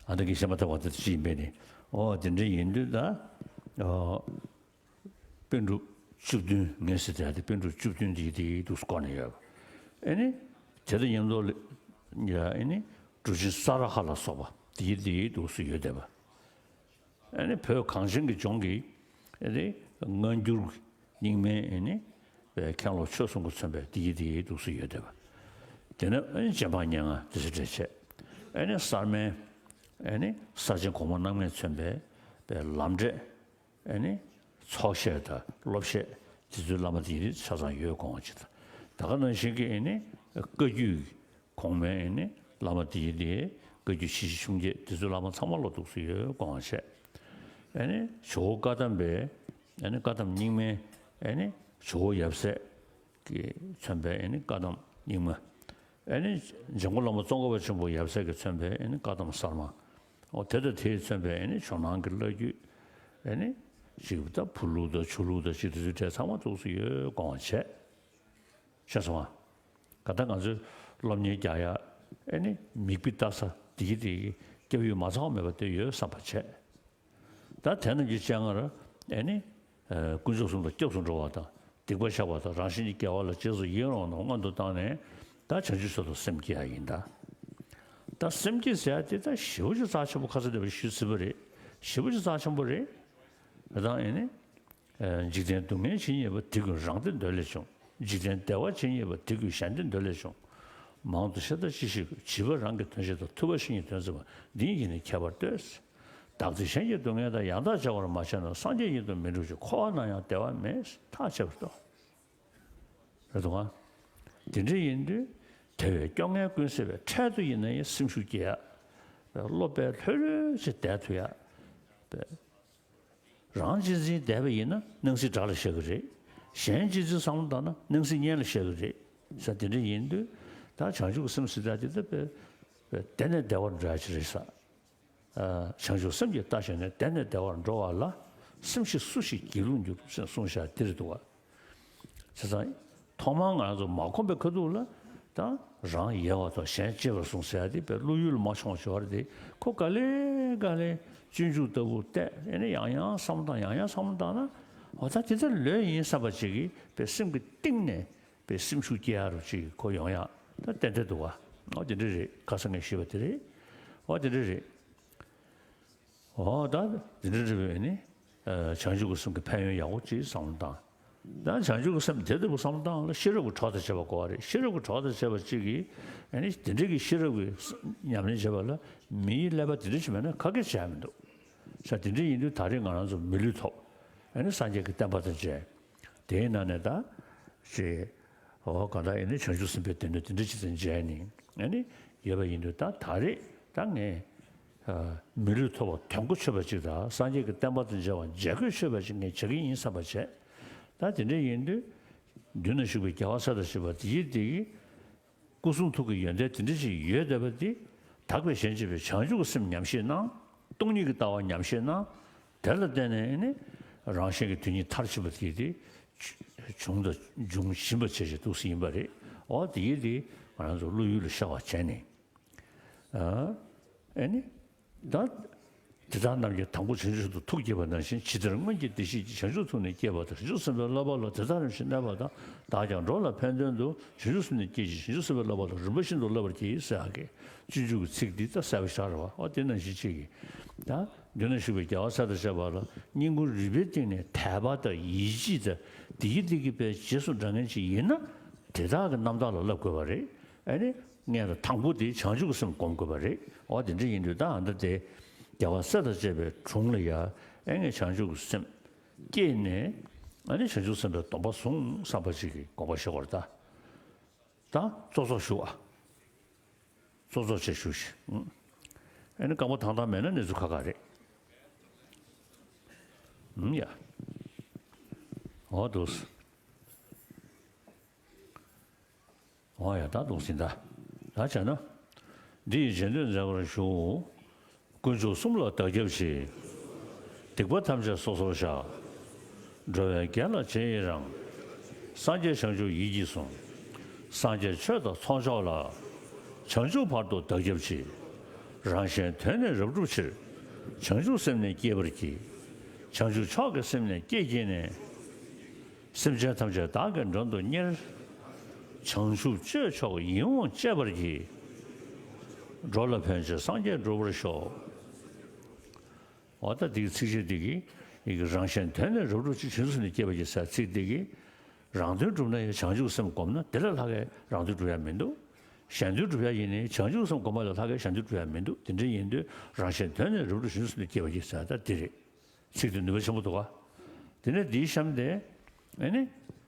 ཨ་ད་གི་བཤད་མ་ཐག་པ་དེ་ཅི་ཡིན་པས་ནི། ཨོ་དེ་འདྲ་ཡིན་དུས་ད། ཨོ། པཎ་གྲུབ་བཅུ་བདུན་ངས་ཟེར་དེ་ཨ་དེ་པཎ་གྲུབ་བཅུ་བདུན་དེ་དེ་འདུག་སྐོར་ནས་ཡོད་པ། ཨེ་ནི། དེ་དང་མཉམ་དུ་ལ་ཡ་ཨེ་ནི། གྲུབ་ཆེན་ས་ར་ཧ་ལ་སོགས་པ་དེ་དེ་འདུག་སུ་ཡོད་བསྡད་པ། ཨེ་ནི་བོད་གངས་ཅན་གྱི་ལྗོངས་ཀྱི་ཨེ་ནི་སྔ་འགྱུར་རྙིང་མའི་ཨེ་ནི་མཁན་སློབ་ཆོས་གསུམ་གྱིས་མཚོན་པའི་དེ་ཡི་དེ་ཡི་འདུག་སུ་ཡོད་བསྡད་པ། དེ་ནས་ཨེ་ནི་རྗེ་འབངས་སྙན་ངག་དེ་ཚོ་འགྲེལ་བྱེད། ཨེ་ནི་གསར་མའི་ཨེ་ནི་གསར་བྱེས་གོང་མ་རྣམ་ལྔས་མཚོན་པའི་པའི་ལམ་འབྲས་ཨེ་ནི་ཚོགས་བཤད་དང་སློབ་བཤད་དེ་ཚོའི་བླ་མ་དེ་ཡི་དེ་ཆ་ཚང་ཡོད་དགོངས་པ་ཅིག་དང་། ད་ག་ནང་བཞིན་གྱི་ཨེ་ནི་བཀའ་བརྒྱུད། གོང་མའི་ཨེ་ནི་བླ་མ་དེ་ཡི་དེ་བཀའ་བརྒྱུད་ཆེ་བཞི་ཆུང་བརྒྱད་དེ་ཚོའི་བླ་མ་ཚང་མ་ལ་འདུག་སུ་ཡོད་དགོངས་པ་བྱས། ཨེ་ནི་ཇོ་བོ་བཀའ་གདམས་པའི་ཨེ་ནི་བཀའ་གདམས་རྙིང་མའི་ཨེ་ནི་ཇོ་བོ་ཡབ་སྲས་ཀྱིས་མཚོན་པའི་ཨེ་ནི་བཀའ་གདམས་རྙིང་མ། ཨེ་ནི་འཇམ་མགོན་བླ་མ་ཙོང་ཁ་པ་ཆེན་པོ་ཡབ་སྲས་ཀྱིས་མཚོན་པའི་ཨེ་ནི་བཀའ་གདམས་གསར་མ། འོ་དེ་དང་དེས་མཚོན་པའི་ཨེ་ནི་ཇོ་ནང་གི་བླ་བརྒྱུད། ཨེ་ནི་ཅིག་ད་བུ་ལུགས་དང་ཇོ་ལུགས་དང་ཅིག་དེ་ཚོའི་གྲས་ཚང་མ་འདུག་སུ་ཡོད་དགོངས་པ་བྱས། ཤེས་སོང་ང་། ག་ད་ང་ཚོའི་སློབ་གཉེར་རྒྱག་ཡ་ཨེ་ནི་མིག་དཔེ་ལྟ་ས་དེ་གི་དེ་གི་སྐྱབས་ཡུལ་མ་ཚང་བ་མེད་པ་དེ་ཡོད་བསམ་པ་བྱས། ད་དེ་རྣམས་ཀྱི་སྤྱན་སྔར་ཨེ་ནི་དཀོན་མཆོག་གསུམ་ལ་སྐྱབས་སུ་འགྲོ་བ་དང་སྡིག་པ་བཤགས་པ་དང་རང་གཞན་གྱི་དགེ་བ་ལ་རྗེས་སུ་ཡི་རང་དང་མངོན་དུ་བཏང་ནས་ད་བྱང་ཆུབ་མཆོག་ཏུ་སེམས་བསྐྱེད་ཡ་ཡིན་ད། ད་སེམས་བསྐྱེད་ཟེར་ཡ་དེ་ད་ཞེ་པོ་ཅིག་རྩ་ཆེན་པོ། ཁ་ས་བདེ་བ་ཞུ་སྲིད་པ་རེད། ཞེ་པོ་ཅིག་རྩ་ཆེན་པོ་རེད། ད་ཨེ་ནི། འཇིག་རྟེན་སྡུག་བསྔལ་ཇི་སྙེད་པ། དེ་ཀུན་རང་བདེ་འདོད་ལས་བྱུང་། འཇིག་རྟེན་བདེ་བ་ཇི་སྙེད་པ། དེ་ཀུན་གཞན་བདེ་འདོད་ལས་བྱུང་། མང་དུ་བཤད་ལྟ་ཅི་ཞིག་དགོས། བྱིས་པ་རང་གི་དོན་བྱེད་དོ། ཐུབ་པ་གཞན་གྱི་དོན་མཛད་པ། འདི་ཉིད་ཀྱིས་ནི་ཁྱད་པར་ལྟོས། བདག་འཛིན་གཞན་གྱི་སྡུག་བསྔལ་དང་། ཡང་དག་བྱ་བར་མ་བྱས་ན། སངས་རྒྱས་ཉིད་དུ་མི་འགྲུབ་ཅིང་། འཁོར་བ་ན་ཡང་བདེ་བ་མེད། ཐག་ཆོད་པར་སྟོན། རེད་འདུག་ག་དེ་འདྲ་ཡིན་དུས་དེ་བས་སྐྱོ་ངལ་ཀུན་སེལ་བའི། འཕྲལ་དུ་ཡིན་ན་ཡང་སེམས་ཤུགས་སྐྱེད་ཡ། སློབ་པའི་ལྷོད་ལྷོད་ཅིག་བསྡད་ཐུབ་ཡ། རང་གཅེས་འཛིན་བསྡད་པ་ཡིན་ན་སྣང་སྲིད་དགྲ་ལ་བཤད་གི་རེད། གཞན་གཅེས་འཛིན་བསམ་བློ་བཏང་ན་སྣང་སྲིད་གཉེན་ལ་བཤད་གི་རེད། ས་དེ་འདྲ་ཡིན་དུས་ད་བྱང་ཆུབ་ཀྱི་སེམས་ཟེར་ཡག་དེ་ད་དཔེ་དཔེ་བདེ་ནས་བདེ་བར་འགྲོ་ཡག་ཅིག་རེད་ས། བྱང་ཆུབ་སེམས་ཀྱིས་བལྟ་ཞིང་ནས་བདེ་ནས་བདེ་བར་འགྲོ་བ་ལ་སེམས་ཤེས་སུ་ཞིག་སྒྱིད་ལུག་འགྱུར་ཟེར་གསུངས་བཞག་འདིར་འདུག་བ། བྱས་ཙང་ཐོག་མར་ང་རང་ཚོ་མ་གོམས་པའི་ཁ་ཐུག་ལ་ད་རང་ཡལ་བར་དང་གཞན་གཅེས་པར་ཟུངས་ཟེར་ཡ་དེ་དཔེ་བློ་ཡུལ་ལ་མ་ཤོང་བྱས་པ་རེད་དེ། ཁོ་ག་ལེ་ག་ལེ་སྤྱོད་འཇུག་ལྟ་བུ་བལྟས་ཨེ་ནས་ཡང་ཡང་བསམ་བློ་བཏང་ཡང་ཡང་བསམ་བློ་བཏང་ན་འོ་ད་དེ་ལྟར་ལོས་ཡིན་བསམ་པ་ཅིག་གིས་དཔེ་སེམས་ཀྱི་གཏིང་ནས་དཔེ་སེམས་ཤུགས་སྐྱེ་ཡ་རུ་ཅིག་ཁོ་ཡོང་ཡ་ད་ཏན་ཏན་འདུག་བ། འོ་དེ་འདྲ་རེད། ཁ་སང་ངས་ཞུས་པ་དེ་རེད། འོ་དེ་འདྲ་རེད། འོ་ད་དེ་འདྲ་རེད་པས་ནི། བྱང་ཆུབ་ཀྱི་སེམས་ཀྱི་ཕན་ཡོན་ཡག་པོ་ཅིག་བསམ་བློ་བཏང་། ད་བྱང་ཆུབ་ཀྱི་སེམས་དེ་ལྟ་བུ་བསམ་བློ་བཏང་ལ་ཤེས་རབ་ཀྱི་གྲོགས་དང་བྱེད་པ་དགོས་པ་རེད། ཤེས་རབ་ཀྱི་གྲོགས་དང་བྱེད་པ་གཅིག་གིས་ཨ་ནི་དེ་འདྲ་གི་ཤེས་རབ་ཀྱི་ཉམས་ལེན་བྱེད་པ་ལ་མིའི་ཀླད་པ་དེ་འདྲ་ཞིག་མེད་ན་ཁ་སྐད་བྱས་མི་འདུག་ས། དེ་འདྲ་ཡིན་དུས་ད་རེས་ང་རང་ཚོ་མི་ལུས་ཐོབ་ཨ་ནི་སངས་རྒྱས་ཀྱི་བསྟན་པ་དང་མཇལ། དེའི་ནང་ནས་ད་ཅེས་འོ་གང་ལྟར་ཡིན་ན་བྱང་ཆུབ་སེམས་དཔའི་སྡེ་སྣོད་དེ་འདྲ་ཅིག་དང་མཇལ་ནས་ཨ་ནི་ཡོད་པ་ཡིན་དུས་ད་ད་རེས་ད་ངས་མི་ལུས་ཐོབ་པ་དོན་གོ་ཆོད་པ་ཅིག་དང་སངས་རྒྱས་ཀྱི་བསྟན་པ་དང་མཇལ་བ་མཇལ་གོ་ཆོད་པ་ཅིག་ངས་བྱེད་ཀྱི་ཡིན་བསམ་པ་བྱས། ད་དེ་འདྲ་ཡིན་དུས་མདུན་ན་བཞུགས་པའི་རྒྱལ་བ་སྲས་དང་བཅས་པ་དེ་ཡིས་དེ་གི་སྐུ་གསུང་ཐུགས་ཀྱི་ཡོན་ཏན་དེ་འདྲ་ཞིག་ཡོད་བསྡད་པ་འདི་དག་པའི་ཞལ་མཇལ་བའི་བྱང་ཆུབ་ཀྱི་སེམས་ཉམས་བཞེས་གནང་། སྟོང་ཉིད་ཀྱི་ལྟ་བ་ཉམས་བཞེས་གནང་། དེ་ལ་བརྟེན་ནས་ནི་རང་གཞན་གྱི་དོན་གཉིས་མཐར་ཕྱིན་པ་དེ་དེ་བྱུང་དང་འབྱུང་བཞིན་པ་བྱེད་ཅིག་འདུག་སེ་ཡིན་པ་རེད། འོ་དེ་ཡིས་དེ་ང་རང་ཚོ་བློ་ཡུལ་ལ་ཤར་བ་བྱས་ནས། ཨ་ནི། ད། དེ་དག་རྣམས་ཀྱིས་དང་པོ་བྱང་ཆུབ་ཏུ་ཐུགས་བསྐྱེད་པ་ནང་བཞིན་ཇི་ལྟར་སྔོན་གྱི་བདེ་གཤེགས་ཀྱིས་བྱང་ཆུབ་ཐུགས་ནི་བསྐྱེད་པ་ལྟར་བྱང་ཆུབ་སེམས་དཔའི་བསླབ་པ་ལ་དེ་དག་རིམ་བཞིན་གནས་པ་དང་བདག་ཀྱང་འགྲོ་ལ་ཕན་དོན་དུ་བྱང་ཆུབ་སེམས་ནི་བསྐྱེད་ཅིང་བྱང་ཆུབ་སེམས་དཔའི་བསླབ་པ་ལ་རིམ་པ་བཞིན་དུ་བསླབ་པར་བགྱི་ཟེར་ཡག་གི་སྤྱོད་འཇུག་གི་ཚིག་འདི་ད་གསལ་པོ་ཤར་བ་འོ་དེ་ནང་བཞིན་ཅིག་གིས་ད་མདུན་ན་བཞུགས་པའི་རྒྱལ་བ་སྲས་དང་བཅས་པ་ལ་བསྙེན་བཀུར་རིག་པའི་སྟེང་ནས་དད་པ་དང་ཡིད་ཆེས་དང་བདེ་སྐྱིད་བདེ་སྐྱིད་པའི་རྗེས་སུ་འབྲང་མཁན་ཅིག་ཡིན་ན་དེ་དག་གི་རྣམ་དག་ལ་བསླབ་དགོས་པ་རེད། ཨ་ནི། སྔོན་ལ་དང་པོ་དེ་བྱང་ཆུབ་ཀྱི་སེམས་སྒོམ་དགོས་པ་རེད། འོ་དེ་འདྲ་ཡིན་དུས་ད་ཨ་ད་དེ་རྒྱལ་བ་སྲས་དང་བཅས་པའི་དྲུང་ལ་ཡ་ཨེ་ངས་བྱང་ཆུབ་ཀྱི་སེམས་བསྐྱེད་ནས་ཨ་ནི་བྱང་ཆུབ་སེམས་དཔའི་སྡོམ་པ་བཟུང་བསམ་པ་ཅིག་གི་དགོངས་པ་བཞེས་དགོས་རེད་ད། ད་གཙོ་ཚོགས་ཞུ་བ། གཙོ་ཚོགས་བྱས་ཞུ་ཞིག་ཨ་ནི་རྐང་པ་ཐང་ཐང་མེད་ན་གནས་ཚུལ་ཁག་ཁག་རེད། ཡ། འོ་འདུག་འོ་ཡ་ད་འདུག་ཟིན་ད། ད་བྱས་ན། འདི་ཡི་རྗེས་ཟློས་མཛད་པར་ཞུ། དཀོན་མཆོག་གསུམ་ལ་བདག་སྐྱབས་མཆི། སྡིག་པ་ཐམས་ཅད་སོ་སོར་བཤགས། འགྲོ་བའི་དགེ་ལ་རྗེས་ཡི་རང་། སངས་རྒྱས་བྱང་ཆུབ་ཡིད་ཀྱིས་བཟུང་། སངས་རྒྱས་ཆོས་དང་ཚོགས་མཆོག་ལ། བྱང་ཆུབ་བར་དུ་བདག་སྐྱབས་མཆི། རང་གཞན་དོན་ནི་རབ་བསྒྲུབ་ཕྱིར། བྱང་ཆུབ་སེམས་ནི་བསྐྱེད་པར་བགྱི། བྱང་ཆུབ་མཆོག་གི་སེམས་ནི་བསྐྱེད་བགྱིས་ནས། སེམས་ཅན་ཐམས་ཅད་བདག་གིས་མགྲོན་དུ་གཉེར། བྱང་ཆུབ་སྤྱོད་མཆོག་ཡིད་འོང་སྤྱད་པར་བགྱི། འགྲོ་ལ་ཕན་ཕྱིར་སངས་རྒྱས་འགྲུབ་པར་ཤོག་འོ་ད་འདིའི་ཚིགས་བཅད་འདི་གིས་ཡི་གེ་རང་གཞན་དོན་ནི་རབ་བསྒྲུབ་ཕྱིར། བྱང་ཆུབ་སེམས་ནི་བསྐྱེད་པར་བགྱི་ཟེར་ཚིག་འདི་གིས་རང་དོན་སྒྲུབ་ན་ཡང་བྱང་ཆུབ་སེམས་བསྒོམ་ན་དེ་ལས་ལྷག་གི་རང་དོན་སྒྲུབ་ཡ་མི་འདུག་གཞན་དོན་སྒྲུབ་ཡ་ཡིན་ནའི་བྱང་ཆུབ་སེམས་བསྒོམ་པ་ལས་ལྷག་གི་གཞན་དོན་སྒྲུབ་ཡ་མི་འདུག་དེ་འདྲ་ཡིན་དུས་རང་གཞན་དོན་ནི་རབ་བསྒྲུབ་བྱང་ཆུབ་སེམས་ནི་བསྐྱེད་པར་བགྱི་ཟེར་ད་འདི་རེད། ཚིག་དེ་ནུས་པ་ཆེན་པོ་འདུག་ག་དེ་ནས་འདིའི་གཤམ་དེ། ཨེ་ནི།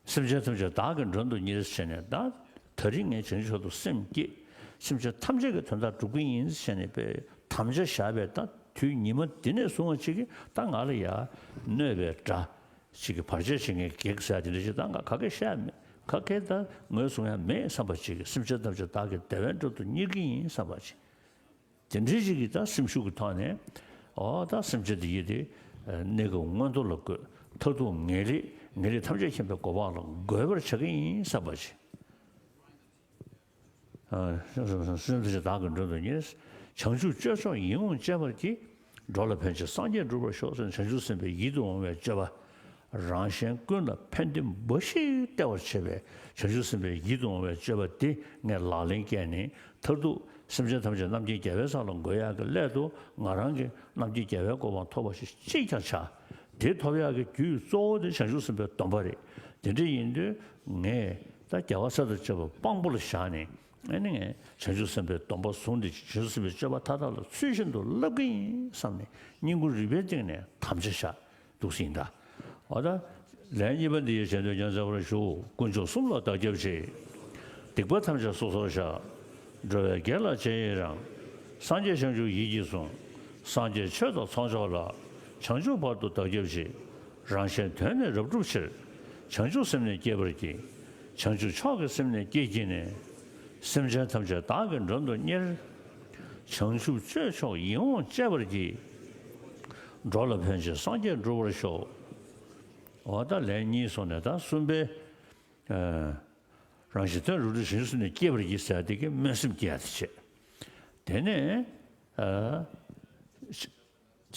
སེམས་ཅན་ཐམས་ཅད་བདག་གིས་མགྲོན་དུ་གཉེར་ཟེར་ནས་ད། ད་རིང་ངས་བྱང་ཆུབ་ཏུ་སེམས་བསྐྱེད། སེམས་ཅན་ཐམས་ཅད་ཀྱི་དོན་དག་སྒྲུབ་ཀྱི་ཡིན་ཟེར་ནས་དཔེ་དམ་བཅའ་བཞག་པའི་ད་དུས་ཉི་མ་འདི་ནས་བཟུང་བ་ཅིག་གིས་ད་ང་ལ་ཡ་གནོད་པའི་དགྲ་ཅིག་གི་བར་ཆད་བྱེད་མཁན་གེགས་ཟེར་དེ་འདྲ་ཅིག་ད་ང་ག་གེ་བཤད་མེད། ག་གེ་ད་ངོས་བཟུང་ཡ་མེད་བསམ་པ་ཅིག་གིས་སེམས་ཅན་ཐམས་ཅད་བདག་གིས་བདེ་བའི་མགྲོན་དུ་གཉེར་གྱི་ཡིན་བསམ་པ་ཅིག་དེ་འདྲའི་ཞིག་གིས་ད་སེམས་ཤུགས་ཀྱི་ཐོག་ནས་ཨོ་ད་སེམས་ཅན་དེ་ཡིས་དེ་གནས་སྐབས་མངོན་མཐོ་ལ་བཀོད། མཐར་ཐུག་ངེས་ལེགས་ངེས་ལེགས་ཐམས་ཅད་མཁྱེན་པའི་གོ་འཕང་ལ་འགོད་པར་བྱ་གི་ཡིན་བསམ་པ་ཅིག་སེམས་ཅན་བདག་གིས་མགྲོན་དུ་གཉེར། བྱང་ཆུབ་སྤྱོད་མཆོག་ཡིད་འོང་སྤྱད་པར་བགྱི། འགྲོ་ལ་ཕན་ཕྱིར་སངས་རྒྱས་འགྲུབ་པར་ཤོག་ཟེར་ནས་བྱང་ཆུབ་སེམས་དཔའི་ཡིད་དུ་འོང་བའི་སྤྱོད་པ། རང་གཞན་ཀུན་ལ་ཕན་བདེ་འབའ་ཞིག་སྟེར་བར་བྱེད་པའི་བྱང་ཆུབ་སེམས་དཔའི་ཡིད་དུ་འོང་བའི་སྤྱོད་པ་དེ་ངས་ལག་ལེན་བཀལ་ནས་མཐར་ཐུག་སེམས་ཅན་ཐམས་ཅད་རྣམ་མཁྱེན་རྒྱལ་བའི་ས་ལ་འགོད་ཡག་གི་སླད་དུ་ང་རང་གིས་རྣམ་མཁྱེན་རྒྱལ་བའི་གོ་འཕང་ཐོབ་པ་ཞིག་ཅིས་ཀྱང་བྱ། དེ་ཐོབ་ཡག་གི་རྒྱུ་གཙོ་བོ་དེ་བྱང་ཆུབ་སེམས་དཔའི་སྡོམ་པ་རེད། དེ་འདྲ་ཡིན་དུས་ངས་ད་རྒྱལ་བ་སྲས་དང་བཅས་པ་དཔང་པོ་ལ་བཞག་ནས་ཨ་ནི་ངས་བྱང་ཆུབ་སེམས་དཔའི་སྡོམ་པ་བཟུང་སྟེ་བྱང་ཆུབ་སེམས་དཔའི་སྤྱོད་པ་མཐའ་དག་ལ་ཚུལ་བཞིན་དུ་བསླབ་ཀྱི་ཡིན་བསམ་ནས་བསྙེན་བཀུར་རིག་པའི་སྟེང་ནས་དམ་བཅའ་བཞག་འདུག་སེ་ཡིན་ད། འོ་ད། ལན་གཉིས་པ་འདི་ཡི་རྗེས་ཟློས་ཀྱང་མཛད་པར་ཞུ། དཀོན་མཆོག་གསུམ་ལ་བདག་སྐྱབས་མཆི། སྡིག་པ་ཐམས་ཅད་སོ་སོར་བཤགས། འགྲོ་བའི་དགེ་ལ་རྗེས་ཡི་རང་། སངས་རྒྱས་བྱང་ཆུབ་ཡིད་ཀྱིས་བཟུང་། སངས་རྒྱས་ཆོས་དང་ཚོགས་མཆོག་ལ། བྱང་ཆུབ་བར་དུ་བདག་སྐྱབས་མཆི། རང་གཞན་དོན་ནི་རབ་བསྒྲུབ་ཕྱིར། བྱང་ཆུབ་སེམས་ནི་བསྐྱེད་པར་བགྱི། བྱང་ཆུབ་མཆོག་གི་སེམས་ནི་བསྐྱེད་བགྱིས་ནས། སེམས་ཅན་ཐམས་ཅད་བདག་གིས་མགྲོན་དུ་གཉེར། བྱང་ཆུབ་སྤྱོད་མཆོག་ཡིད་འོང་སྤྱད་པར་བགྱི། འགྲོ་ལ་ཕན་ཕྱིར་སངས་རྒྱས་འགྲུབ་པར་ཤོག། འོ་ད་ལན་གཉིས་སོང་ནས་ད་གསུམ་པའི། ཨ། རང་གཞན་དོན་རབ་བསྒྲུབ་བྱང་ཆུབ་སེམས་ནི་བསྐྱེད་པར་བགྱི་ཟེར་དེ་གི་སྨོན་སེམས་བསྐྱེད་ཡ་དེ་བྱེད། དེ་ནས། ཨ།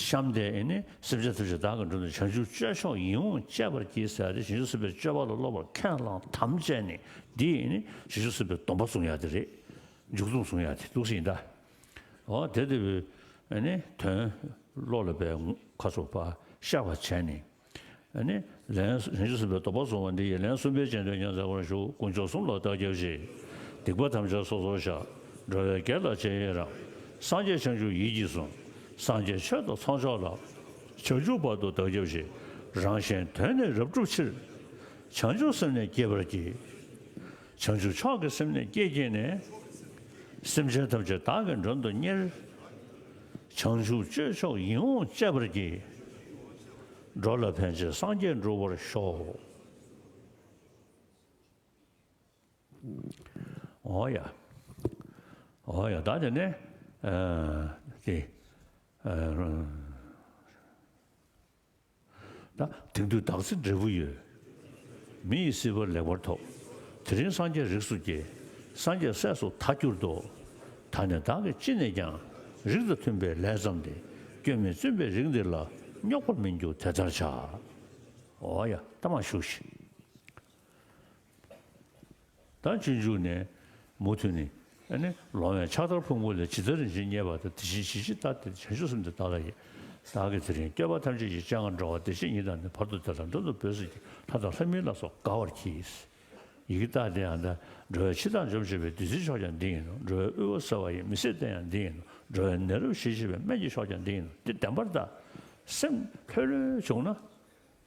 གཤམ་དེ་ཨེ་ནི་སེམས་ཅན་ཐམས་ཅད་བདག་གིས་མགྲོན་དུ་བྱང་ཆུབ་སྤྱོད་མཆོག་ཡིད་འོང་སྤྱད་པར་བགྱི་ཟེར་ཏེ་བྱང་ཆུབ་སེམས་དཔའི་སྤྱོད་པ་ལ་སློབ་པར་ཁས་བླངས་དམ་བཅས་ནས་འདི་ཨེ་ནི་བྱང་ཆུབ་སེམས་དཔའི་སྡོམ་པ་བཟུང་ཡ་དེ་རེད། མཇུག་སྡོམ་བཟུང་ཡ་དེ་འདུག་སེ་ཡིན་ད། འོ་དེ་དེ་བས་ཨེ་ནི་དོན་བློ་ལ་འབད་ཁ་ཚུགས་པ་ཤར་བ་བྱས་ནས། ཨ་ནི། ལན། བྱང་ཆུབ་སེམས་དཔའི་སྡོམ་པ་བཟུང་བ་འདི་ཡིས་ལན་གསུམ་པའི་རྗེས་ཟློས་ཉེར་མཚན་སྐོར་ཞུ། དཀོན་མཆོག་གསུམ་ལ་བདག་སྐྱབས་མཆི། སྡིག་པ་ཐམས་ཅད་སོ་སོར་བཤགས། འགྲོ་བའི་དགེ་ལ་རྗེས་ཡི་རང་། སངས་རྒྱས་བྱང་ཆུབ་ཡིད་ཀྱིས་བཟུང་། སངས་རྒྱས་ཆོས་དང་ཚོགས་མཆོག་ལ། བྱང་ཆུབ་བར་དུ་བདག་སྐྱབས་མཆི། རང་གཞན་དོན་ནི་རབ་བསྒྲུབ་ཕྱིར། བྱང་ཆུབ་སེམས་ནི་བསྐྱེད་པར་བགྱི། བྱང་ཆུབ་མཆོག་གི་སེམས་ནི་བསྐྱེད་བགྱིས་ནས། སེམས་ཅན་ཐམས་ཅད་བདག་གིས་མགྲོན་དུ་གཉེར། བྱང་ཆུབ་སྤྱོད་མཆོག་ཡིད་འོང་སྤྱད་པར་བགྱི། འགྲོ་ལ་ཕན་ཕྱིར་སངས་རྒྱས་འགྲུབ་པར་ཤོག། འོ་ཡ། འོ་ཡ། ད་དེ་ནས། ཨ། དེ། ཨ། ད་དེང་དུས་བདག་འཛིན་འབྲས་བུ་ཡོད། མི་ཡི་སྲིད་པ་ལེགས་པར་ཐོབ། དེ་རིང་སངས་རྒྱས་རིགས་སུ་སྐྱེས། སངས་རྒྱས་སྲས་སུ་ད་གྱུར་ཏོ། ད་ནི་བདག་གིས་ཅི་ནས་ཀྱང་། རིགས་དང་མཐུན་པའི་ལས་བརྩམས་ཏེ། སྐྱོན་མེད་བཙུན་པའི་རིགས་འདི་ལ། རྙོག་པར་མི་འགྱུར་དེ་ལྟར་བྱ། འོ་ཡ། ད་མ་བཞུགས་ཤིག། ད་སྤྱོད་འཇུག་ནས་མུ་མཐུད་ནས་ཨ་ནི་ལོང་བས་ཕྱག་དར་ཕུང་པོ་ལས། ཇི་ལྟར་རིན་ཆེན་རྙེད་པ་དང་། དེ་བཞིན་ཇི་ཞིག་ལྟར་བསྟེན་ཏེ། བྱང་ཆུབ་སེམས་འདི་བདག་ལ་ཡིས། བདག་གིས་དེ་རིང་བསྐལ་པ་ཐམས་ཅད་ཀྱི་སྤྱན་སྔར་འགྲོ་བ་བདེ་གཤེགས་ཉིད་དང་ནི། བར་དུ་དེ་ལ་མགྲོན་དུ་བོས་ཟེར་གྱིས། ལྷ་དང་ལྷ་མིན་ལ་སོགས་དགའ་བར་གྱིས། ཡི་གེ་ལྟར་དེ་ཡང་ད། འགྲོ་བའི་འཆི་བདག་འཇོམས་བྱེད་པའི། བདུད་རྩིའི་མཆོག་ཀྱང་འདི་ཡིན་ནོ། འགྲོ་བའི་དབུལ་བ་སེལ་བ་ཡི། མི་ཟད་གཏེར་ཡང་འདི་ཡིན་ནོ། འགྲོ་བའི་ནད་རབ་ཞི་བྱེད་པའི། སྨན་གྱི་མཆོག་ཀྱང་འདི་ཡིན་ནོ། འདི་བདེན་པར་ད། སེམས་ལྷོད་ལྷོད་བྱུང་ན།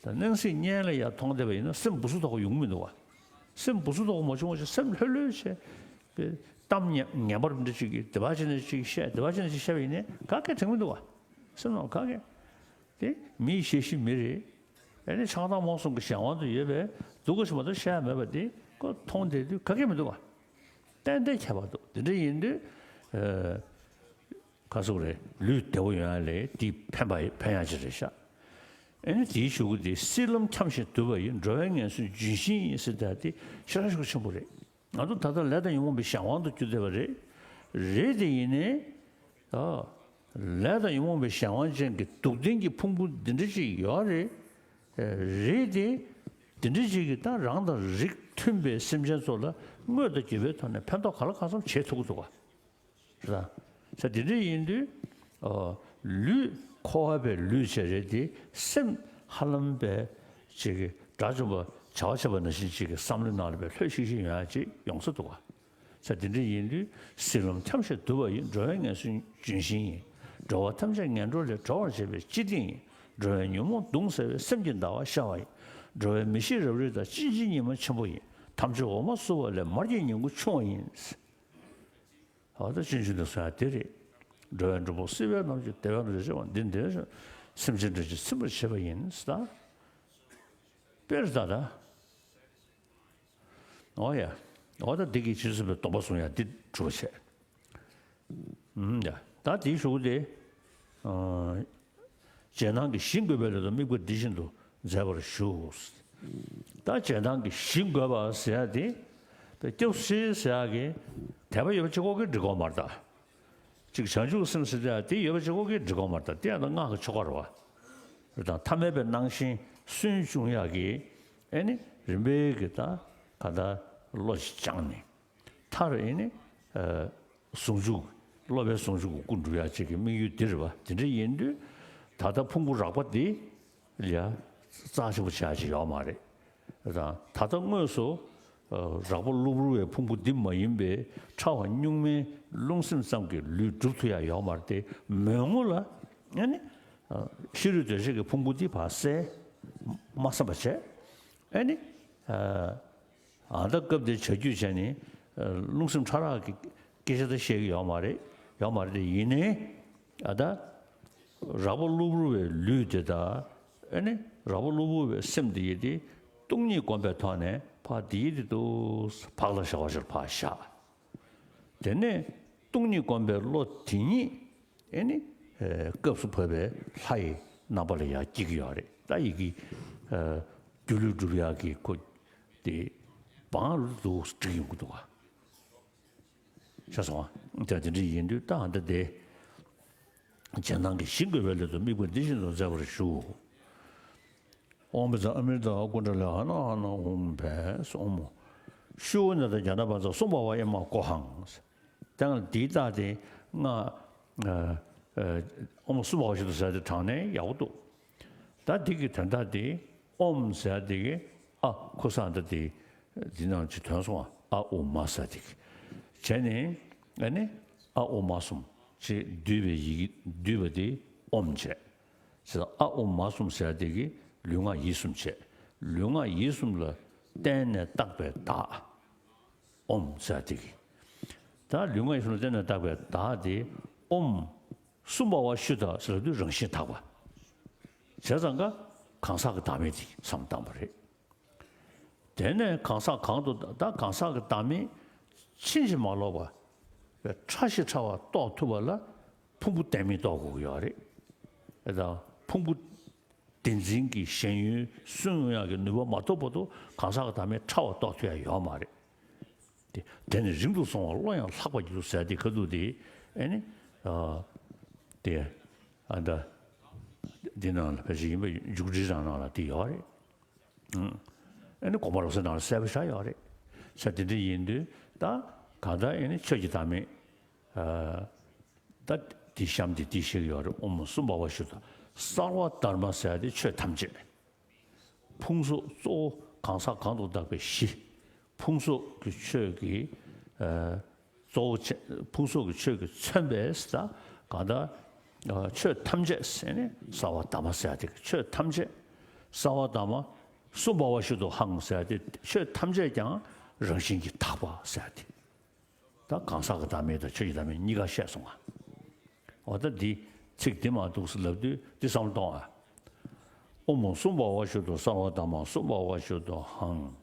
ད་སྣང་སྲིད་གཉེན་ལ་ཡང་མཐོང་བསྡད་པ་ཡིན་ན་སེམས་སྦུ་སུབ་ཏོག་ཡོང་གི་མི་འདུག་བ། སེམས་སྦུ་སུབ་ཏོག་མ་བྱུང་བ་ཞིག་སེམས་ལྷོད་ལྷོད་བྱས། གཏམ་ངན་པ་འདྲ་ཅིག་གིས་དེ་བ་ཅིག་ནས་ཅིག་བཤད། དེ་བ་ཅིག་ནས་ཅིག་བཤད་པ་ཡིན་ནའི་ག་གེ་དྲན་མི་འདུག་བ། སེམས་ནང་ག་གེ། དེ་མིའི་ཤེས་བཞིན་མི་རེད། ཨ་ནི་ཆགས་སྡང་རྨོངས་གསུམ་གྱི་གཞན་དབང་དུ་ཡོད་པས་སྡུག་ག་ཞིག་མ་གཏོགས་བཤད་ཡ་མེད་པ་དེ་ཁོ་མཐོང་བསྡད་དུས་ག་གེ་མི་འདུག་བ། ཏན་ཏན་ཁྱད་པར་འདུག། དེ་འདྲ་ཡིན་དུས། ཨ། ག་ཟེར་དགོས་རེད། ལུས་བདེ་པོ་ཡོང་ཡ་ལས་འདི་ཕན་པ་ཕན་ཡ་ཅིག་རེད་ཤག། ཨ་ནི་དེའི་གཞུག་གུ་དེ། སྲིད་ལམ་འཁྱམས་ཤིང་དུབ་པ་ཡི། འགྲོ་བའི་ངན་སོང་ལྗོན་ཤིང་ཡིན་ཟེར་ད་དེ་ཞེ་དྲག་ཤུགས་ཆེན་པོ་རེད། ང་ཚོ་ད་ལྟ་ལས་དང་ཉོན་མོངས་པའི་གཞན་དབང་དུ་གྱུར་བསྡད་པ་རེད། རེད་དེ་ཡིན་ནའི། ཨ། ལས་དང་ཉོན་མོངས་པའི་གཞན་དབང་ཅན་གྱི་སྡུག་བདེན་གྱི་ཕུང་པོ་འདི་འདྲ་ཅིག་ཡོད་རེད། རེད་དེ། འདི་འདྲ་ཅིག་གིས་ད་རང་དང་རིགས་མཐུན་པའི་སེམས་ཅན་ཚོ་ལ་དངོས་དང་བརྒྱུད་པའི་ཐོག་ནས་ཕན་ཐོགས་ག་ལ་གང་འཚམ་བྱེད་ཐུབ་ཀྱི་འདུག་ག། རེད་དང་། ས་དེ་འདྲ་ཡིན་དུས། ཨོ། ལུས་འཁོར་བ་པའི་ལུས་བྱས་རེད་དེ། སེམས་ཧ་ལམ་པའི་ཅིག་གི་དགྲ་བཅོམ་པ་བྱ་བ་བྱེད་པ་ནང་བཞིན་ཅིག་གི་བསམ་བློའི་ནང་ལ་པའི་ལྷོད་ཤིག་ཤིག་ཡོང་ཡ་ཅིག་ཡོང་ས་འདུག་ག། ས་དེ་འདྲ་ཡིན་དུས། སྲིད་ལམ་འཁྱམས་ཤིང་དུབ་པ་ཡི། འགྲོ་བའི་ངན་སོང་ལྗོན་ཤིང་ཡིན། འགྲོ་བ་ཐམས་ཅད་ངན་འགྲོ་ལས། སྒྲོལ་བར་བྱེད་པའི་སྤྱི་བཏིང་ཡིན། འགྲོ་བའི་ཉོན་མོངས་གདུང་སེལ་བའི། སེམས་ཀྱི་ཟླ་བ་ཤར་བ་ཡིན། འགྲོ་བའི་མི་ཤེས་རབ་རིབ་དག། སྤྱན་གཅིག་ཉི་མ་ཆེན་པོ་ཡིན། དམ་ཆོས་འོ་མ་བསྲུབས་པ་ལས། མར་གྱི་ཉིང་ཁུ་ཕྱུང་བ་ཡིན། འོ་ད་སྤྱོད་འཇུག་ནས་གསུངས་ཡ་དེ་རེད། འགྲོ་བའི་མགྲོན་པོ་སྲིད་པའི་རྣམ་ཤེས་བདེ་བའི་རྣམ་ཤེས་བྱེད་པ་འདི་འདི་སེམས་ཅན་འདྲེན་ཅིང་ཚིམ་པར་བྱེད་པ་ཡིན་ཟེར་ད། དཔེར་ད་ད། འོ་ཡ། འོ་ད་འདི་གིས་བྱང་ཆུབ་སེམས་དཔའི་སྡོམ་པ་བཟུང་ཡ་འདི་གྲུབ་པ་བྱས། ཨུམ་ཡ། ད་དེའི་གཞུག་གུ་དེ། ཨ། རྗེས་གནང་གི་བཞི་འགོད་པའི་ལས་དང་དམིགས་པ་འདི་བཞིན་དུ་མཛད་པར་ཞུ། ད་རྗེས་གནང་གི་བཞི་འགོད་པ་ཟེར་ཡ་དེ། དཔེ་སྐྱབས་སུ་མཆི་ཟེར་ཡ་གི་དད་པ་ཡོད་པ་གཅིག་པོ་གིས་འགྲིག་གོ་མ་རེད་ད། གཅིག་བྱང་ཆུབ་སེམས་ཟེར་ཡ་དེ་ཡོད་པ་གཅིག་པོ་གིས་འགྲིག་གོ་མ་རེད་ད། དེ་ཡང་ད་སྔགས་ཀྱི་ཆོ་ག་རེད་བ། རེད་ད། ཐ་མལ་པའི་སྣང་ཞེན་སུན་ཕྱུང་ཡ་གི། ཨེ་ནི་རིམ་པས་ཀྱི་ད་ག་ད་བློ་ཞིག་སྦྱངས་ནས། མཐར་ཨེ་ནི། ཨ། ཟུང་འཇུག་སློབ་པའི་ཟུང་འཇུག་གི་སྐུ་འགྲུབ་ཡ་ཅིག་གི་དམིགས་ཡུལ་འདི་རེད་བ། དེ་འདྲ་ཡིན་དུས། ད་ལྟ་ཕུང་པོ་རགས་པ་འདི་ལ་ཡ་རྩ་ཆེན་པོ་བྱ་ཡ་ཅིག་ཡོད་མ་རེད། དང་ད་ལྟ་དངོས་སུ། ཨ། རགས་པ་གློ་བུར་བའི་ཕུང་པོ་འདི་མ་ཡིན་པའི་ཕྲ་བ་གཉུག་མའི་རླུང་སེམས་ཙམ་གྱིས་ལུས་འགྲུབ་ཐུབ་ཡ་ཡོད་མ་རེད་དེ། མོས་ངོ་ལ་ཨ་ནི། ཨ། ཤེས་རིག་གདོས་བཅས་ཀྱི་ཕུང་པོ་འདི་ཕར་བསལ། མ་བསམ་པ་བྱས། ཨ་ནི། ཨ། ཨ། ད་སྐབས་འདིར་བྱ་རྒྱུད་བྱས་ནས། ཨ། རླུང་སེམས་ཕྲ་རགས་ཀྱི་སྐད་ཆ་ད་བཤད་ཀྱི་ཡོད་མ་རེད། ཡོད་མ་རེད་དེ། ཡིན་ནའི། ཨ། ད་རགས་པ་གློ་བུར་བའི་ལུས་དེ་དང་། ཨ་ནི་རགས་པ་གློ་བུར་བའི་སེམས་དེ་ཡི་དེ་སྟོང་ཉིད་བསྒོམ་པའི་ཐོག་ནས་ ཕར་དེའི་དེ་དུ་ཕག་ལ་བཞག་པ་ཞིག་ལ་ཕར་བཞག་དེ་ནས་སྟོང་ཉིད་བསྒོམས་པའི་བློ་དེ་ཉིད་ཨེ་ནི་ཨེ་སྐབས་སུ་བབས་པའི་ལྷ་ཡི་རྣམ་པ་ལ་ཡར་སྐྱེ་གི་ཡོད་རེད། ད་ཡི་གེ་ཨ་སྒྱུ་ལུས་སྒྲུབ་ཡག་གི་ཁོ་དེ་བང་རུ་དུ་བསྒྲིགས་ཡོང་གི་འདུག་ག་ཤེས་སོང་ང་། ད་དེ་འདྲ་ཡིན་དུས་ད་ཨ་ད་དེ་རྗེས་གནང་གི་ཞིང་བཀོད་པའི་སླད་དུ་དམིགས་པ་འདི་བཞིན་དུ་མཛད་པར་ཞུ། ཨོཾ་བཛྲ་ཨ་མྲྀ་ཏ་ཀུན་ཌ་ལི་ཧ་ན་ཧ་ན་ཧཱུྃ་ཕཊ། ཨོཾ་ཤྲཱི་ན་ད་རྒྱ་ན་བཛྲ་སུ་བྷཱ་ཝ་ཨེ་མ་ཀོ་ཧཾ། དེ་ཡང་འདིའི་རྟགས་དེ་སྔགས་ཨ་ཨ་ཨོཾ་སུ་བྷཱ་ཝ་ཤུདྡྷ་ཟེར་དེ་དྲངས་ནས་ཡག་པོ་འདུག་ད་འདི་གི་དོན་དག་དེ་ཨོཾ་ཟེར་དེ་གི་ཨ་ཁུ་སང་ད་དེ་འདི་ནང་ཅིག་ཐོན་སོང་བ། ཨ་ཨུ་མ་ཟེར་དེ་གི་བྱས་ནས་ཨ་ནི་ཨ་ཨུ་མ་གསུམ་ཅིག་བསྡུས་པའི་ཡི་གེ་བསྡུས་པ་དེ་ཨོཾ་བྱས། ཟེར་ཨ་ཨུ་མ་གསུམ་ཟེར་དེ་གི་ལུས་ངག་ཡིད་གསུམ་བྱས། ལུས་ངག་ཡིད་གསུམ་ལ་བརྟེན་ནས་བཏགས་པའི་བདག་ཨོཾ་ཟེར་དེ་གི་ད་ལུས་ངག་ཡིད་གསུམ་ལ་བརྟེན་ནས་བཏགས་པའི་བདག་དེ་ཨོཾ་སུ་བྷཱ་ཝ་ཤུདྡྷ་ཟེར་དུས་རང་བཞིན་དག་པ། བྱས་ཙང་ཀ་གང་ཟག་གི་བདག་མེད་དེ་བསམ་བཏང་བ་རེད། དེ་ནས་གང་ཟག་གང་དུ་ད་གང་ཟག་གི་བདག་མེད་ཕྱིན་ཅི་མ་ལོག་པ་ཕྲ་ཞིང་ཕྲ་བ་རྟོགས་ཐུབ་པ་ལ་ཕུང་པོ་བདེན་མེད་རྟོགས་དགོས་ཀྱི་ཡོད་རེད། ད་ཕུང་པོ་བདེན་འཛིན་གྱི་ཞེན་ཡུལ་སུན་ཡོང་ཡག་གི་ནུས་པ་མ་ཐོབ་བར་དུ་གང་ཟག་གི་བདག་མེད་ཕྲ་བ་རྟོགས་ཐུབ་ཡག་ཡོད་མ་རེད། དེ་དེ་ནི་རིང་དུ་སོང་བ་བློ་ཡང་ལྷག་པར་འགྱུར་ཟེར་དེ་ཁ་ཐུག་དེ་ཨེ་ནི་ཨ་དེ་ཨ་ད་འདི་ནང་ལ་ཕལ་ཆེར་ཡིན་པ་མཇུག་སྒྲིལ་རང་ནང་ལ་དེ་ཡོད་རེད། ཨ་ནི་དགོངས་པ་རབ་གསལ་ནང་ལ་གསལ་པོ་ཤར་ཡོད་རེད། ས་དེ་འདྲ་ཡིན་དུས་ད་གང་ལྟར་ཨེ་ནི་ཆོས་ཀྱི་བདག་མེད་ཨ་ད་དེ་གཤམ་དེ་དེ་ཤེས་ཀྱི་ཡོད་རེད། ཨོཾ་སུ་བྷཱ་ཝ་ཤུདྡྷ། སརྦ་དྷརྨ་ཟེར་དེ་ཆོས་ཐམས་ཅད། ཕུང་སོགས་གཙོ་བོ་གང་ཟག་གང་དུ་བཏགས་པའི་གཞི། ཕུང་སོགས་ཀྱི་ཆོས་ཀྱི་ཨ་གཙོ་བོ་བྱས། ཕུང་སོགས་ཀྱི་ཆོས་ཀྱིས་མཚོན་པའི་ས་གང་ལྟར་ཨ་ཆོས་ཐམས་ཅད་ཟེར་ནས་སརྦ་དྷརྨ་ཟེར་དེ་ཆོས་ཐམས་ཅད། སརྦ་དྷརྨ་སུ་བྷཱ་ཝ་ཤུདྡྷོ་ཧཾ་ཟེར་དེ་ཆོས་ཐམས་ཅད་ཀྱང་རང་བཞིན་གྱིས་དག་པ་ཟེར་དེ། ད་གང་ཟག་གི་བདག་མེད་དང་ཆོས་ཀྱི་བདག་མེད་གཉིས་ཀ་བཤད་སོང་ང་། འོ་ད་འདི་ཚིག་འདི་མ་འདུག་ཟེར་ལབ་དུས་འདི་བསམ་བློ་གཏོང་ཨ། ཨོཾ་སུ་བྷཱ་ཝ་ཤུདྡྷོ་སརྦ་དྷརྨ་སུ་བྷཱ་ཝ་ཤུདྡྷོ་ཧཾ།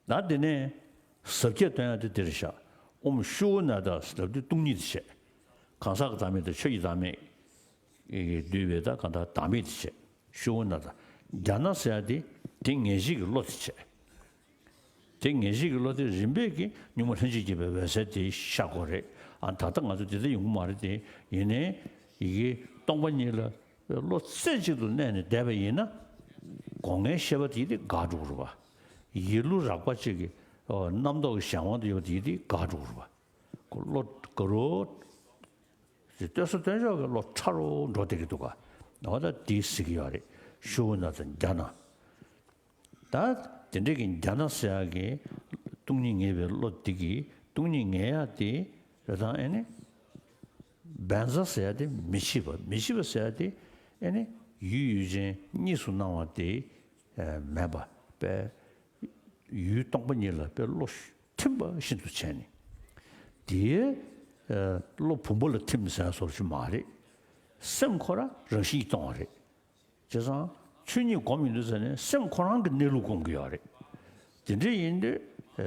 ད་དེ་ནས་ཟབ་ཁྱད་སྟོན་ཡ་དེ་འདིར་བཞག་ཨོཾ་ཤྲཱི་ན་ད་ཟེར་ལབ་དུས་སྟོང་ཉིད་དེ་བྱས། གང་ཟག་གི་བདག་མེད་དང་ཆོས་ཀྱི་བདག་མེད་ཀྱིས་བསྡུས་པའི་ད་གང་ལྟར་བདག་མེད་དེ་བྱས། ཤྲཱི་ན་ད། རྒྱ་ན་ཟེར་ཡ་དེ་དེ་ངེས་ཤེས་ཀྱི་བློ་དེ་བྱས། དེ་ངེས་ཤེས་ཀྱི་བློ་དེ་རིམ་པས་ཀྱིས་གཉུག་མ་ལྷན་ཅིག་སྐྱེས་པའི་འོད་གསལ་དེ་ཤར་དགོས་རེད། ཨ་ད་ལྟ་ང་ཚོ་དེ་ལྟར་ཡོང་གི་མ་རེད་དེ། ཡིན་ནའི་ཡི་གེ་སྟོང་པ་ཉིད་ལ་བློ་རྩེ་གཅིག་ཏུ་གནས་ནས་བསྡད་པ་ཡིན་ན། སྒོ་ལྔའི་ཤེས་པ་དེ་དེ་འགག་འགྲོ་གི་རེད་པ། ཡིད་བློ་རགས་པ་གཅིག་གི་རྣམ་རྟོག་གི་གཞན་དབང་དུ་ཡོད་པ་དེ་དེ་འགག་འགྲོ་གི་རེད་པ། ཁོ་བློ་དགའ་རོགས། དེ་སྟོན་སོ་སྟོན་ཕྱོགས་ཀྱི་བློ་ཕྲ་རུ་འགྲོ་བསྡད་ཀྱི་འདུག་ག་འོ་ད་དེ་ཟེར་གྱི་ཡོད་རེད། ཤྲཱི་ན་ད་རྒྱ་ན། ད་དེ་འདྲ་གི་རྒྱ་ན་ཟེར་ཡག་གི་སྟོང་ཉིད་ངེས་པའི་བློ་དེ་གི་སྟོང་ཉིད་ངེས་ཡག་དེ་རེད་དང་ཨེ་ནི། བཛྲ་ཟེར་ཡག་དེ་མི་ཕྱེད་པ། མི་ཕྱེད་པ་ཟེར་ཡག་དེ་ཨེ་ནི་ཡུལ་ཡུལ་ཅན་གཉིས་སུ་སྣང་བ་དེ་མེད་པ་དཔེ། ཡུལ་སྟོང་པ་ཉིད་ལ་དཔེ་བློ་ཐིམ་པ་ཤིན་ཏུ་བྱས་ནས། དེའི་ཨ་བློ་བུམ་པ་ལ་ཐིམ་ཟེར་བཟོ་ཞིག་མ་རེད། སེམས་ཁོ་རང་རང་བཞིན་གྱིས་སྟོང་བ་རེད། བྱས་ཙང་ཆོས་ཉིད་སྒོམ་ཡོང་དུས་ཙ་ནས་སེམས་ཁོ་རང་གི་གནས་ལུགས་སྒོམ་གྱི་ཡོད་རེད། དེ་འདྲ་ཡིན་དུས་ཨ་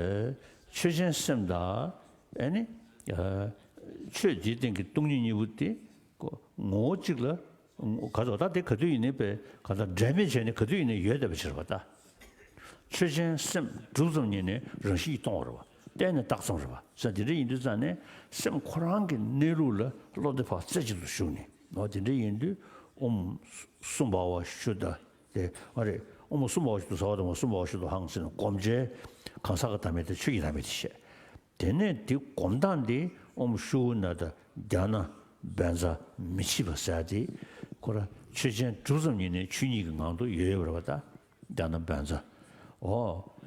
ཆོས་ཅན་སེམས་དང་ཨ་ནི་ཨ་ཆོས་འདིའི་སྟེང་གི་སྟོང་ཉིད་གཉིས་པོ་དེ་ངོ་བོ་གཅིག་ལ། ག་ཚོད་ད་དེ་ག་དུས་ཡིན་ནའི་པས་ག་ད་འབྲལ་མེད་བྱས་ནས་ག་དུས་ཡིན་ནའི་ཡོད་བསྡད་པ་ཅིག་རེད་པ་ད། ཆོས་ཅན་སེམས་གྲུབ་ཙམ་ཉིད་ནས་རང་བཞིན་གྱིས་སྟོང་བ་རེད་པ། གཏན་ནས་བཏགས་ཙམ་རེད་པ། ས་དེ་འདྲ་ཡིན་དུས་ཙང་ནས་སེམས་ཁོ་རང་གི་གནས་ལུགས་ལ་བློ་འདི་ཕར་རྩེ་གཅིག་ཏུ་ཞུགས་ནས་འོ་དེ་འདྲ་ཡིན་དུས་ཨོཾ་སུ་བྷཱ་ཝ་ཤུདྡྷ་དེ་ཨ་རེད། ཨོཾ་སུ་བྷཱ་ཝ་ཤུདྡྷོ་སརྦ་དྷརྨ་སུ་བྷཱ་ཝ་ཤུདྡྷོ་ཧཾ་ཟེར་ནས་སྒོམ་བྱས། གང་ཟག་གི་བདག་མེད་དང་ཆོས་ཀྱི་བདག་མེད་དེ་བཤད། དེ་ནས་དེ་སྒོམ་སྟངས་དེ་ཨོཾ་ཤྲཱི་ན་ད་རྒྱ་ན་བཛྲ་མི་ཕྱེད་པ་ཟེར་དེ་ཁོ་ར་ཆོས་ཅན་གྲུབ་ཙམ་ཉིད་ནས་ཆོས་ཉིད་ཀྱི་ངང་དུ་ཡོད་ཡོད་པ་རེད་པ་ད། རྒྱ་ན་བཛྲ། འོ།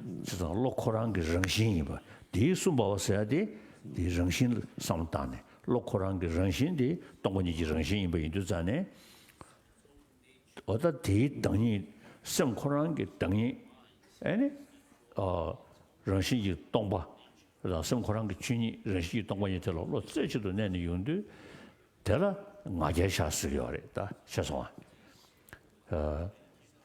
བྱས་ཙང་བློ་ཁོ་རང་གི་རང་བཞིན་ཡིན་པ་དེའི་སུ་བྷཱ་ཝ་ཟེར་དེ་དེའི་རང་བཞིན་ལ་བསམ་བློ་བཏང་ནས་བློ་ཁོ་རང་གི་རང་བཞིན་དེ་སྟོང་པ་ཉིད་ཀྱི་རང་བཞིན་ཡིན་པ་ཡིན་དུས་ཙང་ནས། འོ་ད་དེའི་བདག་ཉིད་སེམས་ཁོ་རང་གི་བདག་ཉིད་ཨེ་ནི་ཨ་རང་བཞིན་གྱིས་སྟོང་པ་རང་སེམས་ཁོ་རང་གི་ཆོས་ཉིད་རང་བཞིན་གྱིས་སྟོང་པ་ཉིད་དེ་ལ་བློ་རྩེ་གཅིག་ཏུ་གནས་ནས་ཡོང་དུས་དེ་ལ་ང་རྒྱལ་ཤར་ཟེར་གྱི་ཡོད་རེད་ད་ཤེས་སོང་ཨ།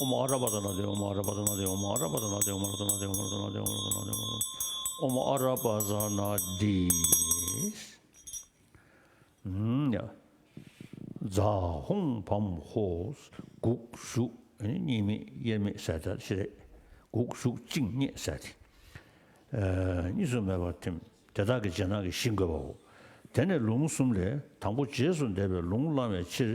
ཨོཾ་ཨ་ར་པ་ཛ་ན་དེ། ཨོཾ་ཨ་ར་པ་ཛ་ན་དེ། ཨོཾ་ཨ་ར་པ་ཛ་ན་དེ། ཨོཾ་ཨ་ར་པ་ཛ་ན་དེ། ཨོཾ་ཨ་ར་པ་ཛ་ན་དེ། ཨོཾ་ཨ་ར་པ་ཛ་ན་དེ། ཨོཾ་ཨ་ར་པ་ཛ་ན་དེ། ཨུམ། ཡ། ཛཿཧཱུྃ་བཾ་ཧོཿ། དགུག་གཞུག་གཉིས་མེད་དབྱེར་མེད་ཟེར་ཡ་ཅིག་རེད། དགུག་གཞུག་གཅིག་རྙེད་ཟེར་ཡ་དེ། ཨ། གཉིས་སུ་མེད་པར་ཐིམ། དེ་དག་གི་རྗེས་གནང་གི་ཞིང་བཀོད་པའོ། དེ་ནས་ལུང་གསུམ་ལས་དང་པོ་རྗེས་སུ་འདེབས་པའི་ལུང་བླང་བའི་ཕྱིར།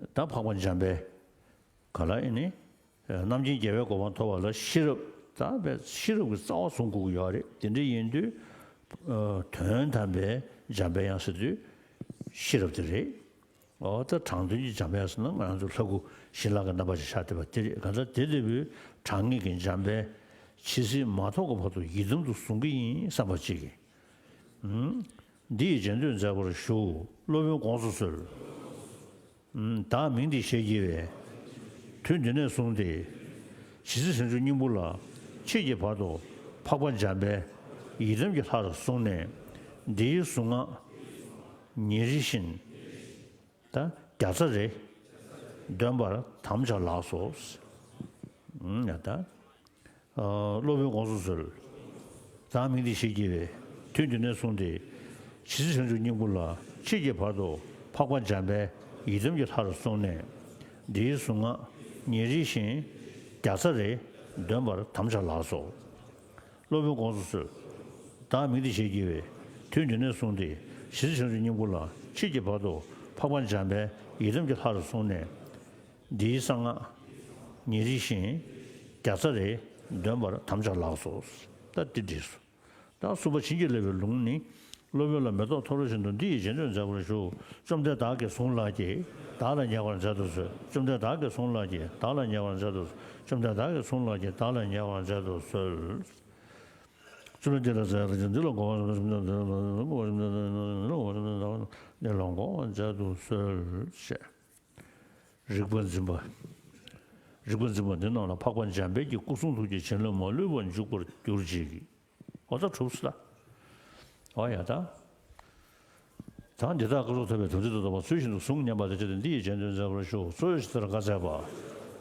ད་འཕགས་པ་འཇམ་དཔལ་ག་ལ་ཨེ་ནི། རྣམ་མཁྱེན་རྒྱལ་བའི་གོ་འཕང་ཐོབ་པ་ལ་ཤེས་རབ་ད་བས་ཤེས་རབ་ཀྱི་རྩ་བ་བཟུང་དགོས་ཀྱི་ཡོད་རེད། དེ་འདྲ་ཡིན་དུས་དོན་དམ་པའི་འཇམ་པའི་དབྱངས་ཟེར་དུས་ཤེས་རབ་དེ་རེད། འོ་ད་དྲང་དོན་གྱི་འཇམ་པའི་དབྱངས་ཟེར་ན་ང་རང་ཚོ་ལྷ་སྐུ་ཞི་ལྷག་གི་རྣམ་པ་ཅིག་ཤར་བསྡད་པ་དེ་རེད། གང་ལྟར་དེ་ལྟ་བུའི་དྲང་ངེས་ཀྱི་འཇམ་དཔལ་ཇི་སྲིད་མ་ཐོབ་ཀྱི་བར་དུ་ཡི་དམ་དུ་བཟུང་གི་ཡིན་བསམ་པ་ཅིག་གིས། འདི་ཡི་རྗེས་ཟློས་མཛད་པར་ཞུ། སློབ་དཔོན་དགོངས་སུ་གསོལ། བདག་མིང་འདི་ཞེས་བགྱི་བས། དུས་འདི་ནས་བཟུང་སྟེ། ཇི་སྲིད་བྱང་ཆུབ་སྙིང་པོ་ལ། མཆིས་ཀྱི་བར་དུ། འཕགས་པ་འཇམ་དཔལ། ཡི་དམ་གྱི་ལྷར་བཟུང་ནས། འདིའི་གཟུངས་སྔགས། ཉིན་རེ་བཞིན། ད་བརྒྱ་རྩ་རེ། འདོན་པར་དམ་བཅའ་ལགས་སོ། ཡ་ད། སློབ་དཔོན་དགོངས་སུ་གསོལ། བདག་མིང་འདི་ཞེས་བགྱི་བས། དུས་འདི་ནས་བཟུང་སྟེ། ཇི་སྲིད་བྱང་ཆུབ་སྙིང་པོ་ལ། མཆིས་ཀྱི་བར་དུ། འཕགས་པ་འཇམ་དཔལ། ཡི་དམ་གྱི་ལྷར་བཟུང་ནས། འདིའི་གཟུངས་སྔགས། ཉིན་རེ་བཞིན། བརྒྱ་རྩ་རེ། འདོན་པར་དམ་བཅའ་ལགས་སོ། སློབ་དཔོན་དགོངས་སུ་གསོལ། བདག་མིང་འདི་ཞེས་བགྱི་བས། དུས་འདི་ནས་བཟུང་སྟེ། ཇི་སྲིད་བྱང་ཆུབ་སྙིང་པོ་ལ། མཆིས་ཀྱི་བར་དུ། འཕགས་པ་འཇམ་དཔལ། ཡི་དམ་གྱི་ལྷར་བཟུང་ནས། འདིའི་གསང་སྔགས། ཉིན་རེ་བཞིན། བརྒྱ་རྩ་རེ། འདོན་པར་དམ་བཅའ་ལགས་སོ། ད་འདི་འགྲིགས་སོ། ད་གསུམ་པ་བྱིན་གྱིས་བརླབས་པའི་ལུང་ནི། སློབ་དཔོན་ལ་མེ་ཏོག་འཐོར་བ་བཞིན་དུ་འདི་ཡི་རྗེས་ཟློས་མཛད་པར་ཞུ། བཅོམ་ལྡན་བདག་གིས་གཟུངས་ལགས་ཀྱིས། བདག་ལ་ཉེ་བར་མཛད་དུ་གསོལ། བཅོམ་ལྡན་བདག་གིས་གཟུངས་ལགས་ཀྱིས། བདག་ལ་ཉེ་བར་མཛད་དུ་གསོལ། བཅོམ་ལྡན་བདག་གིས་གཟུངས་ལགས་ཀྱིས། བདག་ལ་ཉེ་བར་མཛད་དུ་གསོལ། བཅོམ་ལྡན་འདི་ལ་མཛད་པར་བགྱི། འདི་ལ་འགོད་པར་བགྱི། འདི་ལ་འགོད་པར་མཛད་དུ་གསོལ་ཞེས། རིག་པ་འཛིན་པ། རིག་པ་འཛིན་པ་འདི་རྣམས་ལ་འཕགས་པ་འཇམ་དཔལ་གྱི་སྐུ་གསུང་ཐུགས་ཀྱི་བྱིན་རླབས་མ་ལུས་པར་འཇུག་པར་གྱུར་ཅིག། འོ་ད་གྲུབ་སོང་ད། འོ་ཡ་ད། ད་འདི་དག་སྐུ་གཟུགས་ཐོབ་པའི་དམ་ཚིག་ཏུ་གཏོགས་པ་ཚུལ་བཞིན་དུ་གཟུངས་སྙན་པ་དང་བཅས་ཏེ་འདི་ཡི་རྗེས་ཟློས་མཛད་པར་ཞུ། གཙོ་བོས་ཇི་ལྟར་བཀའ་སྩལ་པ།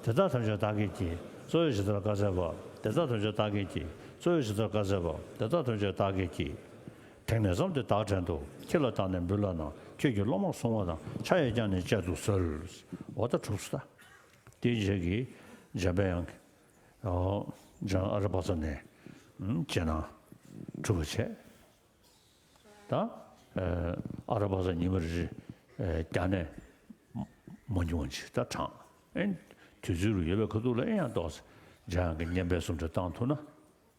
དེ་དག་ཐམས་ཅད་བདག་གིས་བགྱི། གཙོ་བོས་ཇི་ལྟར་བཀའ་སྩལ་པ། དེ་དག་ཐམས་ཅད་བདག་གིས་བགྱི། གཙོ་བོས་ཇི་ལྟར་བཀའ་སྩལ་པ། དེ་དག་ཐམས་ཅད་བདག་གིས་བགྱི། དེང་ནས་བརྩམས་ཏེ་བདག་བྲན་དུ། ཁྱེད་ལ་བདག་ནི་འབུལ་ལགས་ན། ཁྱེད་ཀྱིས་སློབ་མར་གཟུང་བ་དང་། ཕྱག་གཡས་བརྐྱངས་ནས་སྤྱད་དུ་གསོལ། འོ་ད་གྲུབ་སོང་ད། དེའི་རྗེས་ཀྱི་འཇམ་པའི་དབྱངས་ཀྱིས། ཨོ། འཇམ་ཨ་ར་པ་ཙ་ནས། ཨུམ། རྗེས་གནང་གྲུབ་པ་བྱས། ད། ཨ་ར་པ་ཙ་ཉི་མ་རེ་རེ། ཨེ། བརྒྱ་ནས་མ་ཉུང་བ་ཅིག་ད་བགྲངས། ཨེ། དུས་ཚོད་རུ་ཡོད་པའི་ཁ་ཐུག་ལ་ཨེ་ཡང་ཏོག་ཙམ་འཇམ་དབྱངས་ཀྱི་བསྙེན་པའི་གཟུངས་བྲིས་བཏང་ཐུབ་ན།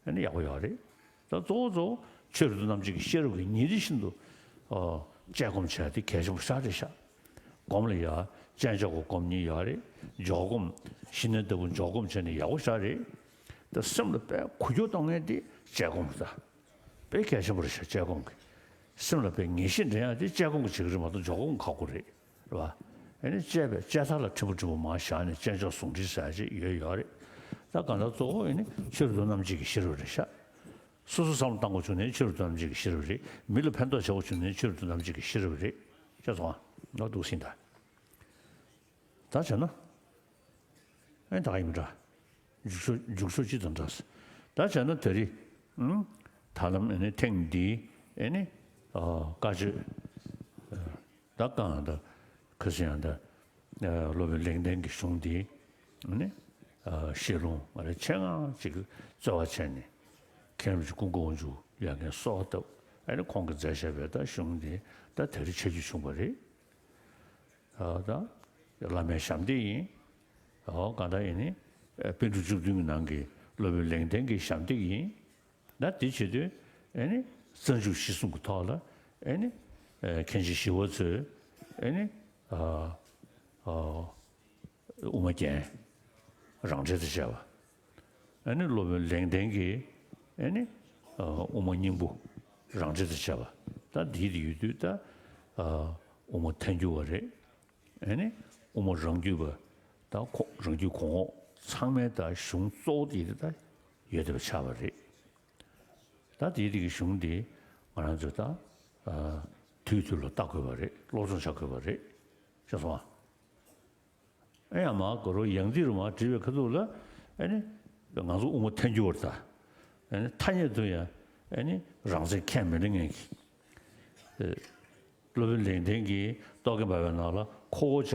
ཨེ་ནི་ཡག་པོ་ཡོད་རེད། ད་གཙོ་བོ་གཙོ་བོ་ཆོས་རབ་ཏུ་རྣམ་འབྱེད་ཀྱི་ཤེས་རབ་ཀྱི་ཉིན་རེ་བཞིན་དུ། ཨོ། དཔྱད་སྒོམ་བྱས་ཏེ་གལ་ཆེན་པོ་ཞེ་དྲག་རེད་ཤག། སྒོམ་ལ་ཡ་དཔྱད་འཇོག་གི་སྒོམ་གཉིས་ཡོད་རེད། འཇོག་སྒོམ། ཞི་གནས་ལྟ་བུ་འཇོག་སྒོམ་བྱས་ནས་ཡག་པོ་ཞེ་དྲག་རེད། ད་སེམས་ལ་དཔེ་འགུལ་སྐྱོད་གཏོང་མཁན་དེ་དཔྱད་སྒོམ་རེད་ད། དཔེ་གལ་ཆེན་པོ་རེད་ཤག་དཔྱད་སྒོམ་གྱི། སེམས་ལ་དཔེ་ངེས་ཤེས་འདྲེན་ཡག་དེ་དཔྱད་སྒོམ་གྱི་བྱེད་ཀྱི་རེད་མ་གཏོགས་འཇོག་སྒོམ་ཁག་པོ་རེད། རེད་བ། ཨ་ནི་དཔྱད་པའི་དཔྱད་མཐའ་ལ་ཕྲན་བུ་ཕྲན་བུ་མར་བཞག་ནས་དཔྱད་འཇོག་ཟུང་འབྲེལ་ཟེར་ཡག་ཅིག་ཡོད་ཡོད་རེད། ད་གང་ལྟར་གཙོ་བོ་ཨ་ནི་ཆོས་རབ་ཏུ་རྣམ་འབྱེད་ཀྱི་ཤེས་རབ་རེད་ཤག། སོ་སོ་བསམ་བློ་བཏང་དགོས་བྱུང་ནའི་ཆོས་རབ་ཏུ་རྣམ་འབྱེད་ཀྱི་ཤེས་རབ་རེད། མི་ལ་ཕན་ཐོགས་བྱེད་དགོས་བྱུང་ནའི་ཆོས་རབ་ཏུ་རྣམ་འབྱེད་ཀྱི་ཤེས་རབ་རེད། ཤེས་སོང་ཨ། ང་འདུག་སེ་ཡིན་ད། ད་བྱས་ན། ཨེ་ད་ཡིན་པ་འདྲ། འཇུག་ཕྱོགས་འཇུག་ཕྱོགས་གཅིག་དང་འདྲ། ད་བྱས་ན་དེ་རིང་། ཨང་། ད་ལམ་ཨེ་ནི་ཐེངས་འདིའི་ཨེ་ནི། ཨ། བཀའ་ཆོས། ད་གང་ད། ཁ་སང་ཡང་ད། ཨ། སློབ་དཔོན་ལེགས་ལྡན་གྱི་གཞུང་འདི། ཨེ་ནི། ཨ། བཤད་ལུང་ང་རང་ཆེད་མངགས་ཅིག་རྩོལ་བ་བྱས་ནས། མཁན་རིན་པོ་ཆེ་ཀུན་དགའ་དབང་ཕྱུག་ཡར་རྒྱས་གསོལ་བ་བཏབ། ཨེ་ནི་ཁོང་གིས་མཛད་བཞག་པའི་ད་གཞུང་འདི་ད་དེ་རིང་ཆ་རྒྱུས་བྱུང་བ་རེད། ཨ། ད་བླ་མའི་ཞབས་འདེགས་ཡིན། ཨོ། གང་ལྟར་ཡིན་ནི། ཨ། པཎ་གྲུབ་བཅུ་བདུན་གྱི་ནང་གི་སློབ་དཔོན་ལེགས་ལྡན་གྱི་ཞབས་འདེགས་ཡིན། ད་དེ་བྱེད་དུས་ཨེ་ནི་རྩ་འཇུག་གཞི་གསུམ་གྱི་ཐོག་ལ་ཨེ་ནི། ཨ། མཁན་ཆེན་ཞི་བ་འཚོས་ཨེ་ནི། ཨ། ཨ། དབུ་མ་རྒྱན་རང་འགྲེལ་དང་བཅས་པ། ཨེ་ནི་སློབ་དཔོན་ལེགས་ལྡན་གྱིས་ཨེ་ནི། ཨ། དབུ་མ་སྙིང་པོ་རང་འགྲེལ་དང་བཅས་པ། ད་འདི་དེ་ཡོད་དུས་ད། ཨ། དབུ་མ་ཐལ་འགྱུར་བ་རེད། ཨེ་ནི་དབུ་མ་རང་རྒྱུད་པ། ད་ཁོ་རང་རྒྱུད་གོང་འོག་ཚང་མའི་ད་གཞུང་གཙོ་བོ་དེ་ད་ཡོད་བསྡད་པ་ཆགས་པ་རེད། ད་དེའི་རིགས་ཀྱི་གཞུང་འདི་ང་རང་ཚོས་ད། ཨ། དུས་དུས་ལ་ལྟ་དགོས་པ་རེད། སློབ་སྦྱོང་བྱ་དགོས་པ་རེད། ཤེས་སོང་ཨ། ཨེ་ཡང་མ་གོ་རོ་ཡང་འདི་རུ་མ་བྲིས་པའི་ཁ་ཐུག་ལ། ཨེ་ནི་ང་ཚོ་དབུ་མ་ཐལ་འགྱུར་བ་རེད་ད། ཨེ་ནི་ཐ་སྙད་དུ་ཡང་ཨེ་ནི་རང་མཚན་ཁས་མི་ལེན་མཁན་གྱི། ཨེ། སློབ་དཔོན་ལེགས་ལྡན་གྱིས་རྟོག་གེ་འབར་བའི་ནང་ལ་ཁོ་བོ་ཅག་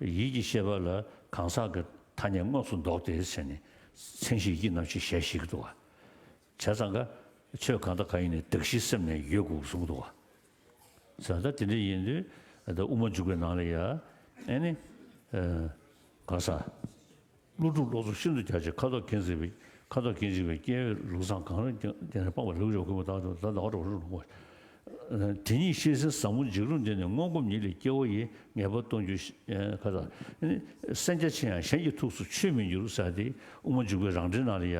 ཡིད་ཀྱི་ཤེས་པ་ལ་གང་ཟག་གི་ཐ་སྙད་དངོས་སུ་འདོགས་ཏེ་ཟེར་ནས་མཚན་གཞི་ཡི་གེ་རྣམ་བཞི་ཞལ་བཞེས་ཀྱི་འདུག་བ། བྱས་ཙང་ཀ་ཆོས་གང་དང་གང་ཡིན་ནའི་གདགས་གཞི་སེམས་ནས་ཡོད་དགོས་གསུངས་འདུག་བ། བྱས་ཙང་དེ་འདྲ་ཡིན་དུས་ད་དབུ་མ་འཇུག་པའི་ནང་ལ་ཡ་ཨེ་ནི་ ཨ་ག་ས། ཀླུ་སྒྲུབ་སློབ་གསོ་ཤིན་ཏུ་རྒྱ་ཆེ། ཁ་དོག་གྱོན་སྲིད་པའི་ཁ་དོག་གྱོན་སྲིད་པའི་སྐྱེ་བོའི་ལུགས་བཟང་གང་རུང་ཀྱང་དེ་ནས་སྤངས་པ་ལེགས་སྦྱོར་ཀུན་པོ་དག་ཏུ་ད་ཟླ་བ་གྲོགས་རུ་ལུང་བ། དེ་ཉིད་ཤེས་ཟིན་ཟབ་མོ་འཇིགས་རུང་འདི་ནི་སྔོན་གོམས་ཉིད་ལས་སྐྱེ་བོ་ཡི་ངེས་པ་སྟོང་རྒྱུ་ཤེས། ཁ་དོག་ནི་སེམས་རྒྱ་ཆེ་ཡང་གཞན་གྱི་ཐུགས་སུ་ཆུད་མི་འགྱུར་ཟེར་ཏེ་དབུ་མ་འཇུག་པའི་རང་འགྲེལ་ནང་ལ་ཡ།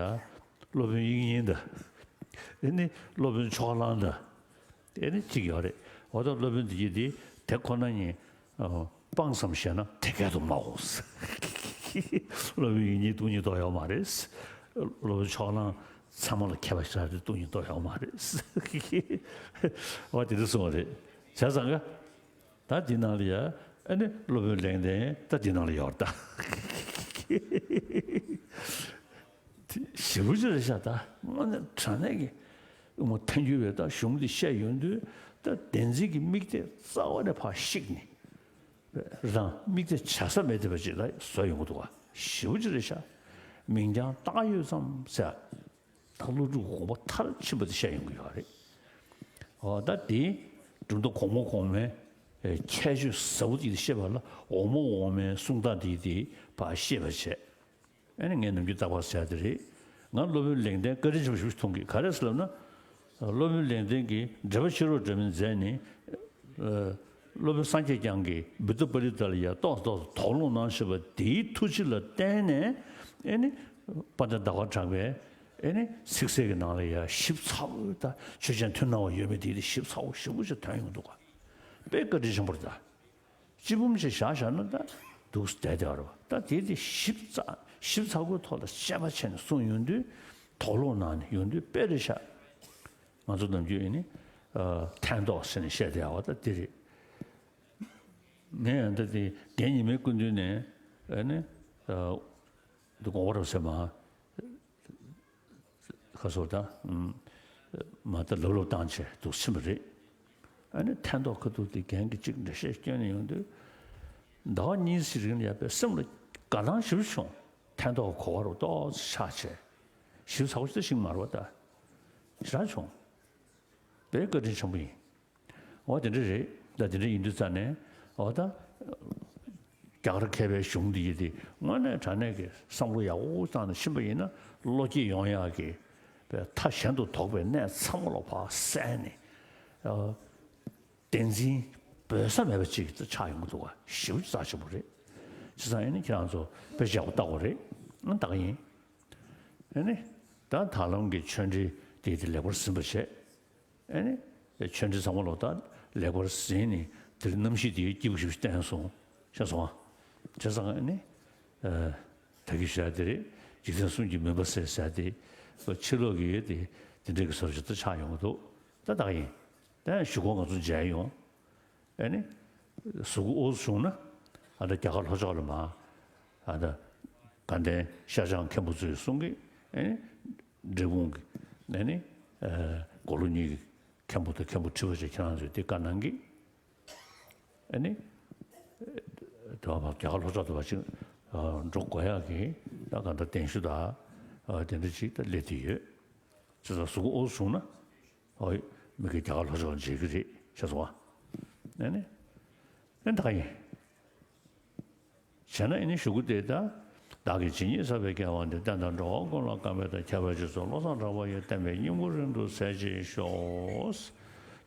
སློབ་དཔོན་དབྱིག་གཉེན་དང་། ཨེ་ནི་སློབ་དཔོན་ཕྱོགས་གླང་དང་། ཨེ་ནི་གཅིག་ཡོད་རེད། འོ་ད་སློབ་དཔོན་དེ་གྱིས་དེ་དེ་ཁོ་ན་ཉིད་སྤངས་སམ་ཞེ་ན་དེ་སྐད་དུ་སྨྲའོ། སློབ་དཔོན་དབྱིག་གཉེན་སྟོང་ཉིད་རྟོགས་ཡོད་མ་རེད། སློབ་དཔོན་ཕྱོགས་གླང་ཚད་མ་ལ་མཁས་པ་ཞིག་རེད་སྟོང་ཉིད་རྟོགས་ཡོད་མ་རེད། འོ་དེ་འདྲ་གསུངས་པ་རེད། བྱས་ཙང་ག་ད་འདི་ནང་ལ་ཡ། ཨ་ནི་སློབ་དཔོན་ལེགས་ལྡན་ད་འདི་ནང་ལ་ཡོད་རེད་ད། ཞེ་པོ་ཅིག་རེད་ཤག་ད་དངོས་གནས་དྲང་གནས་ཀྱི་དབུ་མ་ཐལ་འགྱུར་བའི་ད་གཞུང་འདི་བཤད་ཡོང་དུས་ད་བདེན་འཛིན་གྱི་དམིགས་གཏད་རྩ་བ་ནས་ཕར་བཤིག་ནས་རང་དམིགས་གཏད་བྱ་ས་མེད་བསྡད་པ་ཅིག་ད་བཟོ་ཡོང་གི་འདུག་ག་ཞེ་པོ་ཅིག་རེད་ཤག་མིང་རྐྱང་བཏགས་ཡོད་ཙམ་ཟེར། ད་ཀླུ་སྒྲུབ་དགོངས་པ་མཐར་ཕྱིན་པ་དེ་བཤད་ཡོང་གི་ཡོད་རེད། འོ་ད་དེ་གྲུབ་མཐའ་གོང་མ་གོང་མའི་ཁྱད་ཆོས་ཟབ་པོ་དེ་བཤད་པ་ལ་འོག་མ་འོག་མའི་གསུང་སྟངས་དེ་དེ་ཕར་ཤེས་པ་བྱས། ཨ་ནི་ངས་ནམ་རྒྱུན་རྟག་པར་ཟེར་དེ་རེད། ང་སློབ་དཔོན་ལེགས་ལྡན་བཀའ་དྲིན་ཆེན་པོ་ཞེ་པོ་ཅིག་མཐོང་གི། ག་རེ་ཟེར་ལབ་ན། སློབ་དཔོན་ལེགས་ལྡན་གྱིས་འགྲེལ་པ་ཕྱི་རོལ་འདྲ་མིན་མཛད་ནས། སློབ་དཔོན་སངས་རྒྱས་བསྐྱངས་ཀྱིས་བི་ཏུ་པ་ལི་ཏ་ལ་ཡ་ཏོག་ཙམ་ཏོག་ཙམ་དོགས་སློང་གནང་བཞིན་པ་དེའི་ཐུགས་རྗེ་ལ་བརྟེན་ནས། ཨེ་ནི། དཔལ་ལྡན་ཟླ་བ་གྲགས་པས་ཨེ་ནི་ཚིག་གསལ་གྱི་ནང་ལ་ཡ་ཞིབ་ཚགས་པོ་ད་ཆོས་ཅན་མཐུན་སྣང་བ་ཡོད་མེད་དེ་དེ་ཞིབ་ཚགས་པོ་ཞེ་པོ་ཅིག་ཐོན་ཡོང་འདུག་ག་དཔེ་བཀའ་དྲིན་ཆེན་པོ་རེད་ད། སྤྱི་འབུམ་ཞིག་བཞག་བཞག་ན་ད་འདུག་བསྡད་བསྡད་པ་རེད་བ། ད་དེ་དེ་ཞིབ་ཚགས་ཞིབ་ཚགས་པོའི་ཐོག་ལ་དཔྱད་པ་བྱས་ནས་གསུངས་ཡོང་དུས་དོགས་སློང་གནང་ནས་ཡོང་དུས་དཔེ་རེད་ཤག་ང་ཚོ་ནམ་རྒྱུན་ཨེ་ནི། ཕན་ཐོགས་ཟེར་ནས་བཤད་བསྡད་ཡ་བ་ད་དེ་རེད། ངས་ཡང་ད་དེ་རྒན་ཉི་མའི་སྐུ་མདུན་ནས་ཨེ་ནི། འདི་དགོངས་པ་རབ་གསལ་མ། ཁ་སོར་དང་། མ་ལྟ་ལབ་ལོབ་བཏང་བྱས་འདུག་ཕྱིན་པ་རེད། ཨ་ནི་ཕན་ཐོགས་ཁ་ཐུག་དེ་རྒན་གྱིས་གཅིག་འགྲེལ་བཤད་སྐྱོན་ནས་ཡོང་དུས། ཟླ་བ་གཉིས་ཙམ་རིང་ལ་ཡ་དཔེ་སེམས་ལ་དགའ་སྣང་ཞེ་པོ་བྱུང་། ཕན་ཐོགས་གོ་བ་རུ་ཏོག་ཙམ་ཆགས་བྱས། ཞིབ་ཚགས་པོ་ཞིག་ད་ཤེས་ཀྱི་མ་རེད་བ་ད། ཞེ་དྲག་བྱུང་། དཔེ་བཀའ་དྲིན་ཆེན་པོ་ཡིན། འོ་དེ་འདྲ་རེད། ད་དེ་འདྲ་ཡིན་དུས་ཙ་ནས་འོ་ད། རྒྱ་གར་མཁས་པའི་གཞུང་འདི་ཡི་དེ་དངོས་གནས་དྲང་གནས་ཀྱི་བསམ་བློ་ཡག་པོ་བཏང་ནས་ཕྱིན་པ་ཡིན་ན་བློ་སྐྱེད་ཡོང་ཡག་གི་པའི་མཐའ་གཞན་དུ་དོགས་པའི་གནས་ཚང་མ་ལ་ཕར་བསལ་ནས། ཨ། བདེན་འཛིན་འབོད་ས་མེད་པ་ཅིག་ཆགས་ཡོང་གི་འདུག་ག་ཞེ་པོ་ཅིག་རྩ་ཆེན་པོ་རེད། བྱས་ཙང་ཨེ་ནི་ཁྱེད་རང་ཚོ་དཔེ་ཡག་པོ་བལྟ་དགོས་རེད། ཨང་ད་ག་ཡིན། ཨེ་ནི། ད་ད་ལམ་གྱི་ཆོས་འབྲེལ་དེ་དེ་ལེགས་པར་ཟིན་པ་བྱས། ཨེ་ནི། ཆོས་འབྲེལ་ཚང་མ་ལོ་ད་ལེགས་པར་ཟིན་ནས་དེར་རྣམ་གཞི་དེའི་སྐྱེས་བུ་ཞིག་བསྟན་སོང་། ཤེས་སོང་ཨ། བྱས་ཙང་ཨེ་ནི། ད་གི་བཤད་དེ་རེད། འཇིག་རྟེན་གསུམ་གྱི་མུན་པ་སེལ་ཟེར་དེ། ཕྱི་ལོགས་ཀྱི་དེ་དེ་འདྲ་གི་བཟོ་འདྲ་ཅིག་ད་ཆགས་ཡོང་གི་འདུག་ད་ད་ག་ཡིན། ད་ཡང་གཞུག་གུ་ང་ཚོ་མཇལ་ཡོང་། ཨེ་ནི། གཟུགས་པོ་དབུགས་བྱུང་ན། ཨ་ད་རྒྱ་གར་ལྷོ་ཕྱོགས་ལ་མ། ཨ་ད། དགའ་ལྡན་ཤར་བྱང་མཁན་པོ་ཚོས་གསུང་གི། ཨེ་ནི། འབྲས་སྤུངས་ཀྱི། ཨེ་ནི། ཨ། མགོ་ལོག་གཉིས་ཀྱི་མཁན་པོ་དང་མཁན་པོ་ཁྲི་པ་ཚོས་ཁྱེད་རང་ཚོས་དེ་བཀའ་གནང་གི། ཨེ་ནི། དེ་བ་བ་རྒྱ་གར་ལྷོ་ཕྱོགས་དུ་བ་ཅིག་ཨ། འགྲོ་དགོས་ཡག་གི། ད་ག་འདྲ་གདན་ཞུ་དང་། ཨ། དེ་འདྲ་ཅིག་ད་སླེབས་བསྡད་ཡོད། ཅེས་གཟུགས་པོ་དབུགས་བྱུང་ན། ཨོ་ཡ། མི་གི་རྒྱ་གར་ལྷོ་ཕྱོགས་མཇལ་གི་རེད་ཤེས་སོང་ཨ། ཨེ་ནི། ཨེ་ད་ག་ཡིན། བྱས་ན་ཨེ་ནི་གཞུག་གུ་དེ་ད། བདག་གིས་ཇི་སྙེད་བསགས་པའི་དགེ་བ་འདི། བསྟན་དང་འགྲོ་བ་ཀུན་ལ་གང་བས་དང་། ཁྱབ་པའི་རྗེས་སུ་བློ་བཟང་གྲགས་པ་ཡི། བསྟན་པའི་སྙིང་པོ་རིང་དུ་གསལ་བྱེད་ཤོག་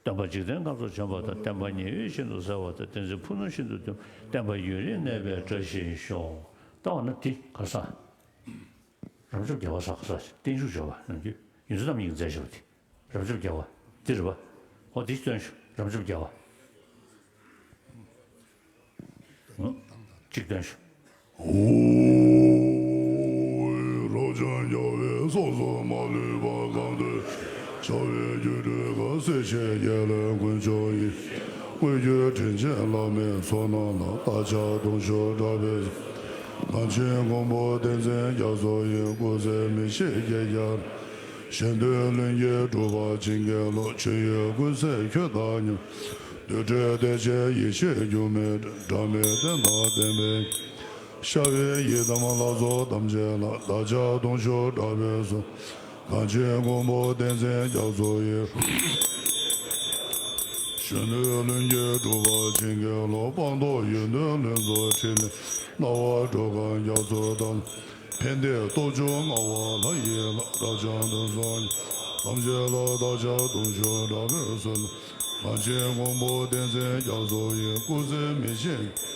སྟོན་པ་འཇིག་རྟེན་ཁམས་སུ་བྱོན་པ་དང་། བསྟན་པ་ཉི་འོད་བཞིན་དུ་གསལ་བ་དང་། བསྟན་འཛིན་ཕུ་ནུ་བཞིན་དུ་འདུ། བསྟན་པ་ཡུན་རིང་གནས་པའི་བཀྲ་ཤིས་ཤོག་ད་འོ་ན་དེ་ག་ས། རབ་འབྱམས་རྒྱལ་བ་ས་ག་ས་བརྟན་བཞུགས་འབྱོར་བ་ནམ་རྒྱུན་ཡོངས་འཛིན་རྣམ་གཉིས་ཀྱིས་མཛད་བཞག་པ་དེ། རབ་འབྱམས་རྒྱལ་བ་འདི་རེད་པ། འོ་འདི་སྟོན་ཤོག་རབ་འབྱམས་རྒྱལ་བ། ཨང་། གཅིག་སྟོན་ཤོག་ཨོ། རབ་འབྱམས་རྒྱལ་བའི་སྲོག་རྩོལ་མ་ལུས་པ། གང་དུ་བྱ་བའི་རྒྱུ་འགྲུལ་དཀའ། སྲིད་ཞིའི་རྒྱལ་བློན་དཀོན་མཆོག་ཡིན། དངོས་བརྒྱུད་དྲིན་ཅན་བླ་མའི་ཚོགས་རྣམས་ལ། བདག་ཅག་དུང་ཕྱུར་གྲགས་པའི། གངས་ཅན་མགོན་པོ་བསྟན་འཛིན་རྒྱ་མཚོ་ཡི། སྐུ་ཚེ་མི་ཤིགས་བརྒྱད་བརྒྱར། གཞན་དོན་ལྷུན་གྱིས་གྲུབ་པར་བྱིན་གྱིས་རློབས། ཆོས་ཡི་སྐུ་ཚེ་ཁྱོད་དང་མཉམ། རྡུལ་བྲལ་བདེ་ཆེན་ཡེ་ཤེས་འགྱུར་མེད། འབྲལ་མེད་བསྟན་དང་ལྡན་པའི། ཤར་བའི་ཡི་དམ་ལྷ་ཚོགས་ཐམས་ཅད་ལ། བདག་ཅག་དུང་ཕྱུར་གྲགས་པའི་གསུང་། གངས་ཅན་མགོན་པོ་བསྟན་འཛིན་རྒྱ་མཚོ་ཡི། གཞན་དོན་ལྷུན་གྱིས་གྲུབ་པར་བྱིན་གྱིས་རློབས། སྤངས་རྟོགས་ཡོན་ཏན་ལྷུན་རྫོགས་ཕྲིན་ལས། སྣང་བ་སྒྲོལ་དཀར་རྒྱ་མཚོ་དང་། ཕན་བདེའི་སྟོབས་བཅུ་མངའ་བ་ལྷ་ཡི་ལྷ། རབ་འབྱམས་དོན་གསུམ་ཐམས་ཅད་ལ། བདག་ཅག་གདུང་ཤུགས་དྲག་པོས་གསོལ། གངས་ཅན་མགོན་པོ་བསྟན་འཛིན་རྒྱ་མཚོ་ཡི། སྐུ་ཚེ་མི་ཤིགས།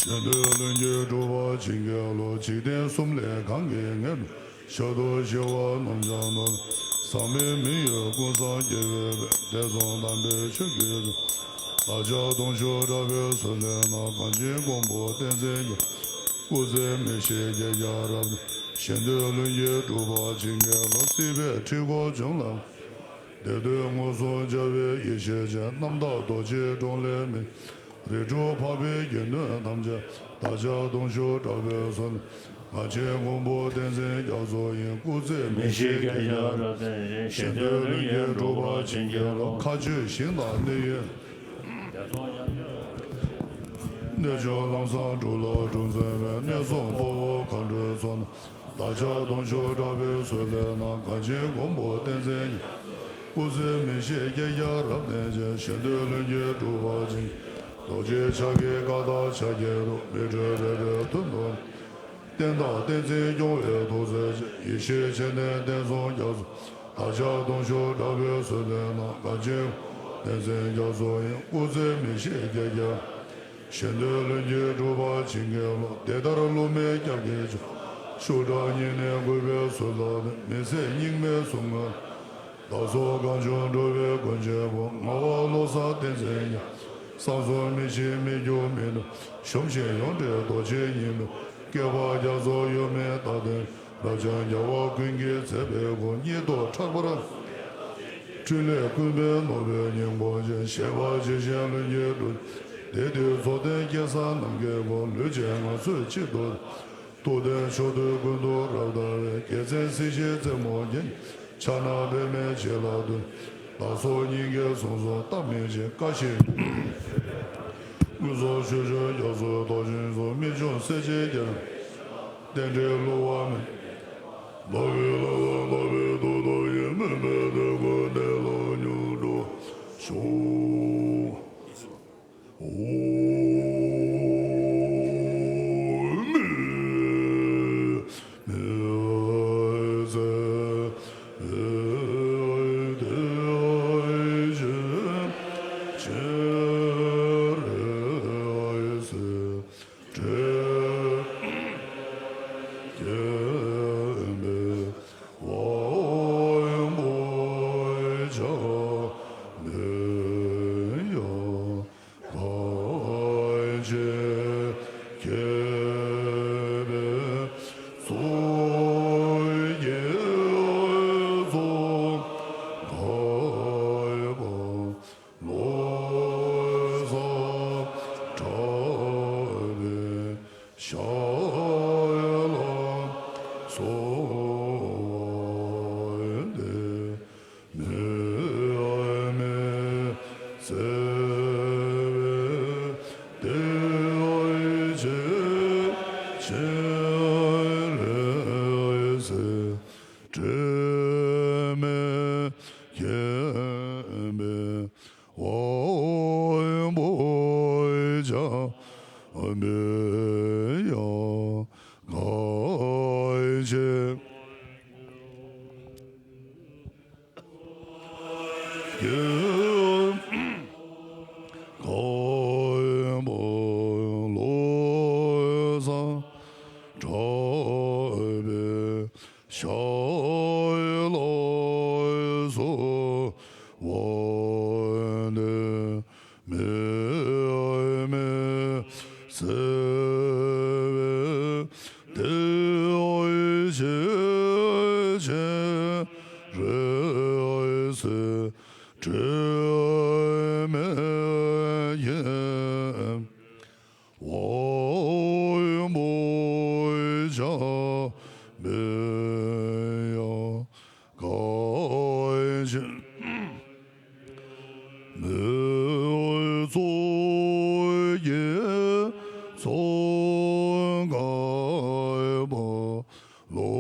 གཞན་དོན་ལྷུན་གྱིས་གྲུབ་པར་བྱིན་གྱིས་རློབས། འཇིག་རྟེན་གསུམ་ལས་གང་གིས་ངེས། ཞབས་ཏོག་ཞི་བ་རྣམས་ཀྱང་ནོར། ཟག་མེད་མི་ཡི་ཀུན་བཟང་རྒྱལ་བའི་དཔལ། དད་གསུམ་དམ་པའི་ཆོས་ཀྱི་གཙོ། བདག་ཅག་གདུང་ཤུགས་དྲག་པོས་གསོལ་ལེགས་གནང་། གངས་ཅན་མགོན་པོ་བསྟན་འཛིན་རྒྱ། སྐུ་ཚེ་མི་ཤིགས་བསྐལ་བརྒྱར་རབ། གཞན་དོན་ལྷུན་གྱིས་གྲུབ་པར་བྱིན་གྱིས་རློབས། སྲིད་པའི་འཁྲུལ་འཁོར་འཇོམས་ལ། བདེ་སྟོང་མངོན་སུམ་སྦྱར་བའི་ཡེ་ཤེས་ཅན། རྣམ་དག་རྡོ་རྗེའི་གྲོང་ལས་མི། རིགས་དྲུག་འཕགས་པའི་དགེ་འདུན་ཐམས་ཅད། བདག་ཅག་གདུང་ཤུགས་དྲག་པོས་གསོལ། གངས་ཅན་མགོན་པོ་བསྟན་འཛིན་རྒྱ་མཚོ་ཡི། སྐུ་ཚེ་མི་ཤིགས་བསྐལ་བརྒྱར་རབ་བརྟན་ཅིང་། གཞན་དོན་ལྷུན་གྱིས་གྲུབ་པར་བྱིན་གྱིས་རློབས། མཁའ་སྤྱོད་ཞིང་དང་གནས་ཡུལ། གནས་མཆོག་ལམ་བཟང་གྲུ་ལ་གྲུ་འཛིན་པའི། གནས་གསུམ་དཔའ་བོ་མཁའ་འགྲོའི་ཚོགས་རྣམས། བདག་ཅག་གདུང་ཤུགས་དྲག་པོས་གསོལ་ལེགས་གནང་། གངས་ཅན་མགོན་པོ་བསྟན་འཛིན། སྐུ་ཚེ་མི་ཤིགས་བསྐལ་བརྒྱར་རབ་བརྟན་ཅིང་། གཞན་དོན་ལྷུན་གྱིས་གྲུབ་པར་བྱིན། རྡོ་རྗེ་ཕྱག་གི་བཀའ་དང་ཕྱག་རྒྱའི་རོ། མི་འབྲལ་རེ་རེ་མཐུ་ནོར། བསྟན་དང་བསྟན་འཛིན་སྐྱོང་བའི་ཐུགས་རྗེ་ཅན། ཡེ་ཤེས་འཆད་ཉན་བསྟན་སྲུང་རྒྱ་མཚོ། བདག་ཅག་གདུང་ཤུགས་དྲག་པོས་གསོལ་ལེགས་གནང་། གངས་ཅན་བསྟན་འཛིན་རྒྱ་མཚོ་ཡི། སྐུ་ཚེ་མི་ཤིགས་བསྐལ་བརྒྱར། གཞན་དོན་ལྷུན་གྱིས་གྲུབ་པར་བྱིན་གྱིས་རློབས། དེ་ལྟར་སློབ་མའི་སྐྱབས་ཀྱི་མཆོག་ཤུགས་དྲག་ཉིད་ནས་བཀུར་བས་གསོལ་ལགས་ནས། མི་ཟད་རྙིང་མའི་གཟུངས་སྔགས། བདག་སོགས་གངས་ལྗོངས་འགྲོ་བའི་མགོན་ཆེན་པོ། ངག་དབང་བློ་བཟང་བསྟན་འཛིན་ཉིད། བསམ་སོགས་མི་ཤིགས་མི་འགྱུར་མི་ནུབ། གཞོམ་ཞིང་ཡོངས་བྲལ་རྡོ་རྗེ་ཉིད་མོ། བསྐལ་པ་རྒྱ་མཚོ་གཡོ་མེད་མཐའ་རྟེན། རབ་འབྱམས་རྒྱལ་བ་ཀུན་གྱི་མཛད་པའི་སྐུ། སྙིང་སྟོབས་ཕྲག་པར། འཕྲིན་ལས་ཀུན་ཕན་ནོར་བུའི་སྙིང་པོ་ཅན། བཞད་པ་ཇི་བཞིན་ལྷུན་གྱིས་གྲུབ། དེ་དུས་རྫོགས་ལྡན་སྐལ་བཟང་ནམ་མཁའི་སྐུ། ལུས་ཅན་ངལ་འཚོ་གཅིག་ཏུ། ཐུབ་བསྟན་ཕྱོགས་དུས་ཀུན་ཏུ་རབ་དར་བའི། རྒྱལ་མཚན་སྲིད་ཞིའི་རྩེ་མོར་བརྒྱན། ཕྱག་ན་པདྨས་བྱིན་ལ་བཏུད། བདག་སོགས་སྙིང་གའི་གཟུངས་སུ་བཏབ་མི་བྱེད། བཀའ་བཞིན་ཀུན་རྫོབ་ཆོས་སྤྱོད་རྒྱ་མཚོའི་ཐོག་ཆེན་སོགས། རྨད་བྱུང་གསལ་བྱེད་རྒྱན། རྟེན་འབྲེལ་བསླུ་བ་མེད། ལོ་བའི་ལ་ལ་ལ་བའི་དུ་དུ་ཡི། སྨོན་པའི་འདོད་དགུ་གནས་ལ་མྱུར་འགྲོ་ཤོག། ཨོ། ལོ་ཙཱ་གྲགས་པའི་ཞལ་ལ་གསོལ་བ་འདེབས། མི་མི་བརྩེ་བའི་བདེ་བྱེད་སྤྱན་རས་གཟིགས། དྲི་མེད་མཁྱེན་པའི་དབང་པོ་འཇམ་པའི་དབྱངས་གངས་ཅན་གྱི་མགོན་པོ་ལོ་ཙཱ་གྲགས་པའི་ཞལ་ལ་གསོལ་བ་འདེབས། མི་མི་བརྩེ་བའི་བདེ་བྱེད་སྤྱན་རས་གཟིགས། དྲི་མེད་མཁྱེན་དབང་པོ་འཇམ་པའི་དབྱངས་གངས་ཅན་མི་ཚོགས་ཀྱི་ཚོགས་བསྐལ་པ། ལོ་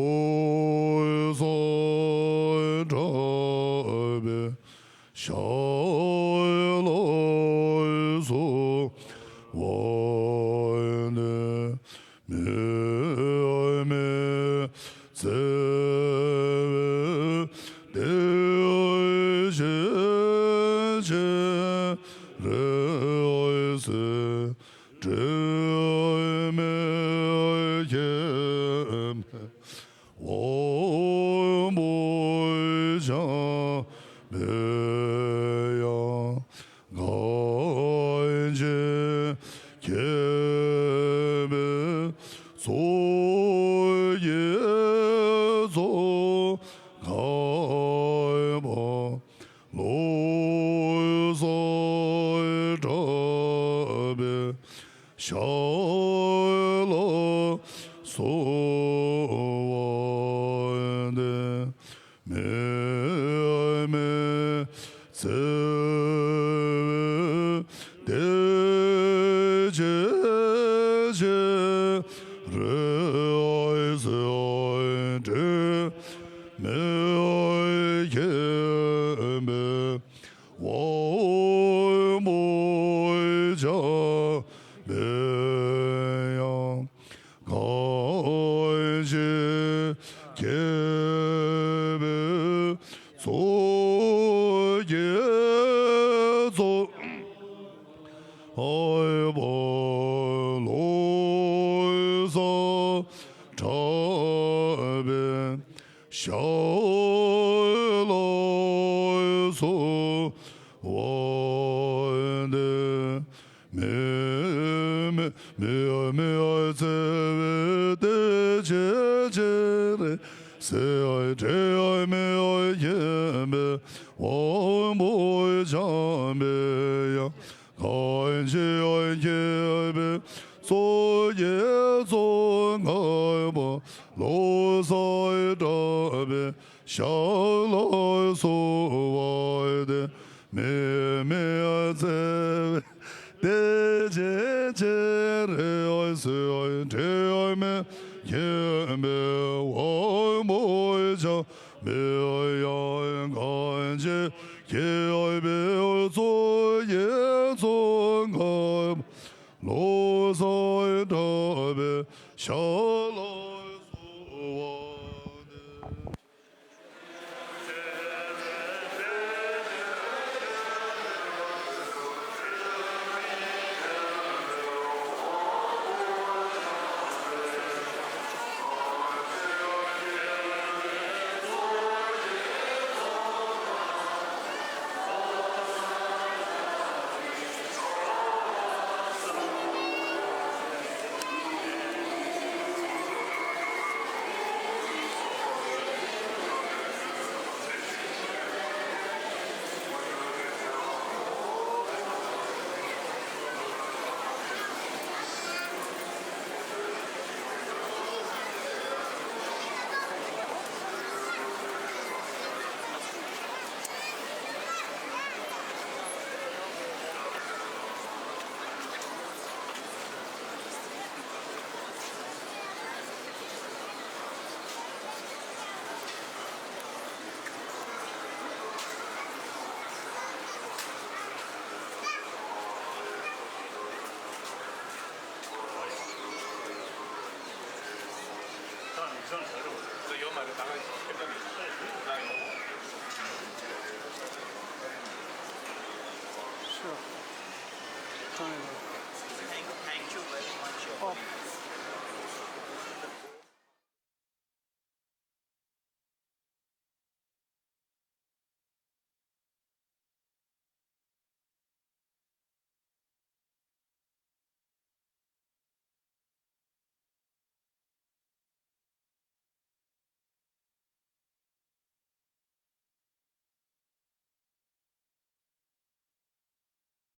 ཙཱ་གྲགས་པའི་ཞལ་ལ་གསོལ་བ་འདེབས། བརྩེ་བའི་བདེ་སྐྱིད་ཅེས་རེ་ཟེར། དྲི་མེད་མཁྱེན་པའི་དབང་པོས་བསྐྱངས་པའི་ཡང་གང་ཇི་མཁྱེན་པའི་ཚོགས་ཀྱི་ཚོགས་ཁང་པ། ལོ་ཙཱ་གྲགས་པའི་ཞལ་ལ་གསོལ་བ་འདེབས། དམིགས་མེད་བརྩེ་བའི་བདེ་སྐྱིད་ཅེས་རེ་ཟེར། དྲི་མེད་མཁྱེན་པའི་དབང་པོས་བསྐྱངས་པའི་ཡང་གང་ཇི་མཁྱེན་པའི་ཚོགས་ཀྱི་ཚོགས་ཁང་པ། ལོ་ཙཱ་གྲགས་པའི་ཞལ་ལ་གསོལ་བ་འདེབས། དམིགས་མེད་དམིགས་མེད་བརྩེ་བའི་བདེ་སྐྱིད་ཅེས་རེ་ཟེར། དྲི་མེད་མཁྱེན་པའི་དབང་པོས་བསྐྱངས་པའི་ཡང་གང་ཇི་མཁྱེན་པའི་ཚོགས་ཀྱི་ཚོགས་ཁང་པ། ལོ་ཙཱ་གྲགས་པའི་ཞལ་ལ་གསོལ་བ་འདེབས། དམིགས་མེད་བརྩེ་བའི་བདེ་སྐྱིད་ཅེས་རེ་ཟེར། དྲི་མེད་མཁྱེན་པའི་དབང་པོས་བསྐྱངས་པའི་ཡང་གང་ཇི་མཁྱེན་པའི་ཚོགས་ཀྱི་ཚོགས་ཁང་པ། ལོ་ཙཱ་གྲགས་པའི་ཞལ་ལ་གསོལ་བ་འདེབས།